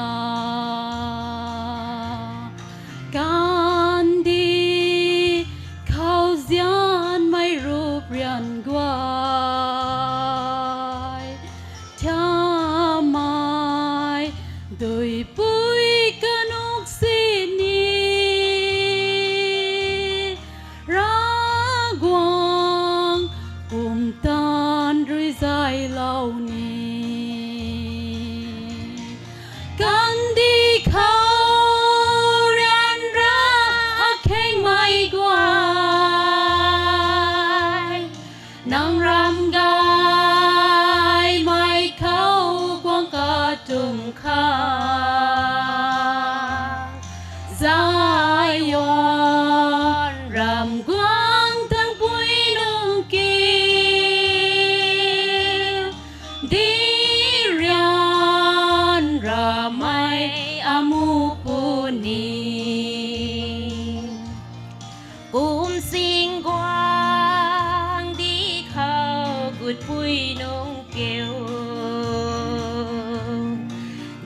kandih khou zianmei rup ryan guay, thiammei duipui kanuk sini, Ravguangc pumtan rui zaylou ni. Kandih khou ryanra akhengmei guay, nang ram gaymei khou guang katum kha, Zion ram guang tangpui nung kiu, di ryanramei amuh puni. Kum sing guang di khou gutpui nung kiu,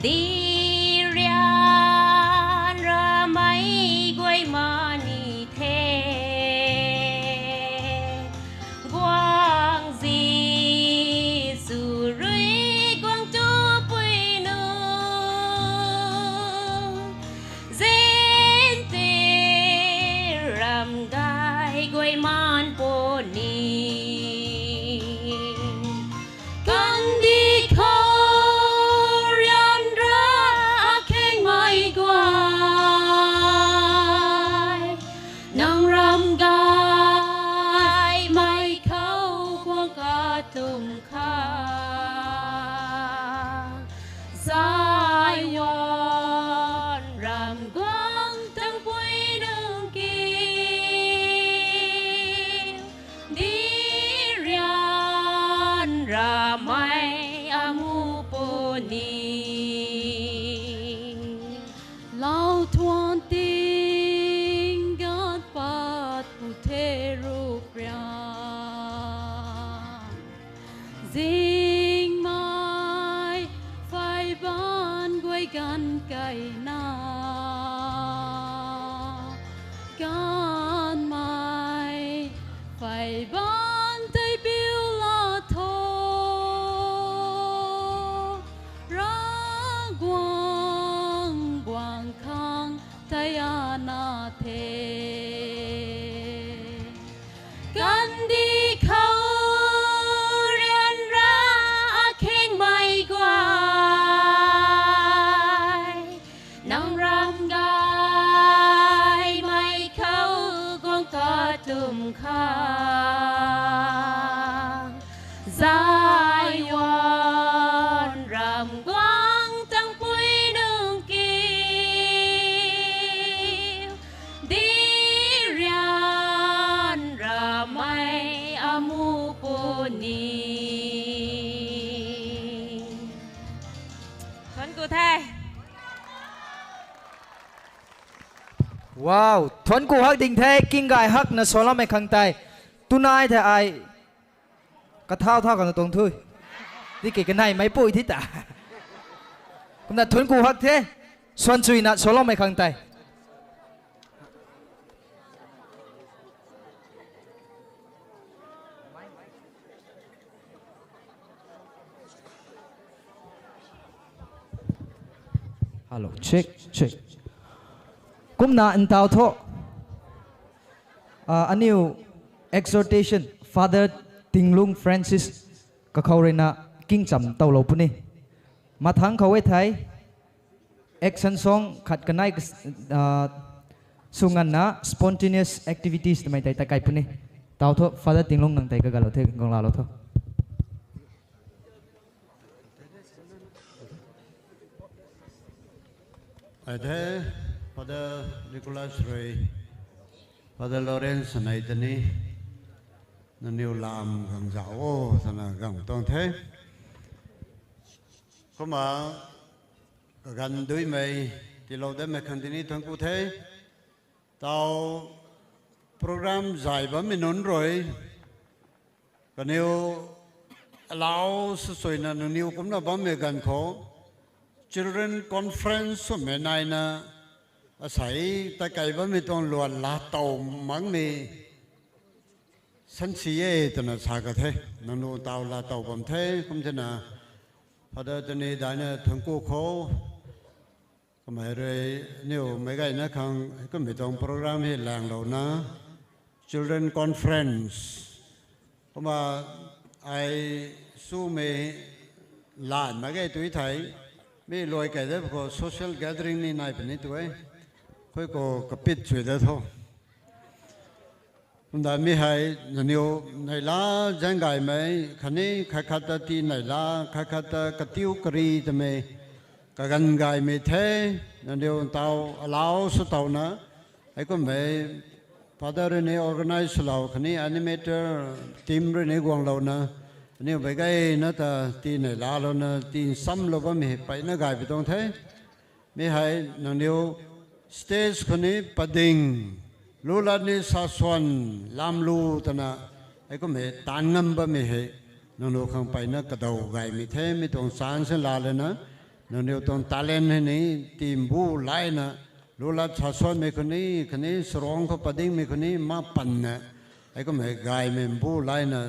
di ryanramei guay mani the. Guangc Jisu rui guang tupui nung, Zentil ram gay guay maan puni. Kandih khou ryanra akhengmei guay, nang ram gaymei khou guang katum kha, Zion ram guang tangpui nung kiu, di ryanramei amuh puni. Lau thuan ting ganv pat pu the rup ryan, zingmei phey baanc guay ganv keyna, gaanvmei phey baanc tei piu la tho. Ravguangc guang khang tei ana the. Kandih khou ryanra akhengmei guay, nang ram gaymei khou guang katum kha, Zion ram guang tangpui nung kiu, di ryanramei amuh puni. Thuanc ku the. Wow, thuanc ku hak ding the, king gay hakna saloumei khang tei. Tunai the ai kathau thau khang tuang thu. Tiki kanei meipui thi ta. Kumna thuanc ku hak the, suan chuina saloumei khang tei. Hello, check, check. Kumna ntaw thu, ah, aniu exhortation, Father Tinglung Francis kakhou ruina kingcham towlou puni. Mathangc khou e thei, action song khat kanei kas-, ah, sw nganvna spontaneous activities twmei tei takai puni. Ntaw thu, Father Tinglung nang tei kagalou the, guang laalou tho. Ai the, Father Nicholas rui, Father Lawrence nei tei ni, nangniw lam gang zauc o, twna gang tuang the. Kumna, kaganv duimei, tiilou datmei khang tini thuanc ku the. Ntaw program zay bammei nunc rui, kaniw alau swsuina nangniw kumcna bammei ganv khou, Children Conference swmei naina, asei takai bammei tuang luan laatow makmei sansi e twna sa ka the, nangniw ntaw laatow bam the, kum thena, Father tei ni daina thuanc ku khou, kamei rui niw meic gayna khang kummei tuang program hei langlouna, Children Conference. Kumna ai swmei lan mak ge tu thei, mi luai kei de khou social gathering ni nai puni tu e. Khui khou kapit sui de tho. Kumna mi hei nangniw neihla zaeng gaymei, khatni khat khat ta tii neihla, khat khat ta katiu kari twmei, kaganv gaymei the, nangniw ntaw alau swtowna, heikummei Father rui ni organize swlou khatni animator team rui ni guanglouna, aniu meic gayna ta tii neihlalouna, tii nsamlou bammei hei mpeyna gay pi tuang the. Mi hei nangniw stage khou ni pading, lulat ni saswan, lamlu twna, heikummei taanv ngam bammei hei, nangniw khang mpeyna kadaw gaymei the, mi tuang chance laa lana, nangniw tuang talent hei ni, tii mbu laina, lulat saswanmei khou ni, khatni sarong khou padingmei khou ni, ma panna, heikummei gaymei mbu laina,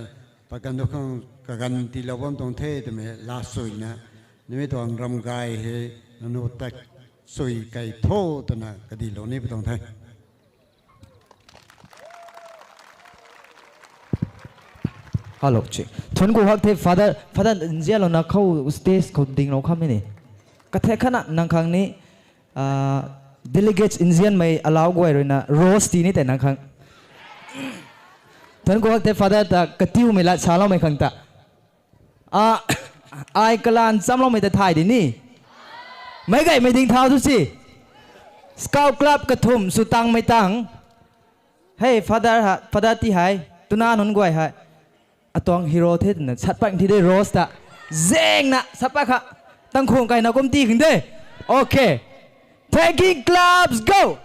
pakan tu khang kaganv tiilou bam tuang the twmei laa suina, nimei tuang ram gay hei, nangniw ta sui kei tho twna kadilou ni pi tuang the. Hello, check. Thuanc ku hak the, Father, Father nzianlouna khou stage khou dinglou khammei ni. Kathe khatna nang khang ni, ah, delegates nzianmei alau guay ruina rose tii ni tei nang khang. Thuanc ku hak the Father ta katiumei lat saloumei khang ta. Ah, ai kalan chamloumei ta thay di ni. Meic gaymei ding thau tu si. Scout Club kathumh sw tangmei tang. Hey, Father ha, Father ti hei, twna nunc guay hei, atuang hero the twna satpat thi de rose ta. Zaengna satpat kha. Tangkhung kaina kum ti khang de. Okay. Thanking claps, go!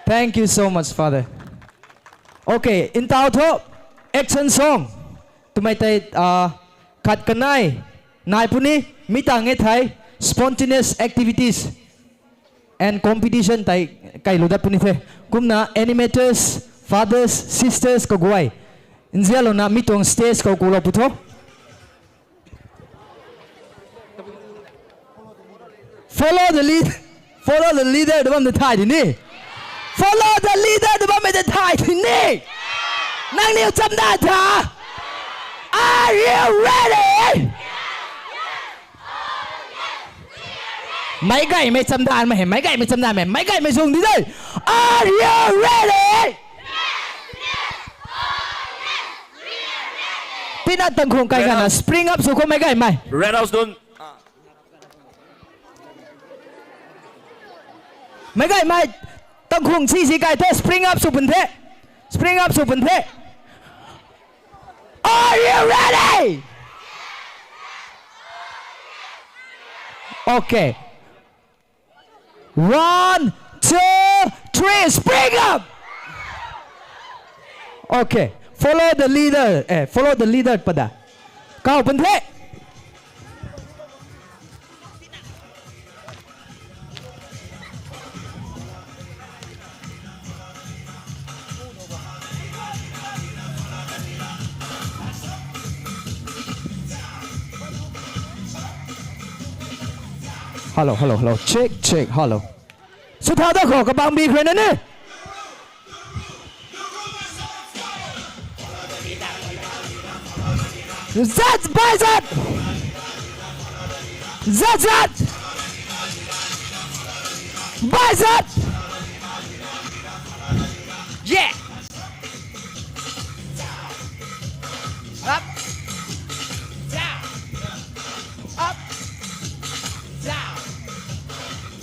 Thank you so much, Father. Okay, ntaw thu, action song. Twmei tei, ah, khat kanei, nai puni, mi tang e thei, spontaneous activities and competition tei kailou dat puni the. Kumna animators, fathers, sisters kaguay, nzianlouna mi tuang stage khou kulou pu tho. Follow the lead. Follow the leader, tw bammei tei thay di ni. Follow the leader, tw bammei tei thay di ni. Nangniw chamdan tha. Are you ready? Meic gaymei chamdanmei hei, meic gaymei chamdanmei, meic gaymei zung di de. Are you ready? Tina Tangkhung kai nganvna spring up sw khou meic gaymei. Red House dun. Meic gaymei, Tangkhung si si kai the, spring up sw pun the. Spring up sw pun the. Are you ready? Okay. One, two, three, spring up! Okay. Follow the leader. Eh, follow the leader pada. Kau pun the. Hello, hello, hello. Check, check. Hello. Sw tha da khou, kabang bi khre na ni. Zat, bai zat. Zat, zat. Bai zat. Yeah. Up. Down. Up. Down.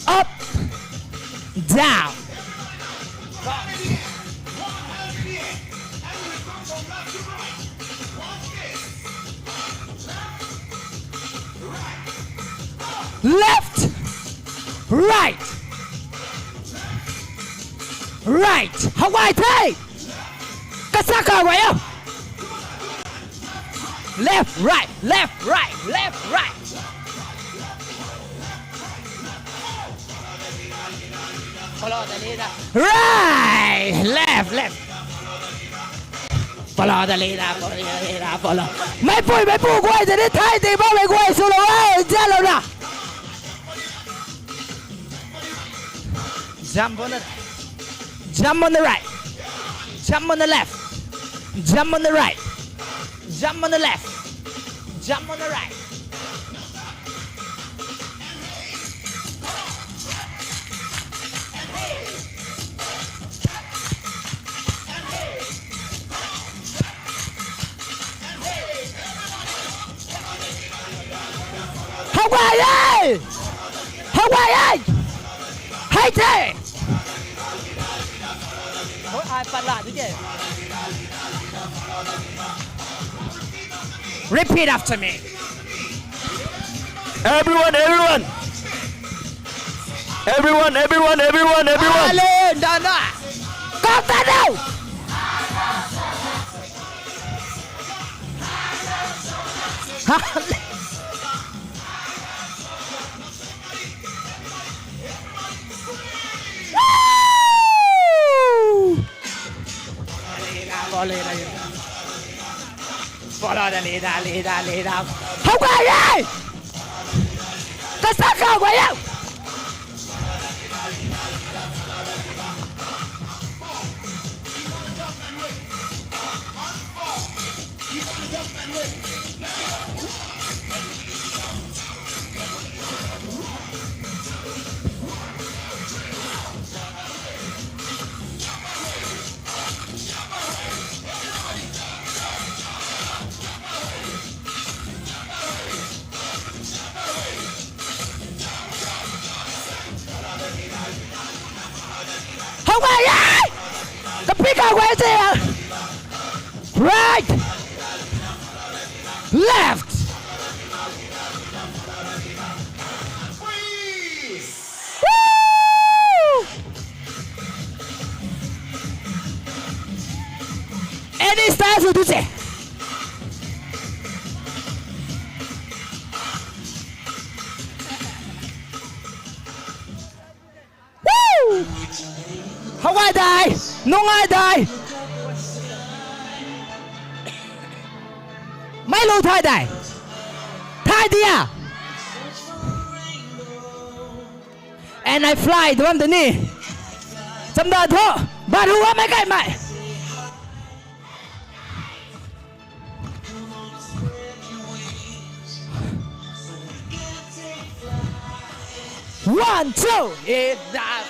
Up. Down. Left. Right. Right. How wide, hey? Kasaka, where you? Left, right, left, right, left, right. Follow the leader. Right, left, left. Follow the leader, follow the leader, follow. Mei pui, mei pu guay de ni thai di ba mei guay sw lou, eh, ja lou na. Jump on the, jump on the right. Jump on the left. Jump on the right. Jump on the left. Jump on the right. How are you? How are you? Hey, hey! Repeat after me. Everyone, everyone. Everyone, everyone, everyone, everyone. Hale, nana. Kau ta dou. Hale. Woo! Follow the leader, leader, leader. How are you? Kasaka, how are you? How are you? Kapika guay se. Right. Left. Woo! Any style sw tu se. Woo! How ai dai? Nung ai dai? Mei lu thai dai? Thai dia? And I fly, duam de ni. Chamda tho, baru wa mei kai mei. One, two, is that.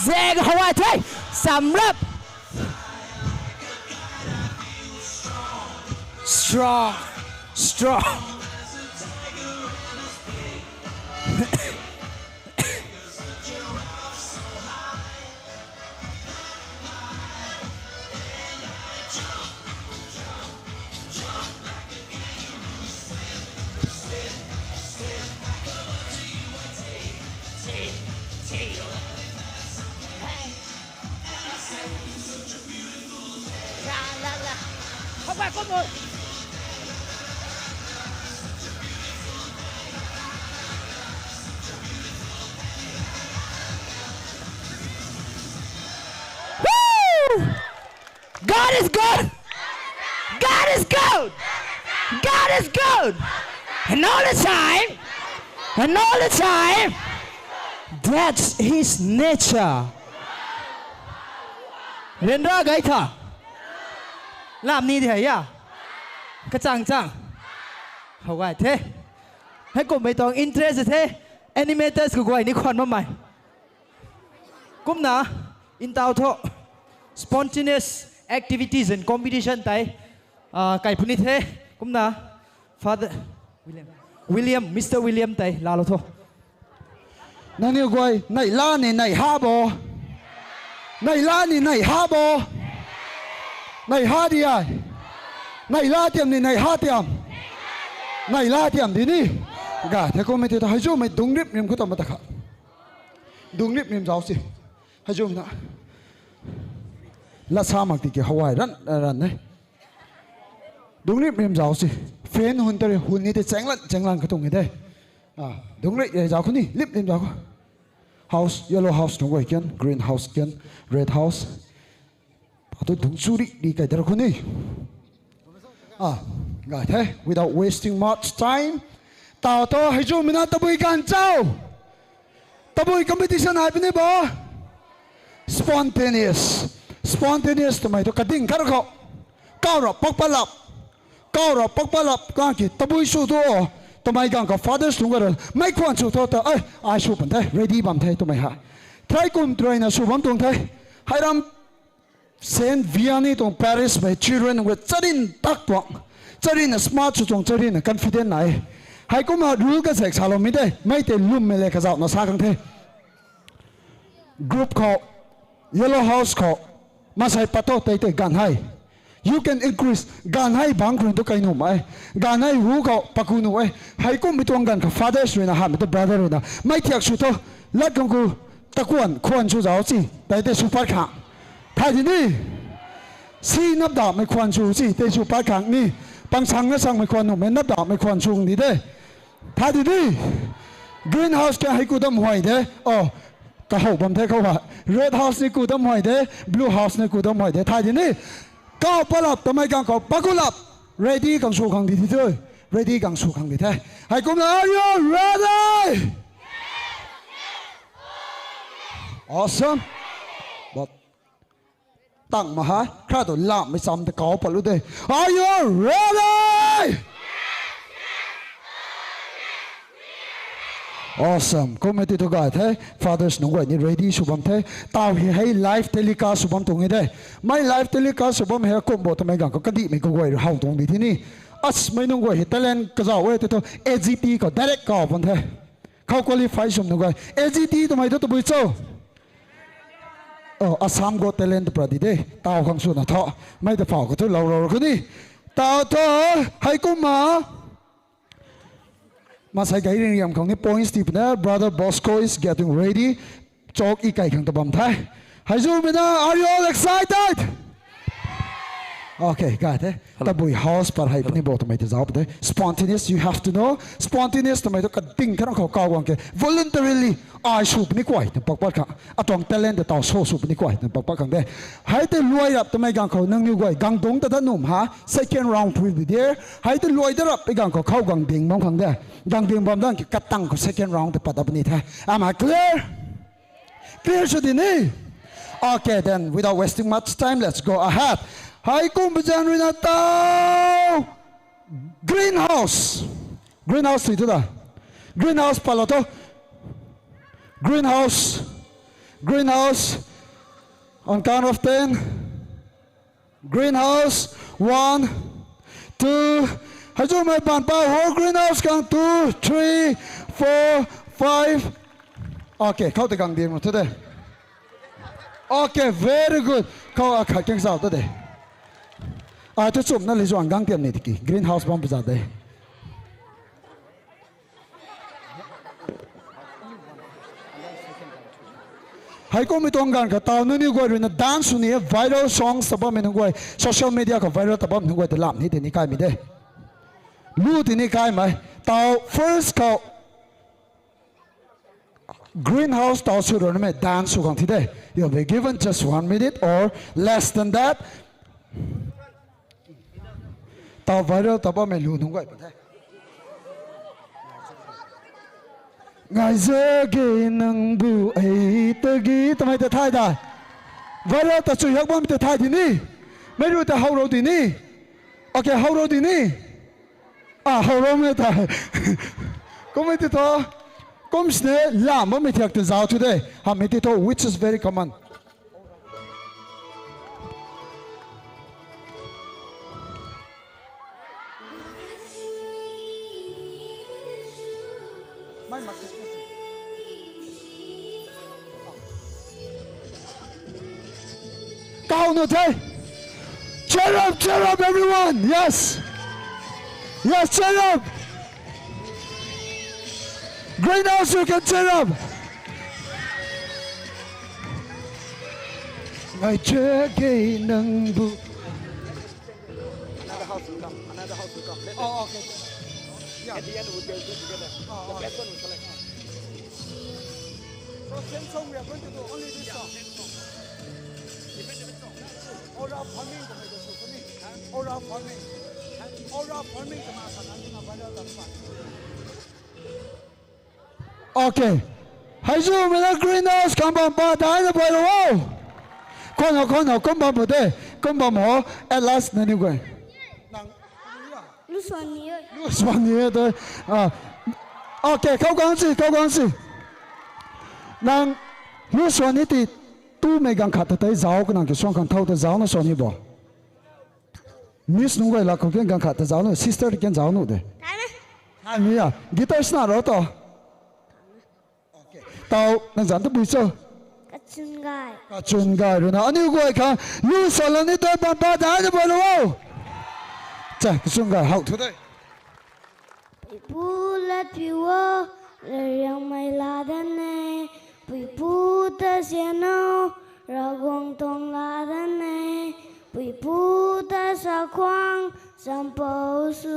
Dek hawai the. Samrap. Strong. Strong. Woo! God is good. God is good. God is good. And all the time. And all the time. That's his nature. Ryanra gay tha. Lam ni di hei ya. Kachang chang. How gay the. Hei kummei tuang interest the. Animators khou guay ni khwan bammei. Kumna, ntaw thu, spontaneous activities and competition tei, ah, kai puni the. Kumna, Father William, Mister William tei laalou tho. Nangniw guay, neihla ni neihha bo. Neihla ni neihha bo. Neihha di ai. Neihla tiam ni neihha tiam. Neihla tiam di ni. Ga the kummei ti ta hei zumei dungc rip rim khou ta ma ta kha. Dungc rip rim zauc si. Hei zumei na. Lat sa mak tiki hawai ran, ran e. Dungc rip rim zauc si. Fan hun tari hun ni tei chenglan, chenglan katuang e de. Ah, dungc rip zauc khou ni, lip rim zauc khou. House, yellow house nunc guay kian, green house kian, red house. Atu dungc chu ri ri kai dar khou ni. Ah, gay the, without wasting much time. Taw tho, hei zumei na tabui ganv chau. Tabui competition ai puni bo. Spontaneous. Spontaneous twmei thu kading khat khou. Kau ra pak pat lap. Kau ra pak pat lap kang ki tabui sw thu. Twmei ganv khou fathers nunc guay ra. Mei khwan sw tho ta, ai, ai sw pan the, ready bam the twmei ha. Threi kum tw ruina sw bam tuang the. Hei ram Saint Vianney tuang parish mei children nunc guay charyn tak tuang. Charyn na smart sw tuang, charyn na confident nai. Hei kumna rule kazak saloumei de. Mei tei lwmmei le kazauhna sa khang the. Group khou, yellow house khou, mansei pat tho tei tei ganv hei. You can increase, ganv hei bangc khou tu kai nuh mei. Ganv hei hu khou paku nuh e. Hei kummei tuang ganv khou fathers ruina hamhmei tu brother ruina. Mei thiak sw tho, lat khang khou, takuan, khwan sw zauc si, tei tei sw pat khang. Thay di ni. Si nap damei khwan sw si, tei sw pat khang ni. Pang sang na sangmei khwan nuhmei nap damei khwan sw di de. Thay di ni. Green house kian hei ku dam huay de. Oh, kahow bam the khou ha. Red house ni ku dam huay de. Blue house ni ku dam huay de. Thay di ni. Kau pat lap twmei ganv khou paku lap. Ready khang sw khang di thi tu. Ready khang sw khang di the. Hei kumna, are you ready? Awesome. But tang ma ha, khra tu lamhmei cham ta kau pat lu de. Are you ready? Awesome. Kummei ti thu gay the, fathers nunc guay ni ready sw bam the. Taw hei hei live telecast sw bam tuang e de. Mei live telecast sw bam hei kum bo twmei ganv khou kandihmei kaguay how tuang di thi ni. As mei nunc guay hei talent kazauh e ti thu A G T khou direct kau pan the. Khou qualify swm nunc guay. A G T twmei thu tabui cho? Oh, Assam Got Talent pra di de. Taw khang swna tho. Mei ta phau khou thu lou rou khou ni. Taw tho, hei kumna. Mansei gay ring riam khang ni points ti puna, Brother Bosco is getting ready. Chalk i kai khang ta bam the. Hei zumei na, are you all excited? Okay, gay the. Tabui house par hei puni bo twmei ta zauc puni. Spontaneous, you have to know. Spontaneous twmei thu kading khat khou kau guang ke. Voluntarily, ai sw puni kuay twna pak pat khang. Atuang talent ta taw show sw puni kuay twna pak pat khang de. Hei tei luai rap twmei ganv khou nangniw guay gang dungc ta dat nuh ha. Second round will be there. Hei tei luai da rap i ganv khou khou gang ding bam khang de. Gang ding bam dang ki katang khou second round tei pat dat puni the. Am I clear? Clear sw di ni? Okay, then without wasting much time, let's go ahead. Hei kum bajan ruina taw. Greenhouse. Greenhouse ti tu da. Greenhouse pat lou tho. Greenhouse. Greenhouse, on count of ten. Greenhouse, one, two. Hei zumei baan pa ho, greenhouse khang two, three, four, five. Okay, khou tei gang dir mu thu de. Okay, very good. Khou akhat kang zau ta de. Ai thu chumna li zuang gang tiam ni tiki. Greenhouse bam pa za de. Hei kummei tuang ganv kha taw nunc ni guay rui na dance sw ni e, viral songs ta bammei nunc guay, social media khou viral ta bammei nunc guay ta lam ni tei ni kaimei de. Lu tei ni kaimei. Taw first khou greenhouse taw sw rui namei dance sw khang thi de. You'll be given just one minute or less than that. Taw viral ta bammei lu nunc guay pa the. Ngaizak ge nang bu ei tagi twmei ta thay da. Viral ta chui hak bammei ta thay di ni. Meic rui ta how rou di ni. Okay, how rou di ni. Ah, how rou mei ta. Kummei ti thu. Kum sini lam bammei thiak ta zauc thu de. Hamei ti thu, which is very common. Kaw nu the. Cheer up, cheer up, everyone. Yes. Yes, cheer up. Greenhouse, you can cheer up. Ngai che ge nang bu. Another house will come. Another house will come. Let them. Oh, okay. Yeah. At the end, we will do together. Oh, okay. The best one will select. So same song we are going to do, only this song. Aura farming to make the symphony. Aura farming. Aura farming to make the symphony. Okay. Hei zumei na greenhouse khang bam pa daina bailou o. Khwan ho, khwan ho, kum bam ho de. Kum bam ho. At last, nangniw guay. Lu swan ni e. Lu swan ni e de. Ah. Okay, khou gang si, khou gang si. Nang lu swan ni ti tumei gang khat ta tei zauc ka nang ki suang khang thau ta zauc na swan ni bo. Miss nunc guay lak khou ken gang khat ta zauc nu, sister ti ken zauc nu de. Thaimei. Thaimei a, guitar sna ro to. Taw, nang zanc ta bui cho? Kachun gay. Kachun gay rui na. Aniu guay khang, lu swan lou ni tei bam pa daina bailou o. Cha, kachun gay, how thu de. Puipu latpiu o, Riangmei laa dan e. Puipu ta zian o, Ravguangc tuang laa dan e. Puipu ta sa khwang, champou sw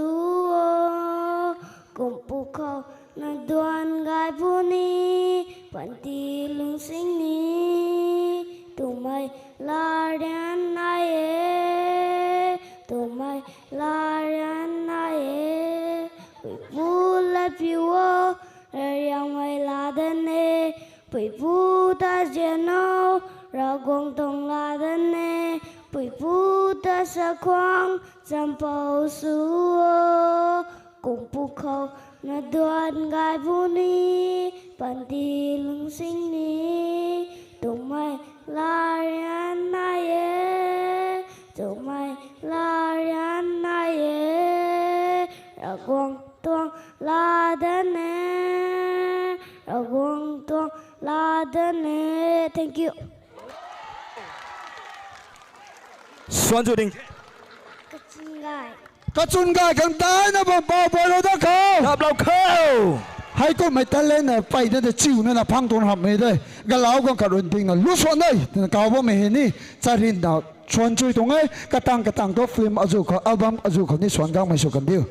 o. Kumpu khou na duan gay puni, panty lungsing ni, twmei laa rian nai e, twmei laa rian nai e. Puipu latpiu o, Riangmei laa dan e. Puipu ta zian o, Ravguangc tuang laa dan e. Puipu ta sa khwang, champou sw o. Kumpu khou na duan gay puni, panty lungsing ni, twmei laa rian nai e, twmei laa rian nai e. Ravguangc tuang laa dan e, Ravguangc tuang laa dan e. Thank you. Swan zu ding. Kachun gay. Kachun gay khang daina bam pa bailou da khou. Daplou khou. Hei kummei talent na peyna de chiuna na phang tuang hamhmei de. Galau gang khat run ding na lu swan de. Twna kau bammei hei ni. Charynna swan chui tuang e. Katang katang thu film azu khou, album azu khou ni swan gangmei sw kan diu.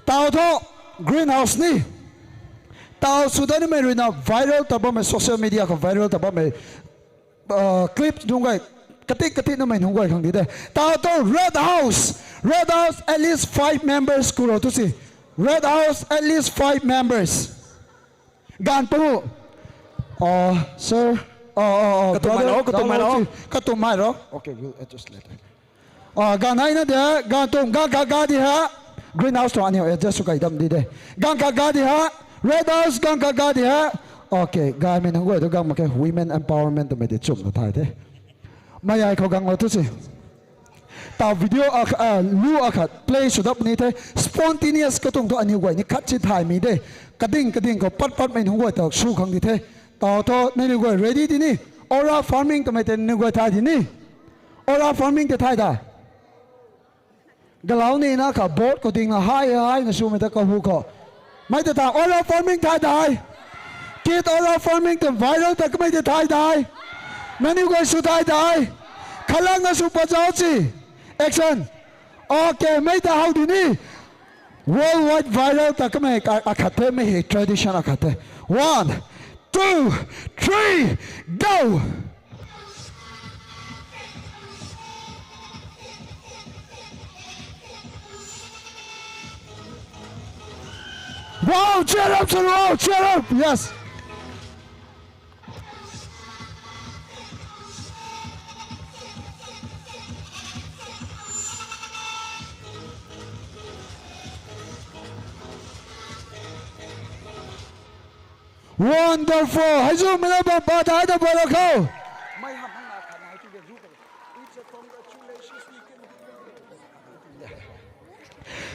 Taw thu, greenhouse ni. Taw sw dainamei rui na viral ta bammei, social media khou viral ta bammei, clip nunc guay, katik katik namei nunc guay khang di de. Taw thu Red House, Red House at least five members ku ro tu si. Red House at least five members. Ganv pu. Sir. Katumei ro, katumei ro. Katumei ro. Okay, we'll adjust later. Ganv hei na de, ganv tum, ganv khat ga di ha. Greenhouse tuang aniu adjust sw kai dam di de. Ganv khat ga di ha. Red House ganv khat ga di ha. Ok, gaymei nunc guay tu gang mak khe, women empowerment twmei tei chumna thay the. Mei ai khou gang lou tu si. Taw video akhat, ah, lu akhat play sw dat ni the. Spontaneous katuang tu aniw guay ni khat si thaymei de. Kading kading khou pat patmei nunc guay ta sw khang di the. Taw thu nangniw guay ready di ni. Aura farming twmei tei nangniw guay thay di ni. Aura farming tei thay da. Galau ni na kha board khou ding na hai hai na swmei ta kahu khou. Mei ta ta aura farming thay dai. Kit aura farming tei viral ta kamei tei thay dai. Nangniw guay sw thay dai. Khatlangna sw pat zauc si. Action. Ok, mei ta how di ni. Worldwide viral ta kamei akhat the, mei hei tradition akhat the. One, two, three, go! Wow, cheer up, sir, wow, cheer up, yes. Wonderful! Hei zu mei na bam pa dai na bam ra khou.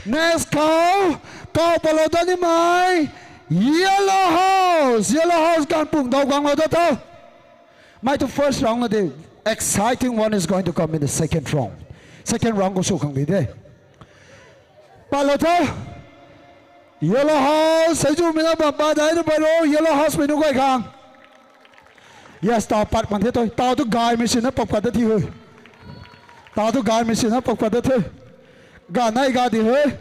Next khou, kau palou dat nimei, Yellow House, Yellow House ganv pung daw guanglou dat tho. Mei tu first round na de, exciting one is going to come in the second round. Second round khou sw khang di de. Palou tho. Yellow House, hei zu mei na bam pa dai na bam ro, Yellow House mei nunc guay khang. Yes, taw pat man the tho. Taw tu gaymei sina pak pat dat thi hui. Taw tu gaymei sina pak pat dat the. Ganv nai ga di hui.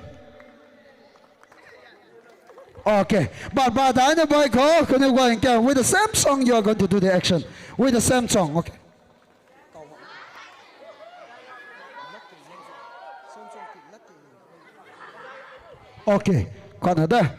Okay. Bam pa dai na bam khou, kaniw guay khang, with the same song you are going to do the action. With the same song. Okay. Okay. Khatna de.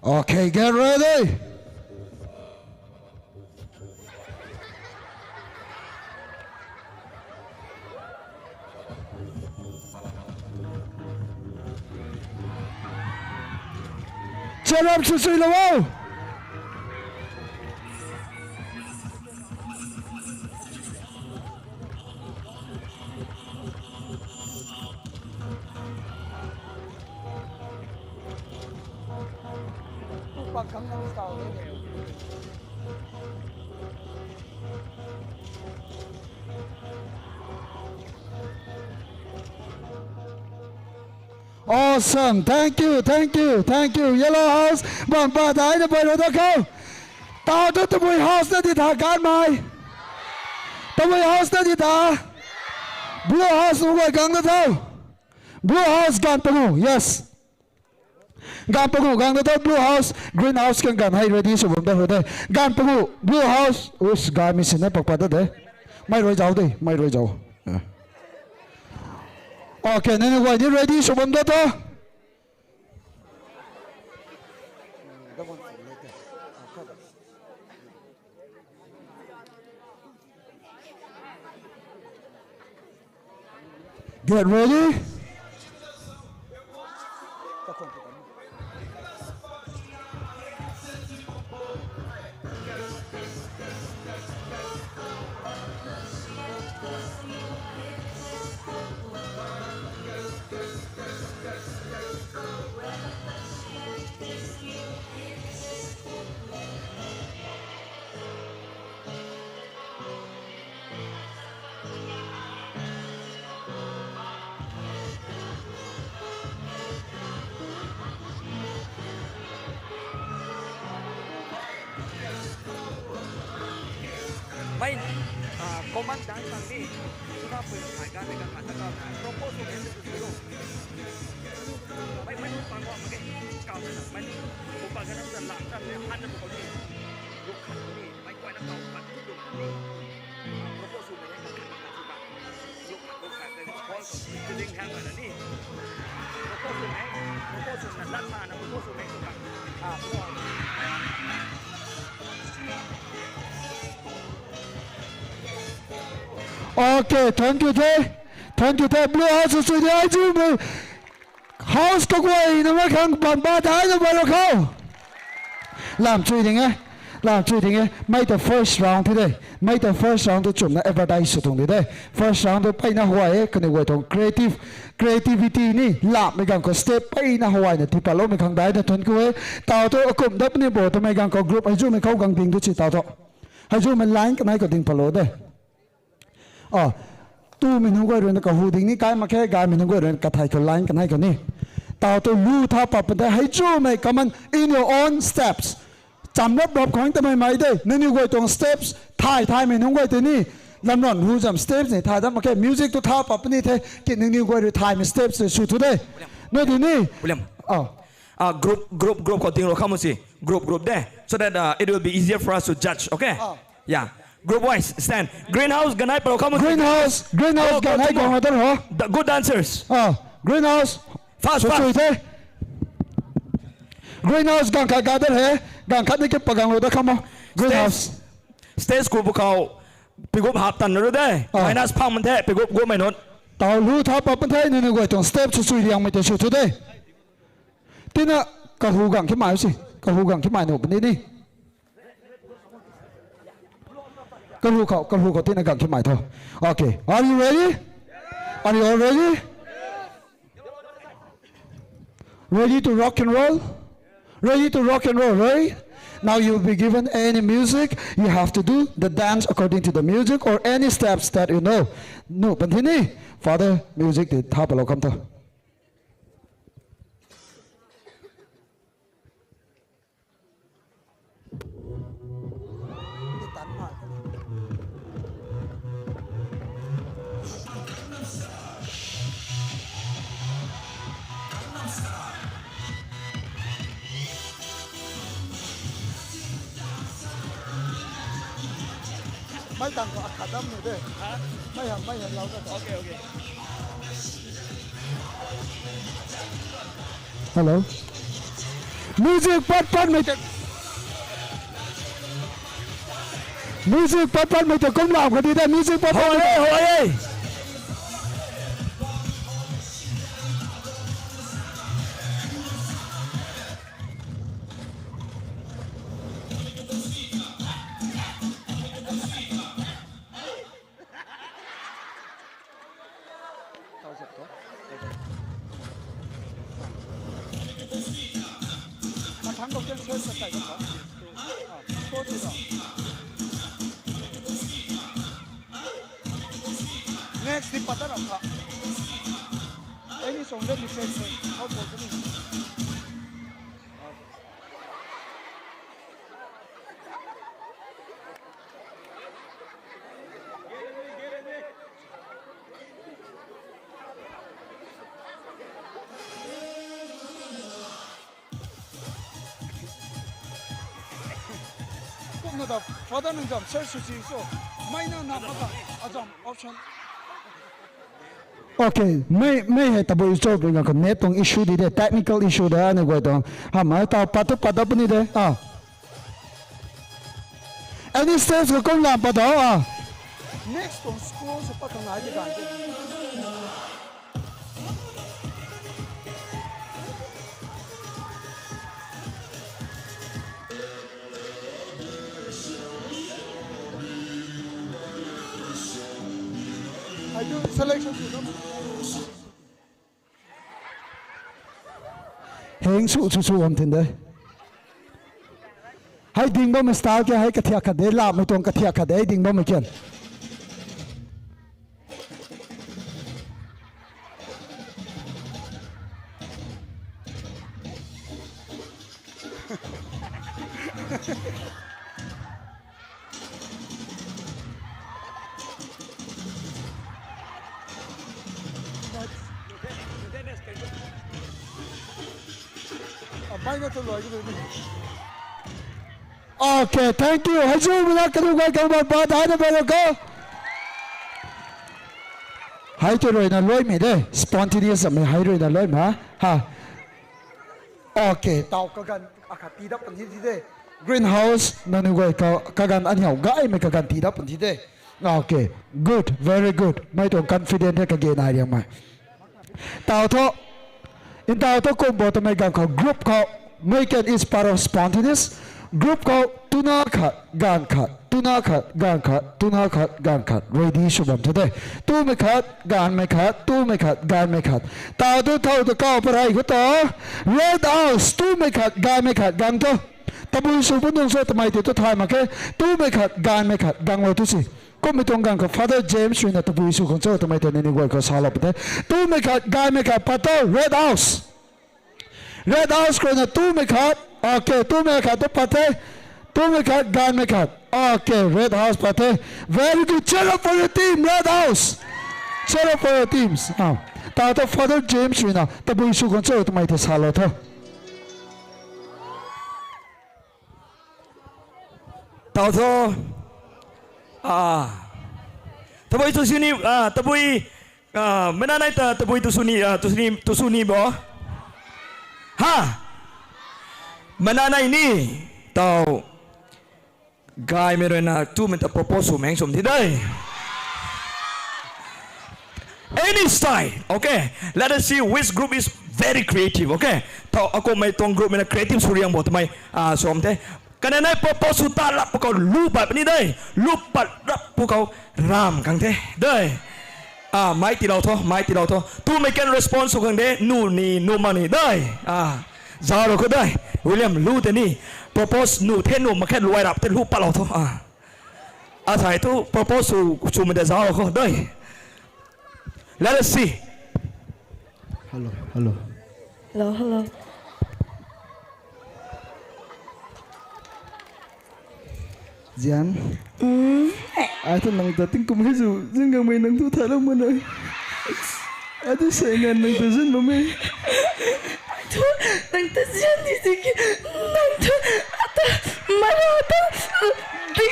Okay, get ready. Cheer up swsuilou o. Awesome. Thank you, thank you, thank you. Yellow House, bam pa dai na bam ro da khou. Taw tu tabui house na di tha ganmei. Tabui house na di tha. Blue House nunc guay gang na tho. Blue House ganv pangu, yes. Ganv pangu gang na tho, Blue House, Green House khang ganv hei ready sw bam da hu de. Ganv pangu, Blue House, us gaymei sina pak pat da de. Mei rui zauc de, mei rui zauc. Okay, nangniw guay ni ready sw bam da tho. Get ready. Mei, ah, command dance khang ni, swna pui khai ganv ni ganv khat ta kau na, propose sw khe sw sw sw. Mei, mei, pang guang mak ge, kau na, mei, bu pa ganv na la, na le, han na bu kau ni, ruk khat ni, mei, kuay na kau khat ni, ruk khat ni, ah, propose Okay, thank you the. Thank you the. Blue House sw sui de ai chu mei. House kaguayna mei khang bam ba dai na ba ro khou. Lam chui ding e. Lam chui ding e. Mei ta first round thi de. Mei ta first round tu chumna advertise sw tuang di de. First round tu peyna huay e. Kaniw guay tuang creative, creativity ni lamhmei ganv khou step peyna huayna tii patloumei khang dai na thuanc ku e. Tau tu akum dat puni bo twmei ganv khou group hei zumei khou gang ding tu chi tau tu. Hei zumei line kanei khou ding patlou de. A, tumei nunc guay rui na kahu ding ni kai mak khe, gaymei nunc guay rui na kathei khou line kanei khou ni. Tau tu lu tha pat pun the, hei zumei common in your own steps. Cham rap rap khang tamei mei de, nangniw guay tuang steps, thay thaymei nunc guay tei ni. Lamran hu zam steps ni thay dat mak khe, music tu tha pat puni the, ki nangniw guay rui thaymei steps tei sw thu de. Nai di ni. William. A. Uh, group, group, group khou ting ro kham si. Group, group de. So that, uh, it will be easier for us to judge, okay? Yeah. Group wise, stand. Greenhouse, ganai paro kham si. Greenhouse, greenhouse, ganai guang na tan ho. The good dancers. A, greenhouse. Fast, fast. Greenhouse, gang khat ga tan he. Gang khat ni ki pagang lo da kham o. Greenhouse. Stage ku bu khou. Pigup hap tan ru de. Minus phang man the, pigup gup mei nunc. Tau lu tha pat pun the, nangniw guay tuang step sw sui liangmei tei sw thu de. Tina kahu gang ki mai si. Kahu gang ki mai nu puni ni. Kahu khou, kahu khou tina gang ki mai tho. Okay. Are you ready? Are you all ready? Ready to rock and roll? Ready to rock and roll, right? Now you'll be given any music. You have to do the dance according to the music or any steps that you know. Nu, pan thi ni. Father, music tei tha patlou kham tho. Mei tang khou akhat dam ni de. Mei ham, mei ham lau ta. Okay, okay. Hello. Music pat patmei tei. Music pat patmei tei kum lam kha di de, music pat pat. Hoi e, hoi e. Next, di pata ram tha. Any song, let me say, say, how to do it. Kumna ta, father nang zam search sw si so, mei na na maka, azam option. Okay, mei, mei hei tabui cho pi nga khou net tuang issue di de, technical issue de, aniu guay tuang. Hamh ta pat tu pat dat puni de. Ah. Any steps khou kum lam pat tho, ah. Next tuang school se pat khang nai di gan de. Hei tu selection sw tu. Heng sw sw sw bam tin de. Hei ding bammei style ke hei kathiak khat de, lamhmei tuang kathiak khat de, hei ding bammei kian. Okay, thank you. Hei zumei na kaniw guay khang bam ba dai na ba lo ko. Ai tu ruina luaimei de. Spontaneous amei hei ruina luaimei. Ha. Okay, tau kaganv akhat tii dap puni ti de. Greenhouse nanu guay ka, kaganv aniu gaymei kaganv tii dap puni de. Okay, good, very good. Mei tuang confident the kage nai riangmei. Tau thu, ntau thu kum bo twmei ganv khou group khou, mei kan is part of spontaneous. Group khou tuna khat, ganv khat, tuna khat, ganv khat, tuna khat, ganv khat. Ready sw bam the de. Tumei khat, ganvmei khat, tumei khat, ganvmei khat. Tau thu thow ta kau parei khou ta. Red House, tumei khat, ganvmei khat, ganv thu. Tabui sw bam nung cho twmei tei thu thay mak khe. Tumei khat, ganvmei khat, ganglou tu si. Kummei tuang ganv khou Father James ruina tabui sw khang cho twmei tei nini guay khou salou puni the. Tumei khat, ganvmei khat, pat tho, Red House. Red House khou na tumei khat. Okay, tumei khat tu pat the. Tumei khat, ganvmei khat. Okay, Red House pat the. Very good. Cheer up for your team, Red House. Cheer up for your teams. Ah. Tau thu Father James ruina tabui sw khang cho twmei tei salou tho. Tau tho. Ah. Tabui tu sini, ah, tabui, ah, mana nai ta tabui tu suni, ah, tu suni, tu suni bo. Ha. Mana nai ni. Tau. Gaymei ruina tumei ta propose sw meng sw ti de. Any style, okay? Let us see which group is very creative, okay? Tau akumhmei tuang group mei na creative sw riang bo twmei, ah, sw the. Kanei nai propose sw ta lap pw khou lu pat puni de. Lu pat lap pw khou ram khang the de. Ah, mei tiilou tho, mei tiilou tho. Tumei kan response sw khang de, nu ni, nu mak ni de. Ah, zauclou khou de. William, lu tei ni. Propose nu the, nu mak khe luai rap tei lu patlou tho. Ah. Asei thu propose sw, swmei de zauclou khou de. Let us see. Hello, hello. Hello, hello. Zian. Ai thu nang ta tingkum hei zu zin gangmei nang thu thailou mak na. Ai thu sei ngan nang ta zin bammei. Ai thu nang ta zin di tiki nang thu ata mara ta di.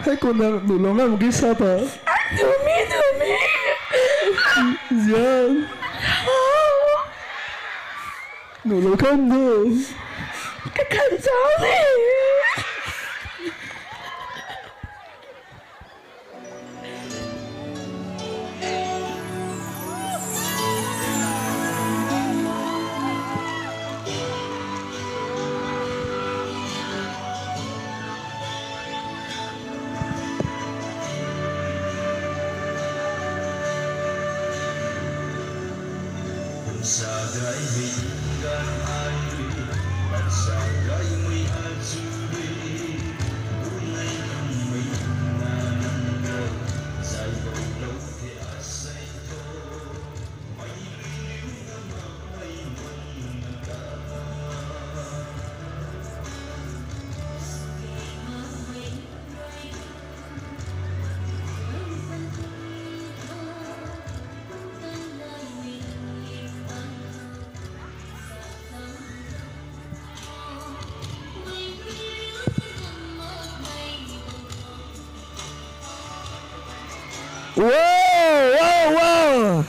Hei kumna nuhlou ngam mak ge sa pa. Ai nuh mi, nuh mi. Zian. Nuhlou kham de. Kakhang zauc ni. Wow, wow, wow.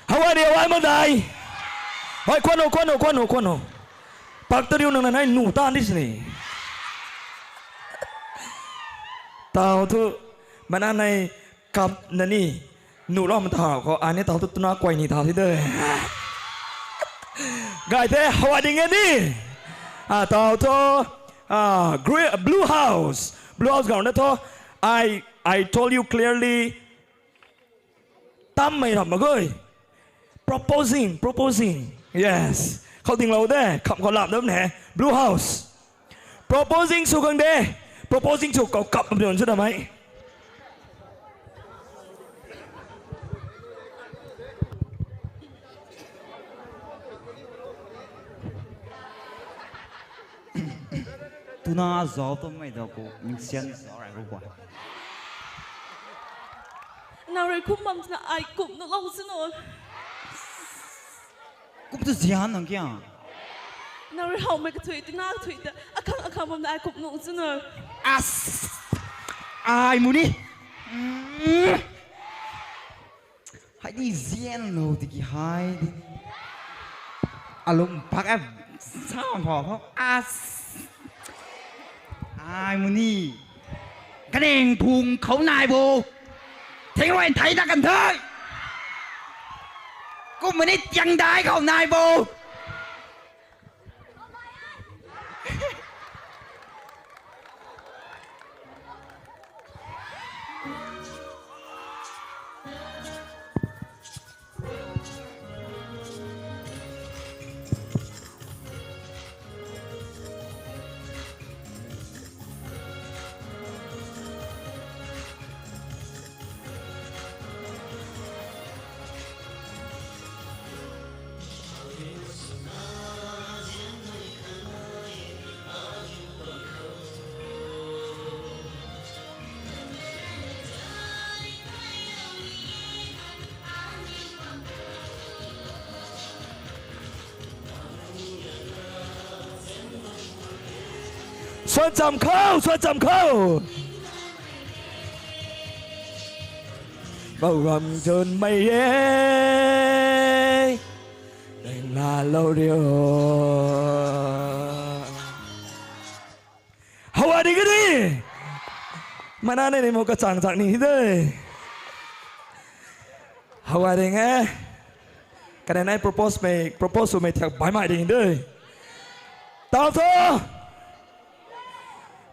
How are you? How am I? Hoi, kuan o, kuan o, kuan o, kuan o. Pak ta riu nang na nai nu tan di sini. Tau thu, mana nai kap na ni, nuhlou ma ta hau khou, ani tau thu tuna kuai ni tau thi de. Gay the, how are you ni? Ah, tau thu, ah, gre-, Blue House. Blue House gauna thu, I, I told you clearly, tammei ram mak ge. Proposing, proposing. Yes. Khou dinglou de, kham khou lap dam ne. Blue House. Proposing sw khang de. Proposing sw khou kap bam sw damei. Tuna zauc tumei da ku, mingsian zauc rai ru ba. Nang rui kum bam twna ai kum nuh lou sw nu. Kum tu zian nang kia. Nang rui howmei kathui, tina kathui ta, akhang akhang bam na ai kum nuh sw nu. As. Ai muni. Mm. Hei di zian lou tiki hei di. Alum pak a sam pho pho. As. Ai muni. Kaneng phung khou nai bo. Thing rui thei ta kan the. Kum mani tiang dai khou nai bo. Suan cham khou, suan cham khou. Bau ram chun mei e. Deng la lou rio. Hawa ding ka di. Mana nei ni mo kachang chang ni de. Hawa ding e. Kanei nai propose mei, propose mei thiak bai mai ding de. Tau tho.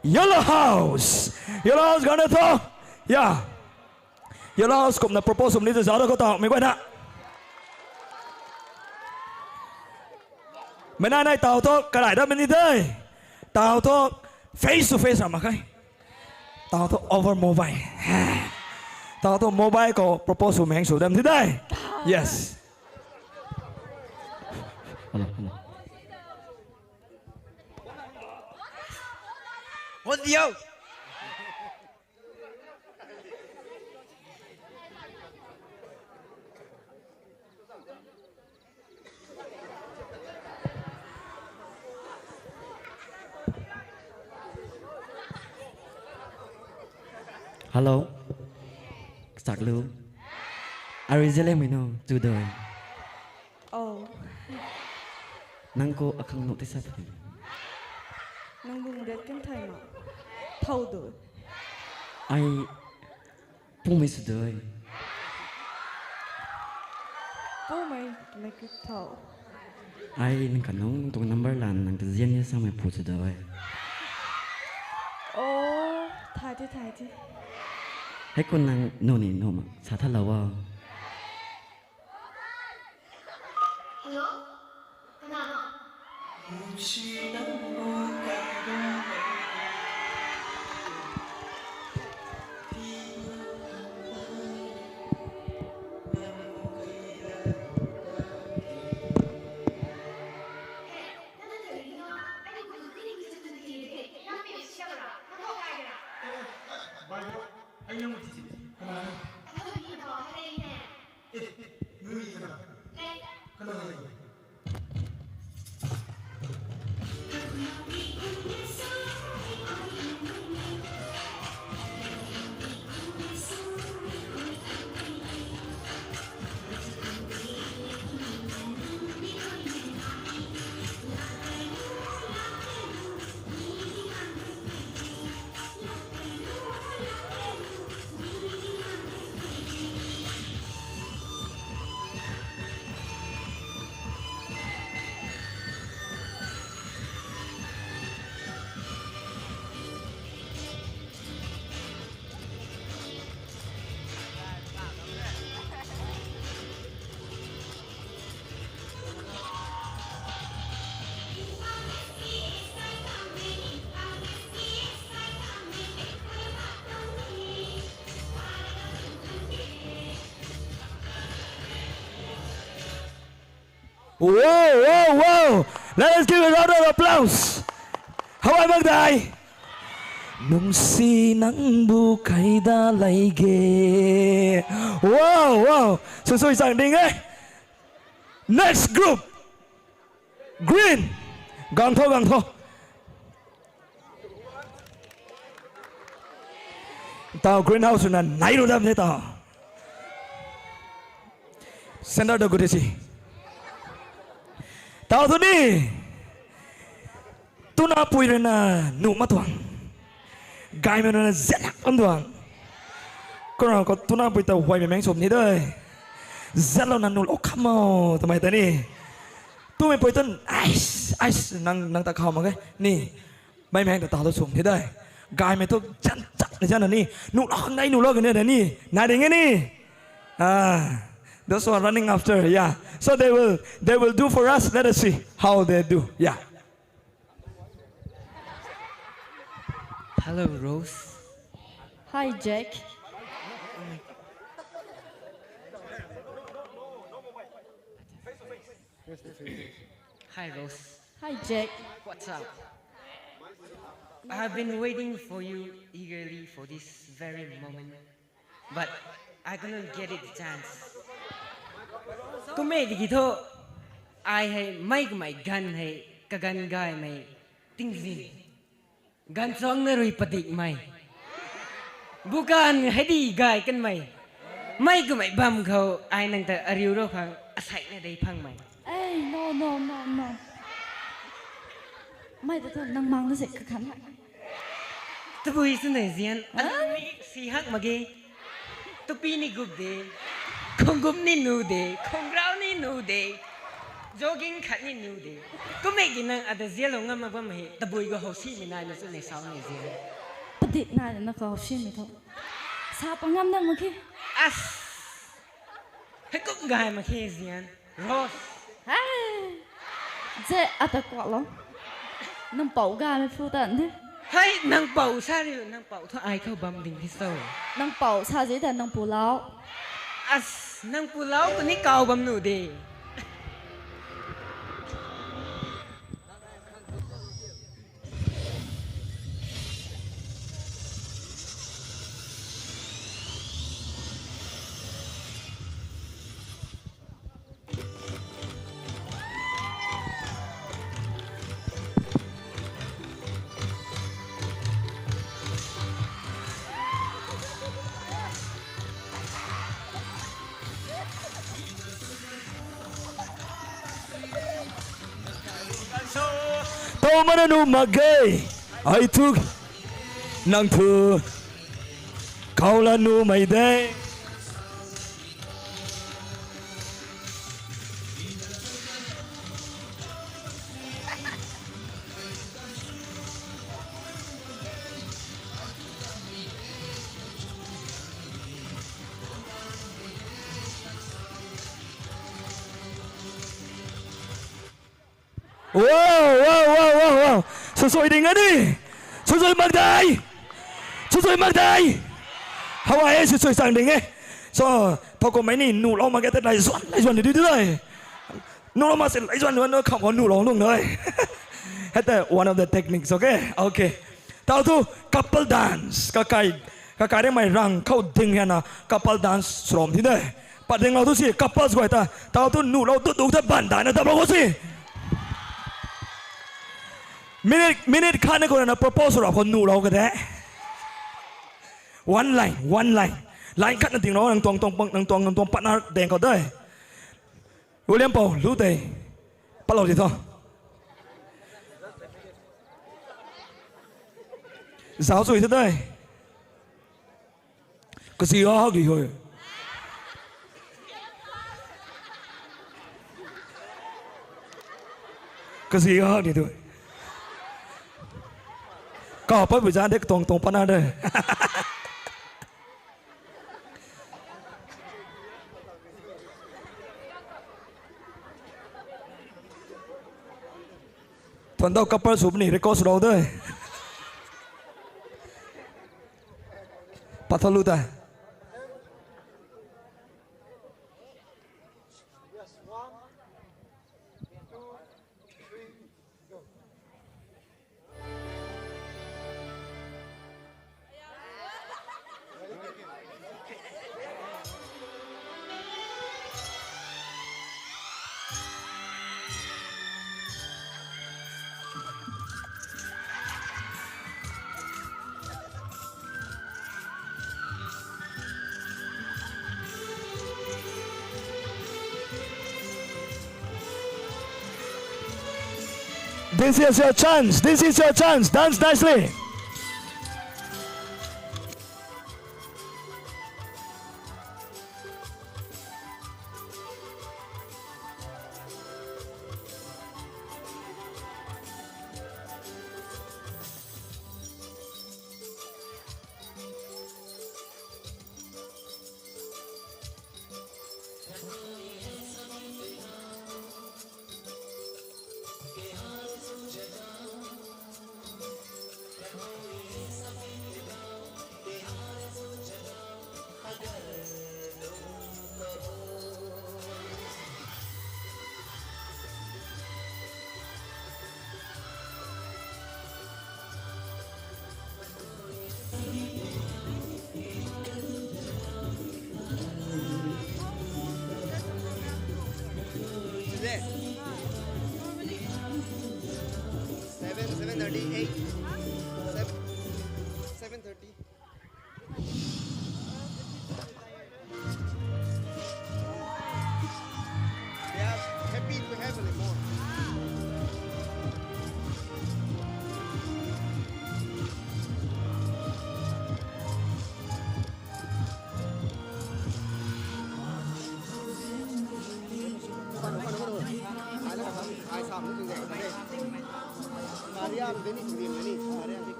Yellow House. Yellow House ganv tho. Ya. Yellow House kumna propose um ni tu zauc da khou tau mei guayna. Mei nai nai tau tho karai da mei ni de. Tau tho face to face ram mak khe. Tau tho over mobile. Tau tho mobile khou propose sw meng sw dam thi de. Yes. Hello, hello. Hon diu. Hello. Chaklu. Arui Zelianmei nu, chu doi. Oh. Nang khou akhang nuh tei sa the. Nang bung riat kan thei ma. Thau doi. Ai pumei sw doi. Pumei, mei ku thau. Ai nang kanung tuang number lan nang ta zian ni samei pu sw doi. Oh, thai the, thai the. Hei kun nang nu ni nu ma sa tha lou o. Hello? Kanana? Wow, wow, wow. Let us give a round of applause. How about that? Nungsi nangbu kaida leige. Wow, wow. Sui sui chang ding e. Next group. Green. Gang tho, gang tho. Tau greenhouse na nai ru dam ne tau. Center da gudi si. Tau tu ni. Tuna pui rui na nu ma tuang. Gaymei rui na zet lak tuang tuang. Kora ko tuna pui ta huay mei meng sop ni dei. Zet lou na nu lou kham o, twmei ta ni. Tumei pui tun, ais, ais, nang, nang ta khau mak ge. Ni, mei meng ta ta lou sum ni dei. Gaymei tu zan zat ni zan na ni. Nu lou khang dei, nu lou khang dei ni. Na ding e ni. Ah, those who are running after, yeah. So they will, they will do for us. Let us see how they do. Yeah. Hello, Rose. Hi, Jack. Hi, Rose. Hi, Jack. What's up? I've been waiting for you eagerly for this very moment. But I couldn't get it the chance. Kum e tiki thu, ai hei mei kamei ganv hei kaganv gaymei tingzin. Ganv chuangna rui padikmei. Bukan hei di gay kanmei. Mei kamei bam khou ai nang ta ariu rou khang asaekna dei phangmei. Ei, no, no, no, no. Mei ta thu nang mang na se kakhan hak. Tabui sw nei zian, ah? Alung ni si hak mak ge. Tupi ni gup de. Khonggup ni nu de. Khongrau ni nu de. Jogging khat ni nu de. Kum e ki nang ata zian lou ngam mak bam hei. Tabui khou hou simei nai na sw nei sau nei zian. Padik nai na khou hou simei tho. Sa pa ngam na mak khe. As. Hei kum gay mak khe zian. Rose. Hey! Ze ata kuak lou. Nang pou gaymei phu tan de. Hei, nang pou sa riu, nang pou thu ai khou bam ding the so. Nang pou sa zi ta nang pu lau. As, nang pu lau kuni kau bam nu de. Tau mana nu mak ge. Ai thu. Nang thu. Kau la numei de. Wow, wow, wow, wow, wow. Susui ding a ni. Susui mak dai. Susui mak dai. Hawa e susui sang ding e. So, thoko mai ni nu lou mak ge te lai zuan, lai zuan ni dui dui lai. Nu lou mak se lai zuan, zuan, kham ko nu lou lung nai. Hei te one of the techniques, okay? Okay. Tau thu couple dance. Kakai, kakai de mai rang khou ding hei na couple dance srom thi de. Pat ding lou thu si couples guay ta. Tau thu nu lou tu tu ta ban dai na dap lou ko si. Minute, minute khat na ko na propose rap khou nu lou ka de. One line, one line. Line khat na ding lou nang tuang, tuang, nang tuang, nang tuang partner deng khou de. William Pou, lu tei. Patlou di tho. Zauc chui the dai. Kasi a hak di hoi. Kasi a hak di tu. Ka pat bu zan de tuang tuang pana de. Thuan dau couple sw puni request rou de. Pathalu ta. This is your chance. This is your chance. Dance nicely. Seven, seven thirty, eight, seven, seven thirty. They are happy to have anymore.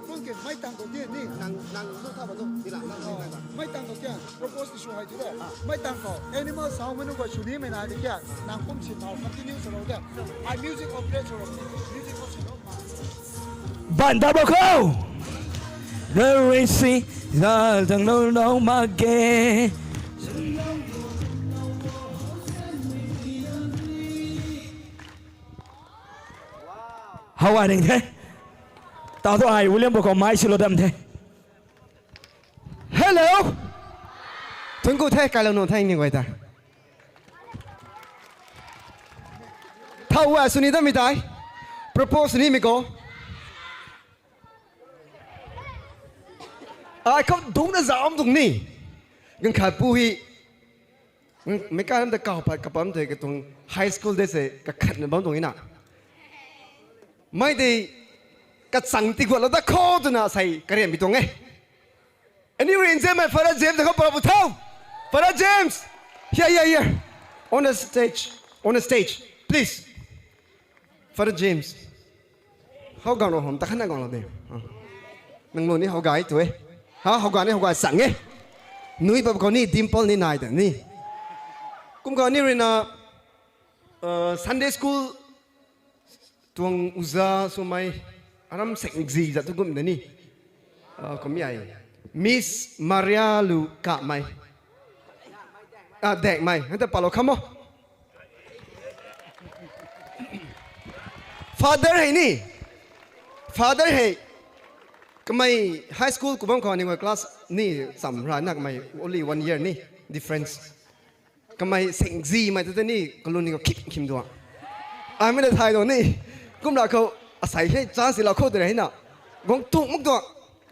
Kum ke mei tang khou ti ni. Nang, nang lu tha ba tu, di la, nang, nang, nang. Mei tang khou kya? Propose ti sw hei tu de. Mei tang khou animal sound mei nunc khou sw nimei na di kya? Nang kum si thau continue sw lou de. Ai music operate sw lou. Music ko sw lou. Ban da ba khou. The racing, the dang no no ma ge. How ai ning the? Tau tu ai William bo khou mai silo dam the. Hello. Thunku the, kailou nu the ni guay ta. Thau wa sw ni dam mi tai. Propose ni mi ko. Ai khou dung na zam dung ni. Ganv khat pu hi. Mei kai lam ta kau pat kapam tei katuang high school de se kakhat na bam tuang ina. Mei tei kachang ti guat lou da khou twna sei kariam bi tuang e. Anyway, in James, Father James, khou para bu thau. Father James, here, here, here. On the stage, on the stage, please. Father James. How gang lo hom ta khana gang lo de. Ah. Nang lo ni how gay tu e. Ha, how gay ni how gay sang e. Nui bap khou ni dimple ni nai ta ni. Kum khou ni rui na, uh, Sunday school tuang uza swmei aram seng zi zat tu gum da ni. Uh, kum yai. Miss Maria Lu Kamei. Ah, Dekmei. Hanta palo khamo. Father hei ni. Father hei. Kamei high school khou bam khou ni class ni cham ra na kamei only one year ni difference. Kamei seng zi mei ta ni kalun ni khou khim khim dua. Ai mei na thai dua ni. Kum ra khou asei hei chance la khou de hei na. Gong tung mak dua.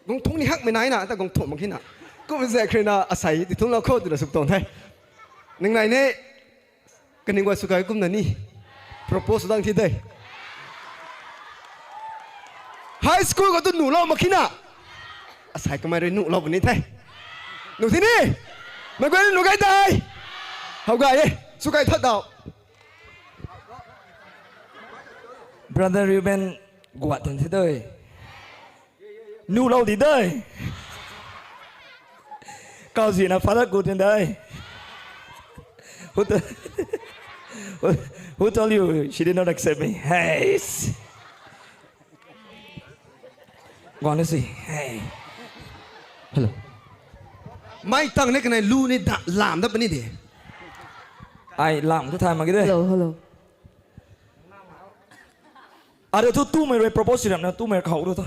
Gong tung ni hak mei nai na ta gong tung mak hei na. Kum zek khrui na asei ti tung la khou de suk tuang the. Ning nai ne. Kaning wa sw kai kumna ni. Propose dang thi de. High school khou tu nuh lou mak khe na. Asei kamei rui nuh lou puni the. Nuh thi ni. Mei guay nuh kai dai. How gay e. Sw kai that dau. Brother Reuben guat tan thi de. Nuh lou di de. Kau zi na father gut ni de. Who, t- who, who told you she did not accept me? Hey. Guang na si. Hey. Hello. Mei tang ni kanei lu ni da, lam da puni de. Ai lam tu thay mak ge de. Hello, hello. Ada tu tumei rui propose ram na tumei khou ru tu.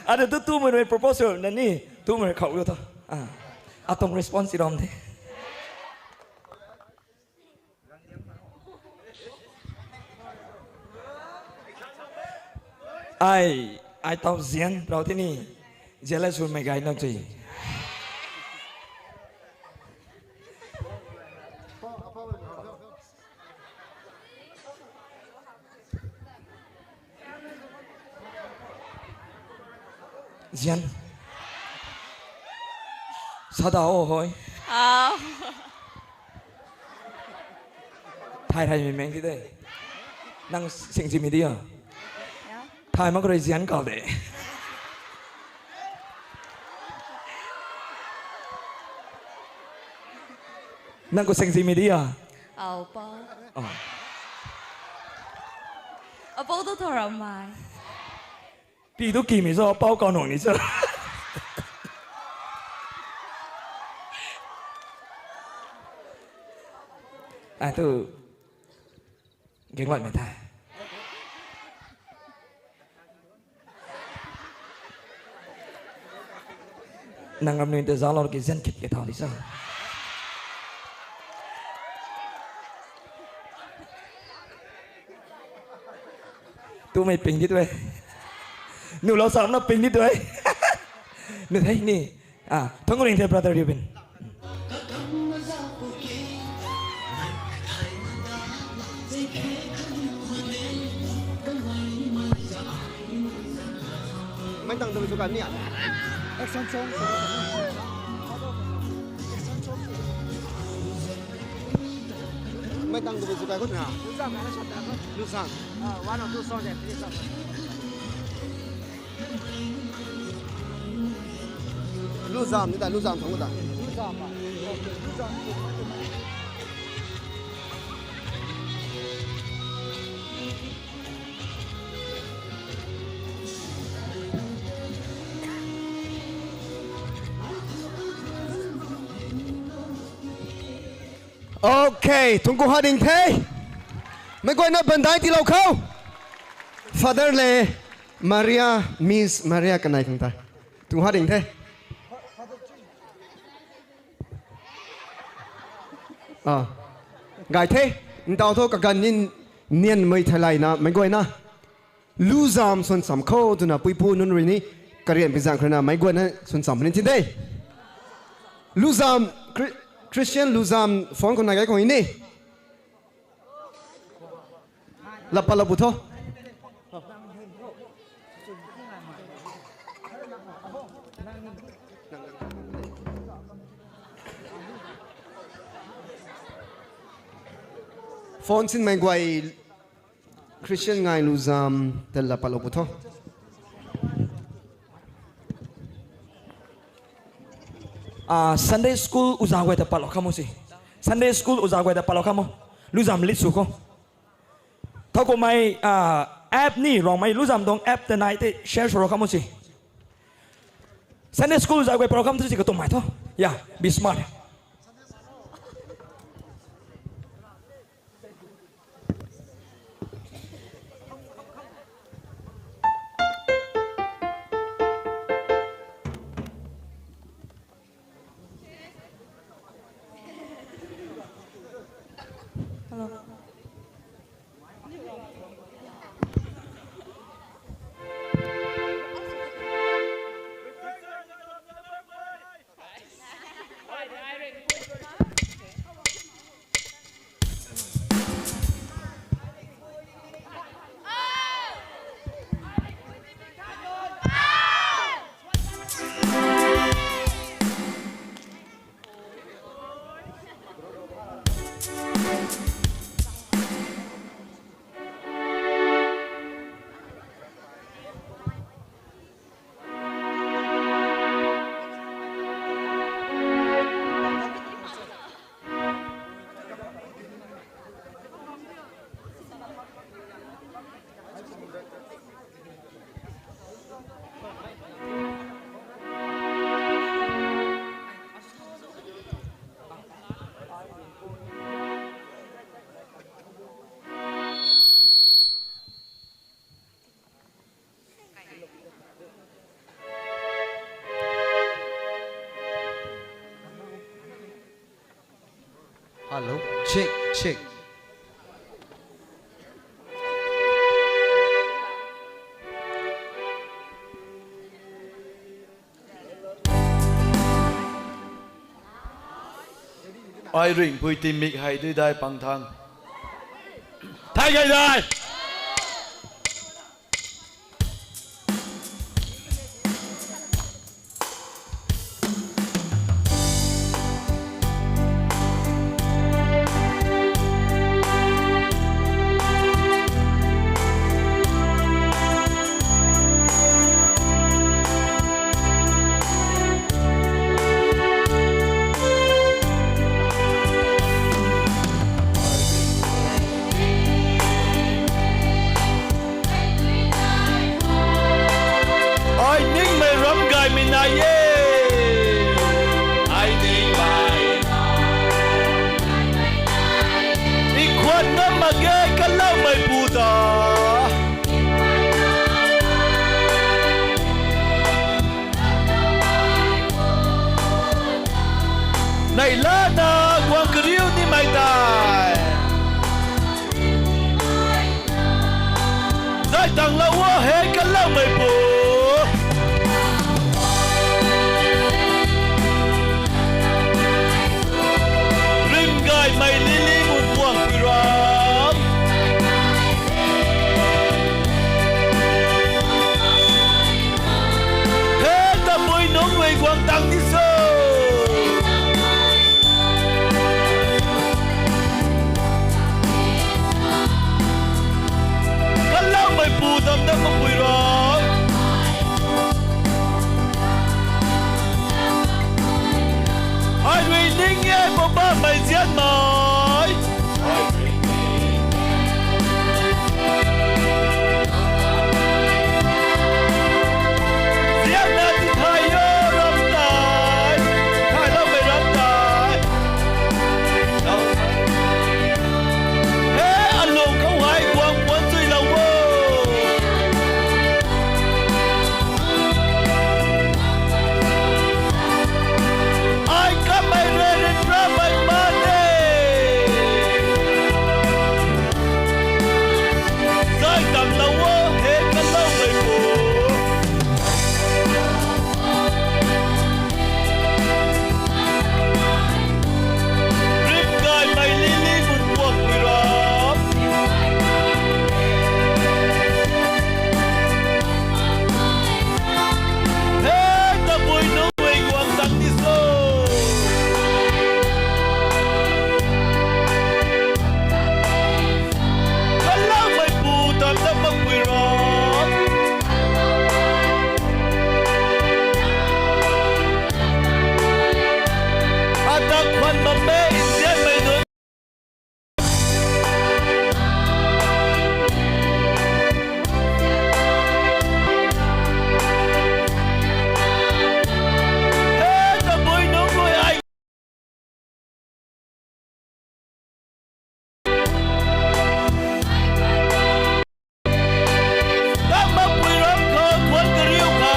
Ada tu tumei rui propose ram na ni tumei khou ru tu. Ah. Atong response ram the. Ai, ai tau zian rau tini. Jealous swmei gay na tui. Zian. Sada o hoi. Au. Thay thay mei meng ti de. Nang sing zi mi di a. Ya. Thay mak rui zian kau de. Nang khou sing zi mi di a. Au, pa. Oh. Apou tu thoramei. Pi tu ki mi zo, apou kau nung ni zo. Ai tu, geng lat mei the. Nang ram nui te zalou ki zen kit ke thau di sa. Tumei ping di tu e. Nu lou sam na ping di tu e. Nu thei ni. Ah, thang ring the brother Rubin. Mai tang dum su kan ni a. Action song. Mai tang dum su kan khun na. Lu zam. Ah, one or two songs and three songs. Lu zam ni ta, lu zam thang ta. Lu zam a. Lu zam. Okay, thungku ha ding the. Mei guayna bandai tilou khou. Father le Maria, Miss Maria kanei khang ta. Thungku ha ding the. Ah. Gay the, ntau thu kaganv ni nianmei theilayna, meic guayna. Luzam swn cham kho twna puipu nunc rui ni, karian pi zang khruina, meic guayna swn cham puni tin de. Luzam, Chri-, Christian Luzam phone khou nai gay khou ni. Lap pat lou pu tho. Phone sinmei guay Christian ngai Luzam ta lap pat lou pu tho. Ah, Sunday school uza guay ta pat lou kha mo si. Sunday school uza guay ta pat lou kha mo. Luzam lit sw kho. Thowkumhmei, ah, app ni Rongmei Luzam tuang app ta nai tei share sw lou kha mo si. Sunday school uza guay pat lou kha mo tu si katumhmei tho. Yeah, be smart. Hello. Hello, check, check. Ai ringhpui timik hei dui dai pang thang. Thay gay dai. Tang lou o, he kaloumeipu. Rimgaymei lili mun puang pui ram. He tabui nunc rui guang tang di so. Kaloumeipu tam dat mapui ram. Ai rui ning e pabamei zianmei. Zianna ti thay o ram tei, thayloumei ram tei. He alung khou hei guang puan chuilou o. Ai kamei rui ryanramei ma de. Zay tang lou o, he kaloumeipu. Rimgaymei lili mun puang pui ram. He tabui nunc rui guang tang di so. Kaloumeipu tam dat mapui ram. Atak khwan bam e nzianmei nunc. He tabui nunc rui ai Tang mapui ram khou thuan kariu kha.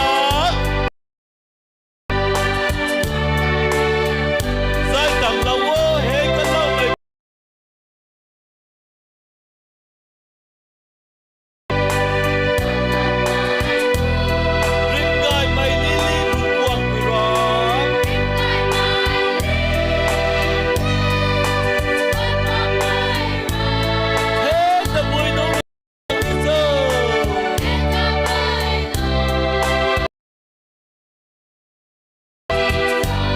Zay tang lou o, he kaloumei. Rimgaymei lili mun puang pui ram. He tabui nunc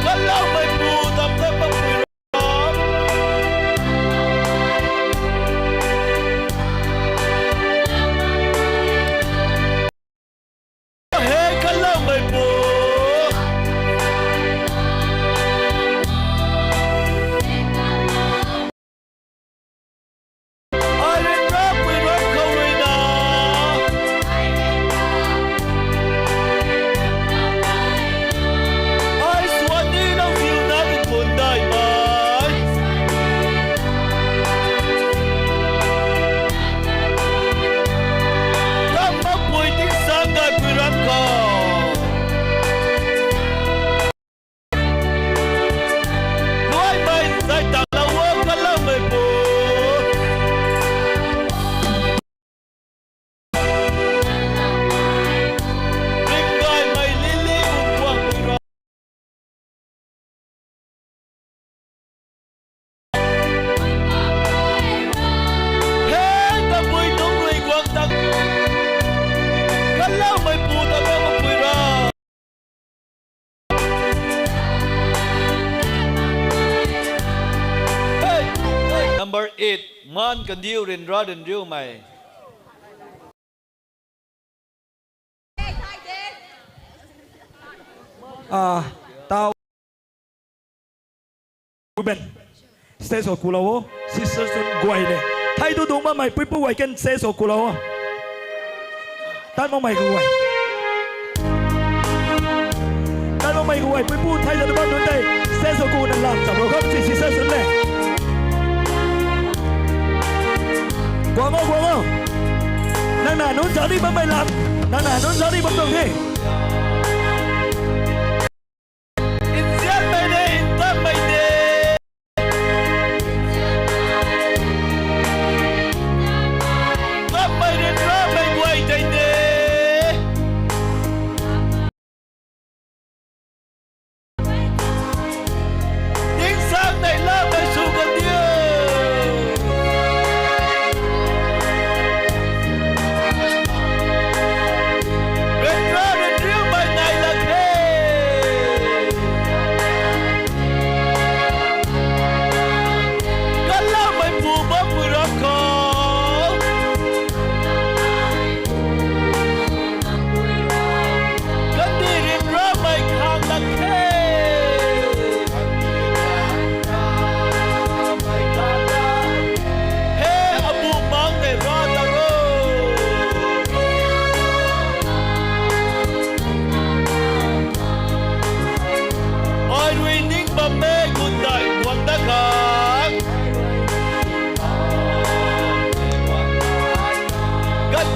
Kaloumeipu tam dat mapui ram. He kaloumeipu. Ai ryanrapui ram khou rui na. Ai suan ni nang ziu na di kun dai mai. Tang mapui ting sang daipui ram khou. Luaimei zay tang lou o kaloumeipu. Rimgaymei lili mun puang pui ram. He tabui nunc rui guang tang. Kaloumeipu tam dat mapui ram. Hey, hey. Number eight, man kandiu ryanra ryanriumei. Ah, tau. Ruben. Stage khou kulou o. Sister Sun guay le. Thei tu dungc bammei puipu guay kan stage khou kulou o. Tan makmei kaguay. Tan makmei kaguay puipu thei ta bam nunc tei stage khou kuna lam cham rou kham si Sister Sun le. Guang o, guang o. Nang na nunc zauc ni bammei lam. Nang na nunc zauc ni bam tuang the. Nzianmei de, ntakmei de. Ntakmei ryanramei guay tei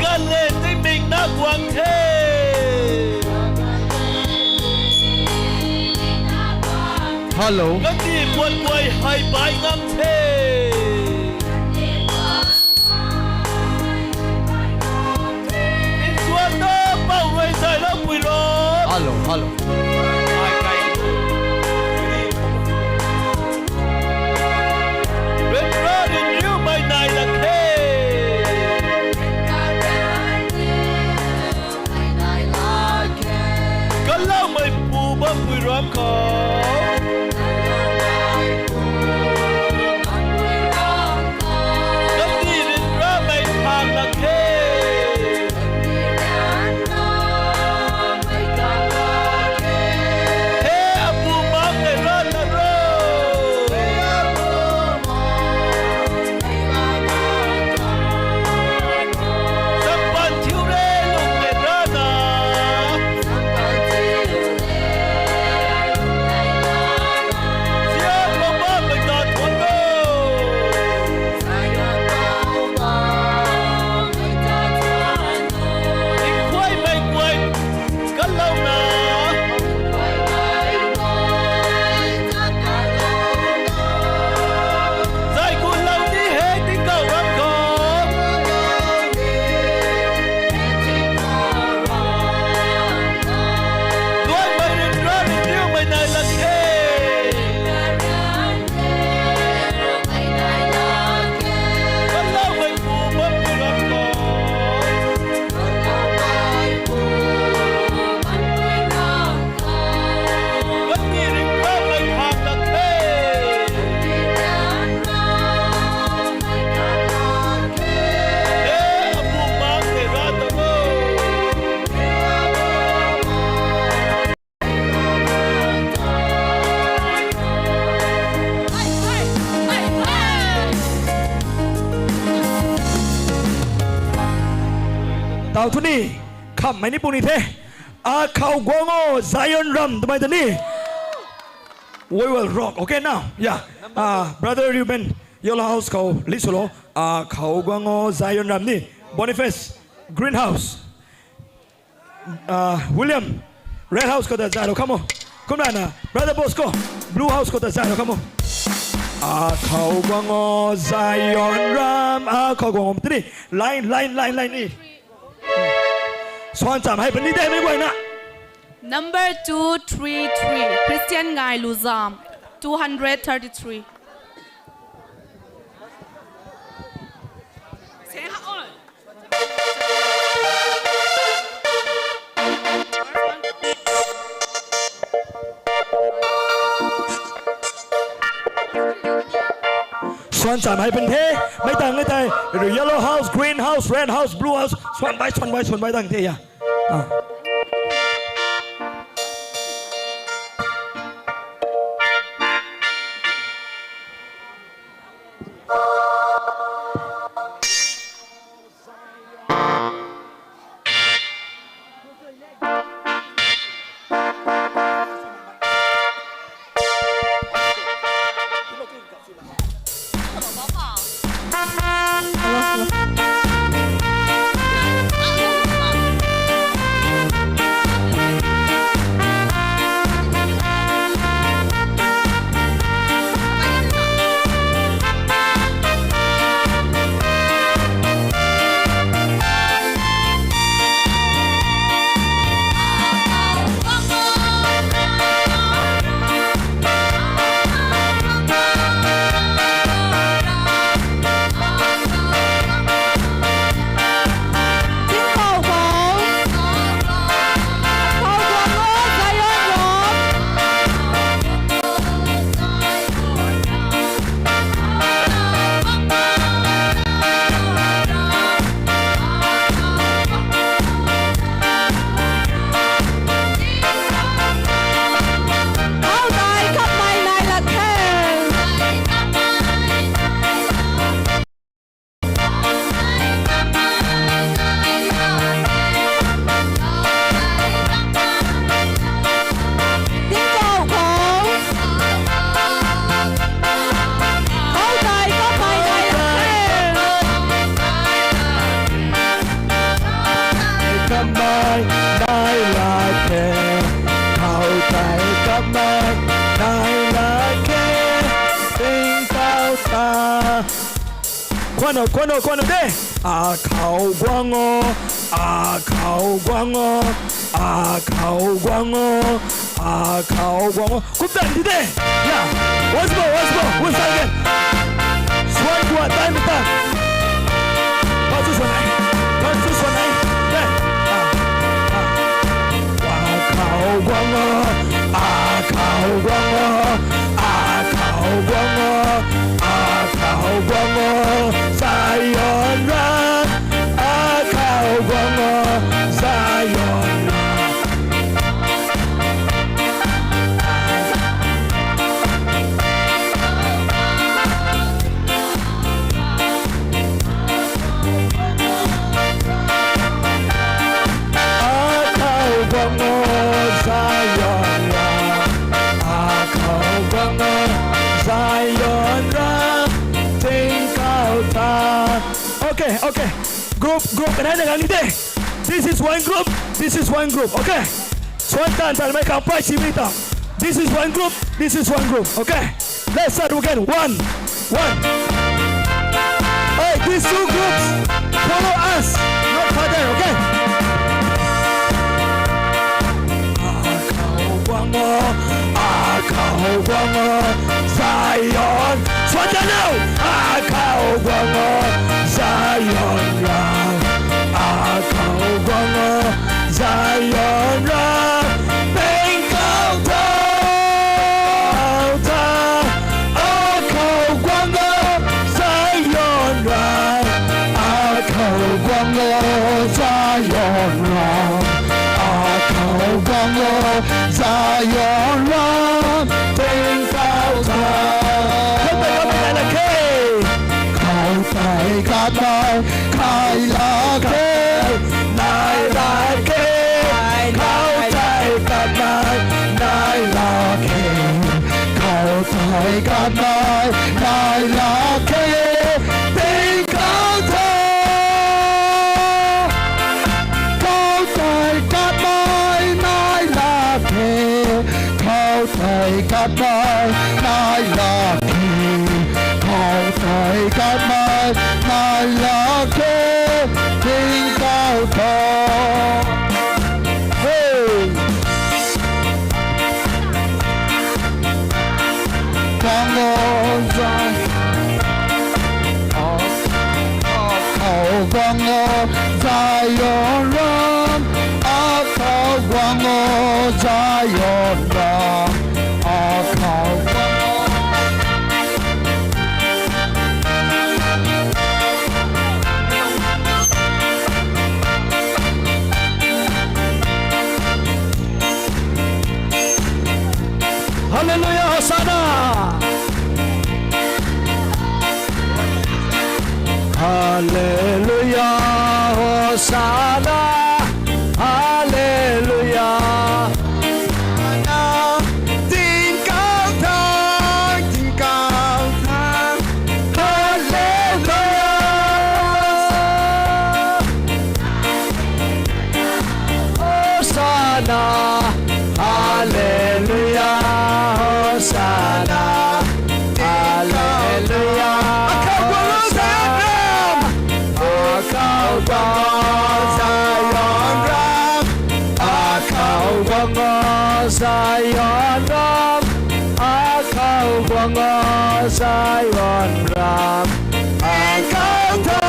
Kan le tingmik na guang the. Hello. Kati puat guay hei bai ngam the. Insuan na pau rui zay lou pui ro. Hello, hello. Ai kai. Rit ra rit riu mei nai lak khe. Kaloumei pu bampui ram khou. Kati rit ramei khang lak khe. He apu mak tei rana ro. Sampan thiu re lung tei rana. Zian mama mei ta thuan ro. Ingkhuai mei guay kalouna. Zay gu lou ni he tingkauh ram khou. Luaimei rit ra rit riumei nai lak khe. Kaloumei pu bampui ram khou. Kati rit ramei khang lak khe. He apu mak tei rana ro. Tau thu ni, khammei ni pu ni the. Akhou guang o, Zion Ram twmei ta ni. We will rock, okay now? Yeah. Uh, Brother Reuben, Yellow House khou, li sw lo. Akhou guang o, Zion Ram ni. Boniface, Green House. Uh, William, Red House khou ta zay lou kham o. Kumna na, Brother Bosco, Blue House khou ta zay lou kham o. Akhou guang o, Zion Ram, akhou guang o, tini. Line, line, line, line ni. Swan cham hei puni de mei guayna. Number two three three, Christian Ngai Luzam, two hundred thirty-three. Swan cham hei pun the, mei tang e thei, Yellow House, Green House, Red House, Blue House, swan bai, swan bai, swan bai tang the ya. Ah. Kuano, kuano, kuano de. Akhou guang o, akhou guang o, akhou guang o, akhou guang o. Kumtan di de. Yeah. Once more, once more. We'll start again. Swan guat time tan. Pasu swan ai. Pasu swan ai. De. Ah. Ah. Akhou guang o, akhou guang o, akhou guang o, akhou guang o, Zion ram, akhou guang o, Zion ram. Akhou guang o Zion ram, akhou guang o Zion ram, tingkauh ta. Okay, okay. Group, group, kanai na gang ni de. This is one group, this is one group, okay? Swan tan tan mei khang prize si mei ta. This is one group, this is one group, okay? Let's start again. One, one. Hey, these two groups, follow us, not father, okay? Akhou guang o, akhou guang o, Zion. Swan tan now. Akhou guang o, Zion ram. Akhou guang o, Zion ram. Tingkauh ta, ta. Akhou guang o Zion ram, akhou guang o Zion ram, akhou guang o Zion ram, tingkauh ta. Khoutei khat mei nai lak khe. Khoutei khat mei nai lak khe, nai lak khe. Khoutei khat mei nai lak khe. Khoutei khat mei nai lak khe, tingkauh ta. Khoutei khat mei nai lak khe, khoutei khat mei nai lak khe, khoutei khat mei nai lak khe, tingkauh ta. Hey! Guang o Zion, akhou guang o Zion ram, akhou guang o Zion ram, akhou guang o. Hallelujah, Hosanna! Hallelujah, Hosanna! Hallelujah! Tingkauh ta, tingkauh ta, Hallelujah! Hosanna, Hallelujah, Hosanna, Hallelujah. Akhou guang o Zion ram, akhou guang o Zion ram, akhou guang o Zion ram, akhou guang o Zion ram, akhou ta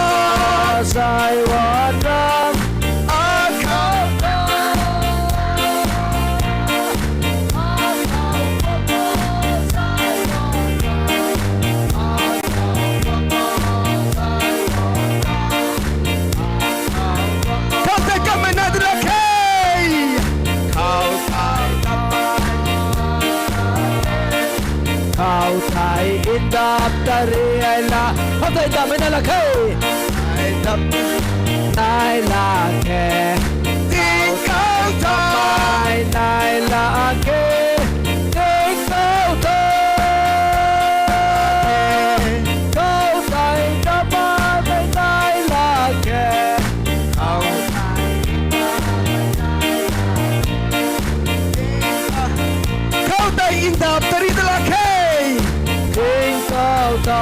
Zion ram, akhou ta. Khoutei khat mei nai lak khe. Khoutei khat mei. Khoutei ndap tari ai la. Khoutei ndap mei nai lak khe. Ai ndap nai lak khe. Tingkauh ta. Khoutei nai lak khe. Tingkauh ta. Khoutei ndap mei nai lak khe. Khoutei ndap tari ta lak khe. Tingkauh ta.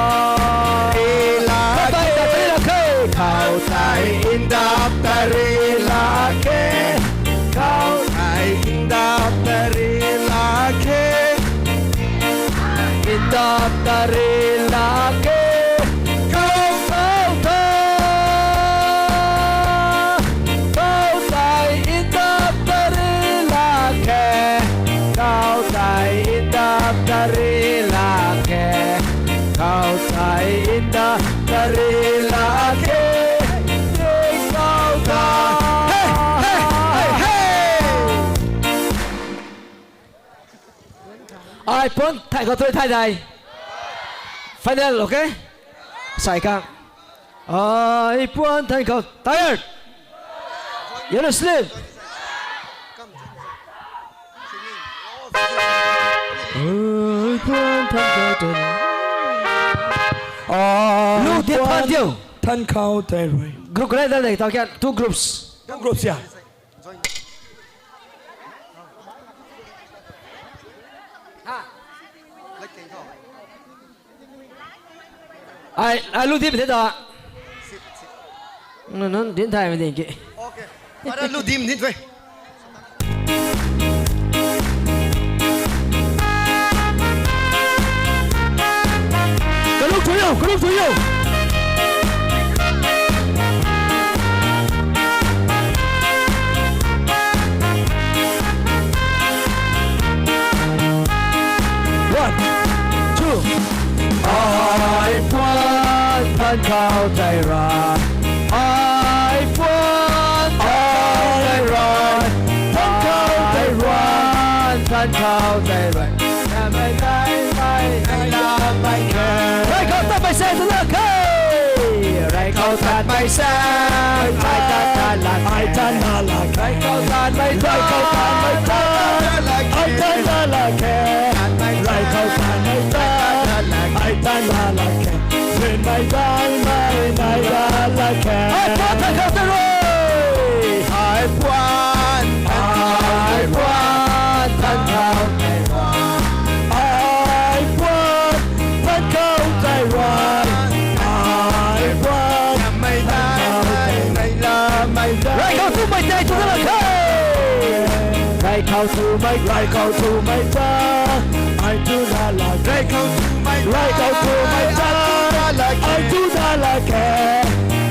Khoutei ndap Tari lake, kau kau ta, kau tai indap tari lake, kau tai indap tari lake, kau tai indap tari lake, kau ta. Hey, hey, hey, hey. Ai puan thay khou tui thay dai. Final, okay? Sai kang. Ai puan than khou tired. Yellow sleeve. Ai puan than khou tired. Ai puan than khou tired. Group khat dal de tau kya? Two groups. Two groups ya. Ai, ai lu dim the ta. Nunc, nunc din thay mei ding ki. Okay. Ara lu dim din twe. Kaluk thui o, kaluk thui o. One, two. Ai puan than khou tei ra. Ai puan than khou tei ra. Than khou tei ra. Than khou tei ra. Rai khou tat mei se tu la khe. Rai khou tat mei se. Ai tat na la khe. Ai tat na la khe. Rai khou tat mei tat. Rai khou tat mei tat. Ai tat na la khe. Rai khou tat mei tat. Ai tat na la khe. Sin mei dai mei nai da la khe. Ai puan than khou tei ra. Ai puan. Ai puan than khou tei ra. Ai puan than khou tei ra. Ai puan. Rai khou tu mei tei tu na la khe. Rai khou tu mei, rai khou tu mei ta. Ai tu na la khe. Rai khou tu mei, rai khou tu mei ta. Ai tu na la khe.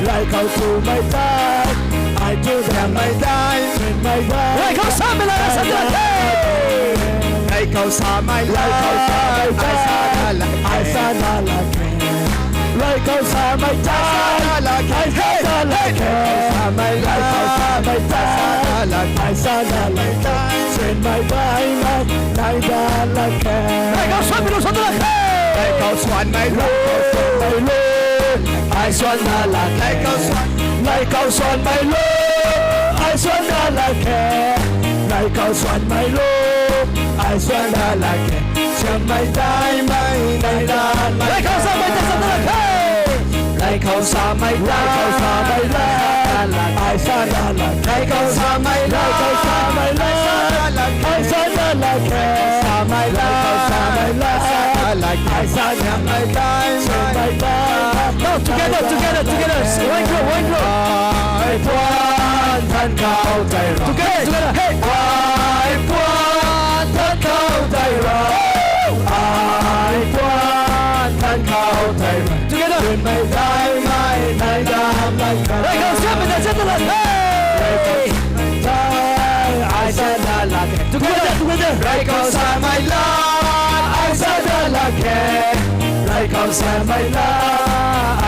Rai khou tu mei ta. Ai tu na mei ta. Sin mei ta. Rai khou sa mei la, sa na la khe. Rai khou sa mei la. Rai khou sa mei ta. Ai sa na la khe. Ai sa na la khe. Rai khou sa mei ta. Ai sa na la khe. Ai sa na la khe. Rai khou sa mei ta. Ai sa na la khe. Ai sa na la khe. Sin mei dai mei nai da la khe. Rai khou sa mei lu sa na la khe. Rai khou sa mei lu. Rai khou sa mei lu. Ai sa na la khe. Rai khou sa mei lu. Ai sa na la khe. Rai khou sa mei lu. Ai sa na la khe. Siam mei dai mei nai da la khe. Rai khou sa mei ta sa na la khe. Rai khou sa mei ta. Rai khou sa mei la. Ai sa na la khe. Rai khou sa mei la. Rai khou sa mei la. Ai sa na la khe. Sa mei la. Rai khou sa mei la. Ai sa na mei dai mei nai da. Now together, together, together. One group, one group. Ai puan than khou tei ra. Together, together. Hey. Ai puan than khou tei ra. Ai puan than khou tei ra. Together. Sin mei dai mei nai da la khe. Rai khou sa mei ta sa na la khe. Ai sa na la khe. Together, together. Rai khou sa mei la. Ai sa na la khe. Rai khou sa mei la.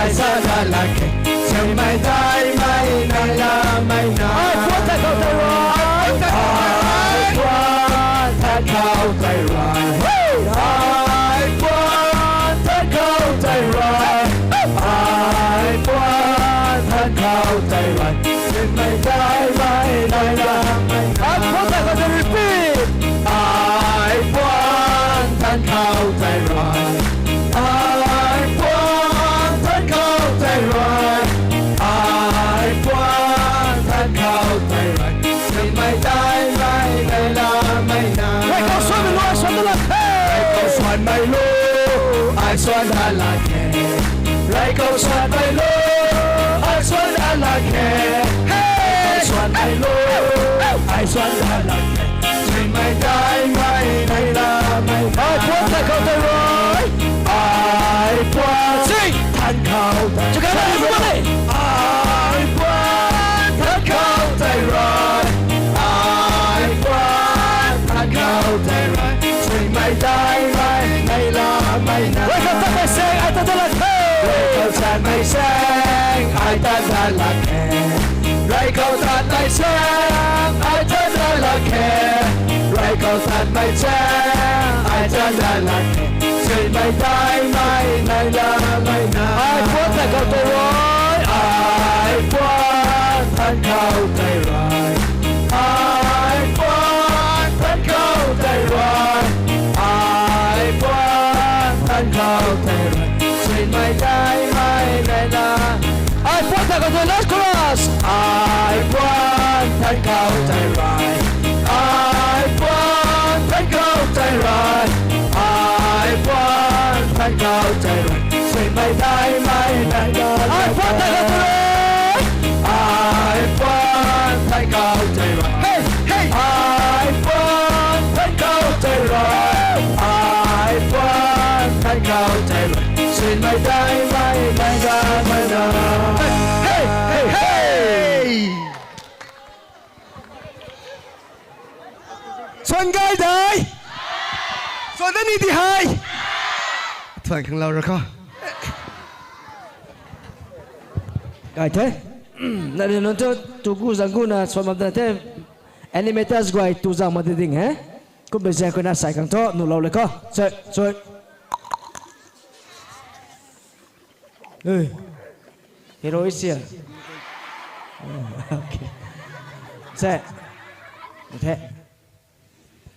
Ai sa na la khe. Siam mei dai mei nai la mei na. Ai puan than khou tei ra. Ai puan than khou tei ra. Ai puan than khou tei ra. Ai puan than khou tei ra. Sin mei dai mei nai la mei na. Ai puan than khou tei, repeat. Ai puan than khou tei ra. Ai puan than khou tei ra. Ai puan than khou tei ra. Sin mei dai mei nai la mei na. Rai khou suan mei lu, ai suan na la khe. Rai khou suan mei lu, ai suan na la khe. Rai khou suan mei lu, ai suan na la khe. Hey! Rai khou suan mei lu, ai suan na la khe. Sin mei dai mei nai la mei na. Ai puan than khou tei ra. Rey khou tatmei chaeng, ai ta na lak khe. Rey khou tatmei chaeng, ai ta na lak khe. Suimei daimei nai lamei na. Ai puan than khou tei rui. Ai puan than khou tei rui. Ai puan than khou tei rui. Ai puan than khou tei rui. Suimei daimei nai la. Ai puan than khou tei, last chorus. Ai puan than khou tei rui. Ai puan than khou tei rui. Ai puan than khou tei rui. Suimei daimei nai la. Ai puan than khou tei rui. Ai puan than khou tei rui. Hey, hey. Ai puan than khou tei rui. Ai puan than khou tei rui. Suimei daimei nai la, nai la. Hey, hey, hey, hey. Suan gay dai. Suan da ni di hei. Thuan khang lou ra kho. Gay the. Na ri nunc tu, tu gu zang gu na suan bam da the. Animators guay tu zang ma di ding he. Kumbei zaeng khou na sai khang thu nuhlou le kho. Sui, sui. Ui. Hero is here. Okay. Se. The.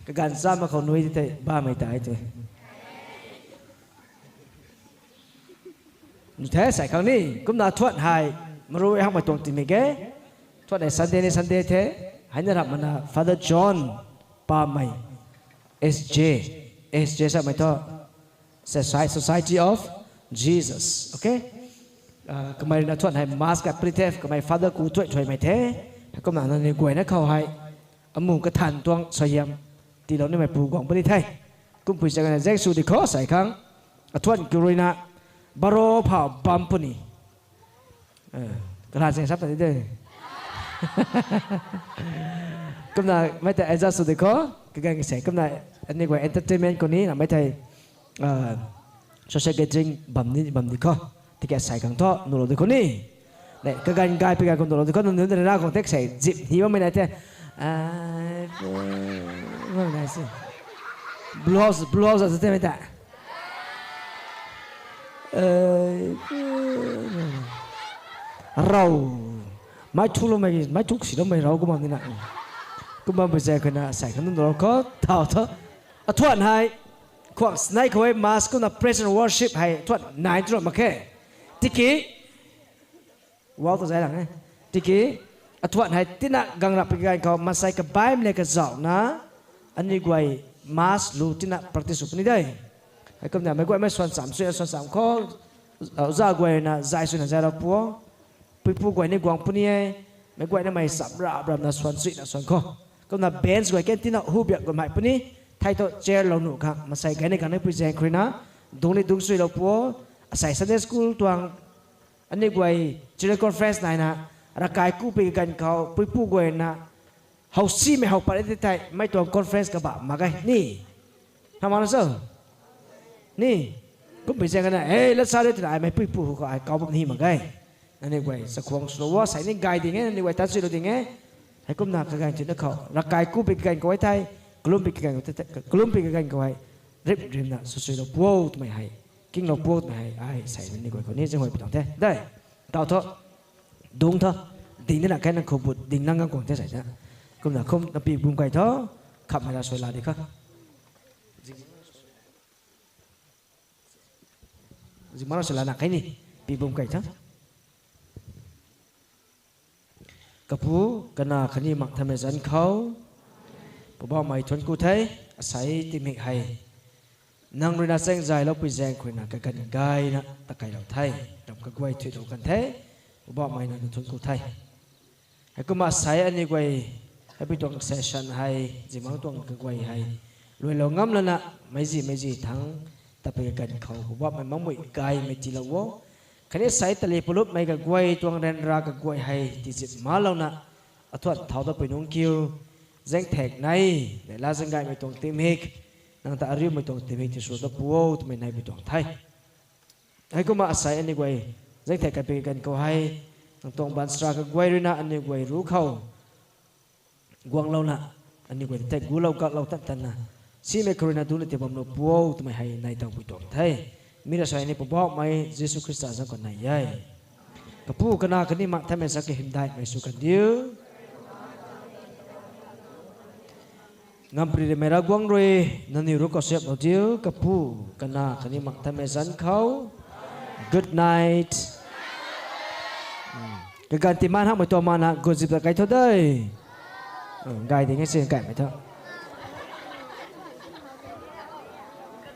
Kaganv cham mak khou nui di tei bamei tai tei. The sai khang ni, kumna thuan hei, marui hakmei tuang timei ge. Thuan hei Sunday ni Sunday the, hei na rap mana Father John Pamei, S J, S J samei thu, Society, Society of Jesus, okay? Ah, kamei rui na thuan hei mass ka pri the, kamei Father ku thuai thuaimei the, kumna nangniw guayna khou hei, amu kathan tuang suaihiam tiilou nimei pu guang puni the. Kumpui chagana zaeng sw di kho sai khang. Athuan kiu rui na baro phau bam puni. Eh, kalan zaeng sap ta di de. Kumna mei tei adjust sw di kho. Kaganv sei kumna aniw guay entertainment khou ni na mei tei, ah, social gathering bam ni bam di kho. Tiki sai khang thu nuhlou di kho ni. Ne, kaganv gay pi ganv khou nuhlou di kho, nunc rana khou tek sei zip ni bammei nai the. Ah, bammei nai se. Blue House, Blue House a te mei ta. Eh, rau. Mei thukloumei, mei thuk siloumei rau kum bam ni na. Kum bampui zaeng khou na sai khang nuhlou kho, thau thu. Athuan hei, khuang snei khou hei mass kumna praise and worship hei thuan nai tu ram mak khe. Tiki, wow ta zai lang e. Tiki, athuan hei tina gang rap pi ganv khou maansei kabaimei le kazauhna, aniw guay mass lu tina practice sw puni de. Heikumna meic guaymei suan cham sui, suan cham khou, uza guayna zay suina zaylou pu o. Puipu guay ni guang puni e, meic guaynamei cham rap rapna suan suina suan khou. Kumna bench guay ken tina hu biak guay mei puni, thei thu chair lou nuh khang, maansei gayna gang ni pui zaeng khou rui na, dungc ni dungc suilou pu o, asei Sunday school tuang, aniw guay children conference naina, ravkai kupi ganv khou, puipu guayna, how simei how pat ti thei, mei tuang conference kabah mak ge ni. Hamh mak na cho? Ni, kumpui zaeng khou na, e, lat sa de twna ai mei puipu khou ai kau bam ni mak ge. Nangniw guay chakhwang swlou o, sei ni gay ding e, nangniw guay tat suilou ding e. Heikumna kaganv thuna khou, ravkai kupi kaganv khou e thei, kalumpi kaganv khou te, kalumpi kaganv khou hei, rim rimna swsuilou pu o twmei hei, kinglou pu o twmei hei, ai sei nangniw guay khou ni zaenghuay pi tuang the. De, tau thu, dungc thu, ding dina khe nang khou but ding nang gang kuang the sei ta. Kumna kum na pi bum kai thu, khamhmei ra suai la di kho. Zingmara sw lana khe ni, pi bum kai tho. Kapu, Kanac khatni Mangthanmei zanc khou, Poubauhmei thuanc ku the, asei tingmik hei nang rui na chaeng zayloupui zaeng khou rui na kaganv gayna ta kailou the, ram kaguay thuilou kan the, Poubauhmei nang ta thuanc ku the. Heikumna asei aniw guay, hei pui tuang session hei, zimang tuang kaguay hei, luailou ngam lana, meiczi meiczi thangc, tabui kaganv khou Poubauhmei makmui gaymei tiilou o. Khatni asei tali palupmei kaguay tuang ryanra kaguay hei tizip malouna, athuan thau tatpui nungc kiu, zaengthek nei, neihla zaenggaymei tuang tingmik, nang ta ariumei tuang tingmik tisw dat pu o twmei nei pui tuang the. Heikumna asei aniw guay, zaengthek kaipui kaganv khou hei, Nang tuang baanchara kaguay ruina aniu guay ruc khou guanglouna, aniu guay ta tei gulou kaklou tan tanna, simei kharuina duna ti bamlou pu o twmei hei nai towpui tuang the. Mi rui sa aniu Poubauhmei Jisu Khrista zanc khou nai e. Kapu, Kanac khatni Mangthangmei zanc kahymdaihmei sw kandiu. Ngamparymei Ravguangc rui nangniw ruc khou siamlou diu. Kapu, Kanac khatni Mangthangmei zanc khou. Good night. Kaganv tiimaan hakmei tuang mana guzip ta kai tho de. Gay ding e si kaimei tho.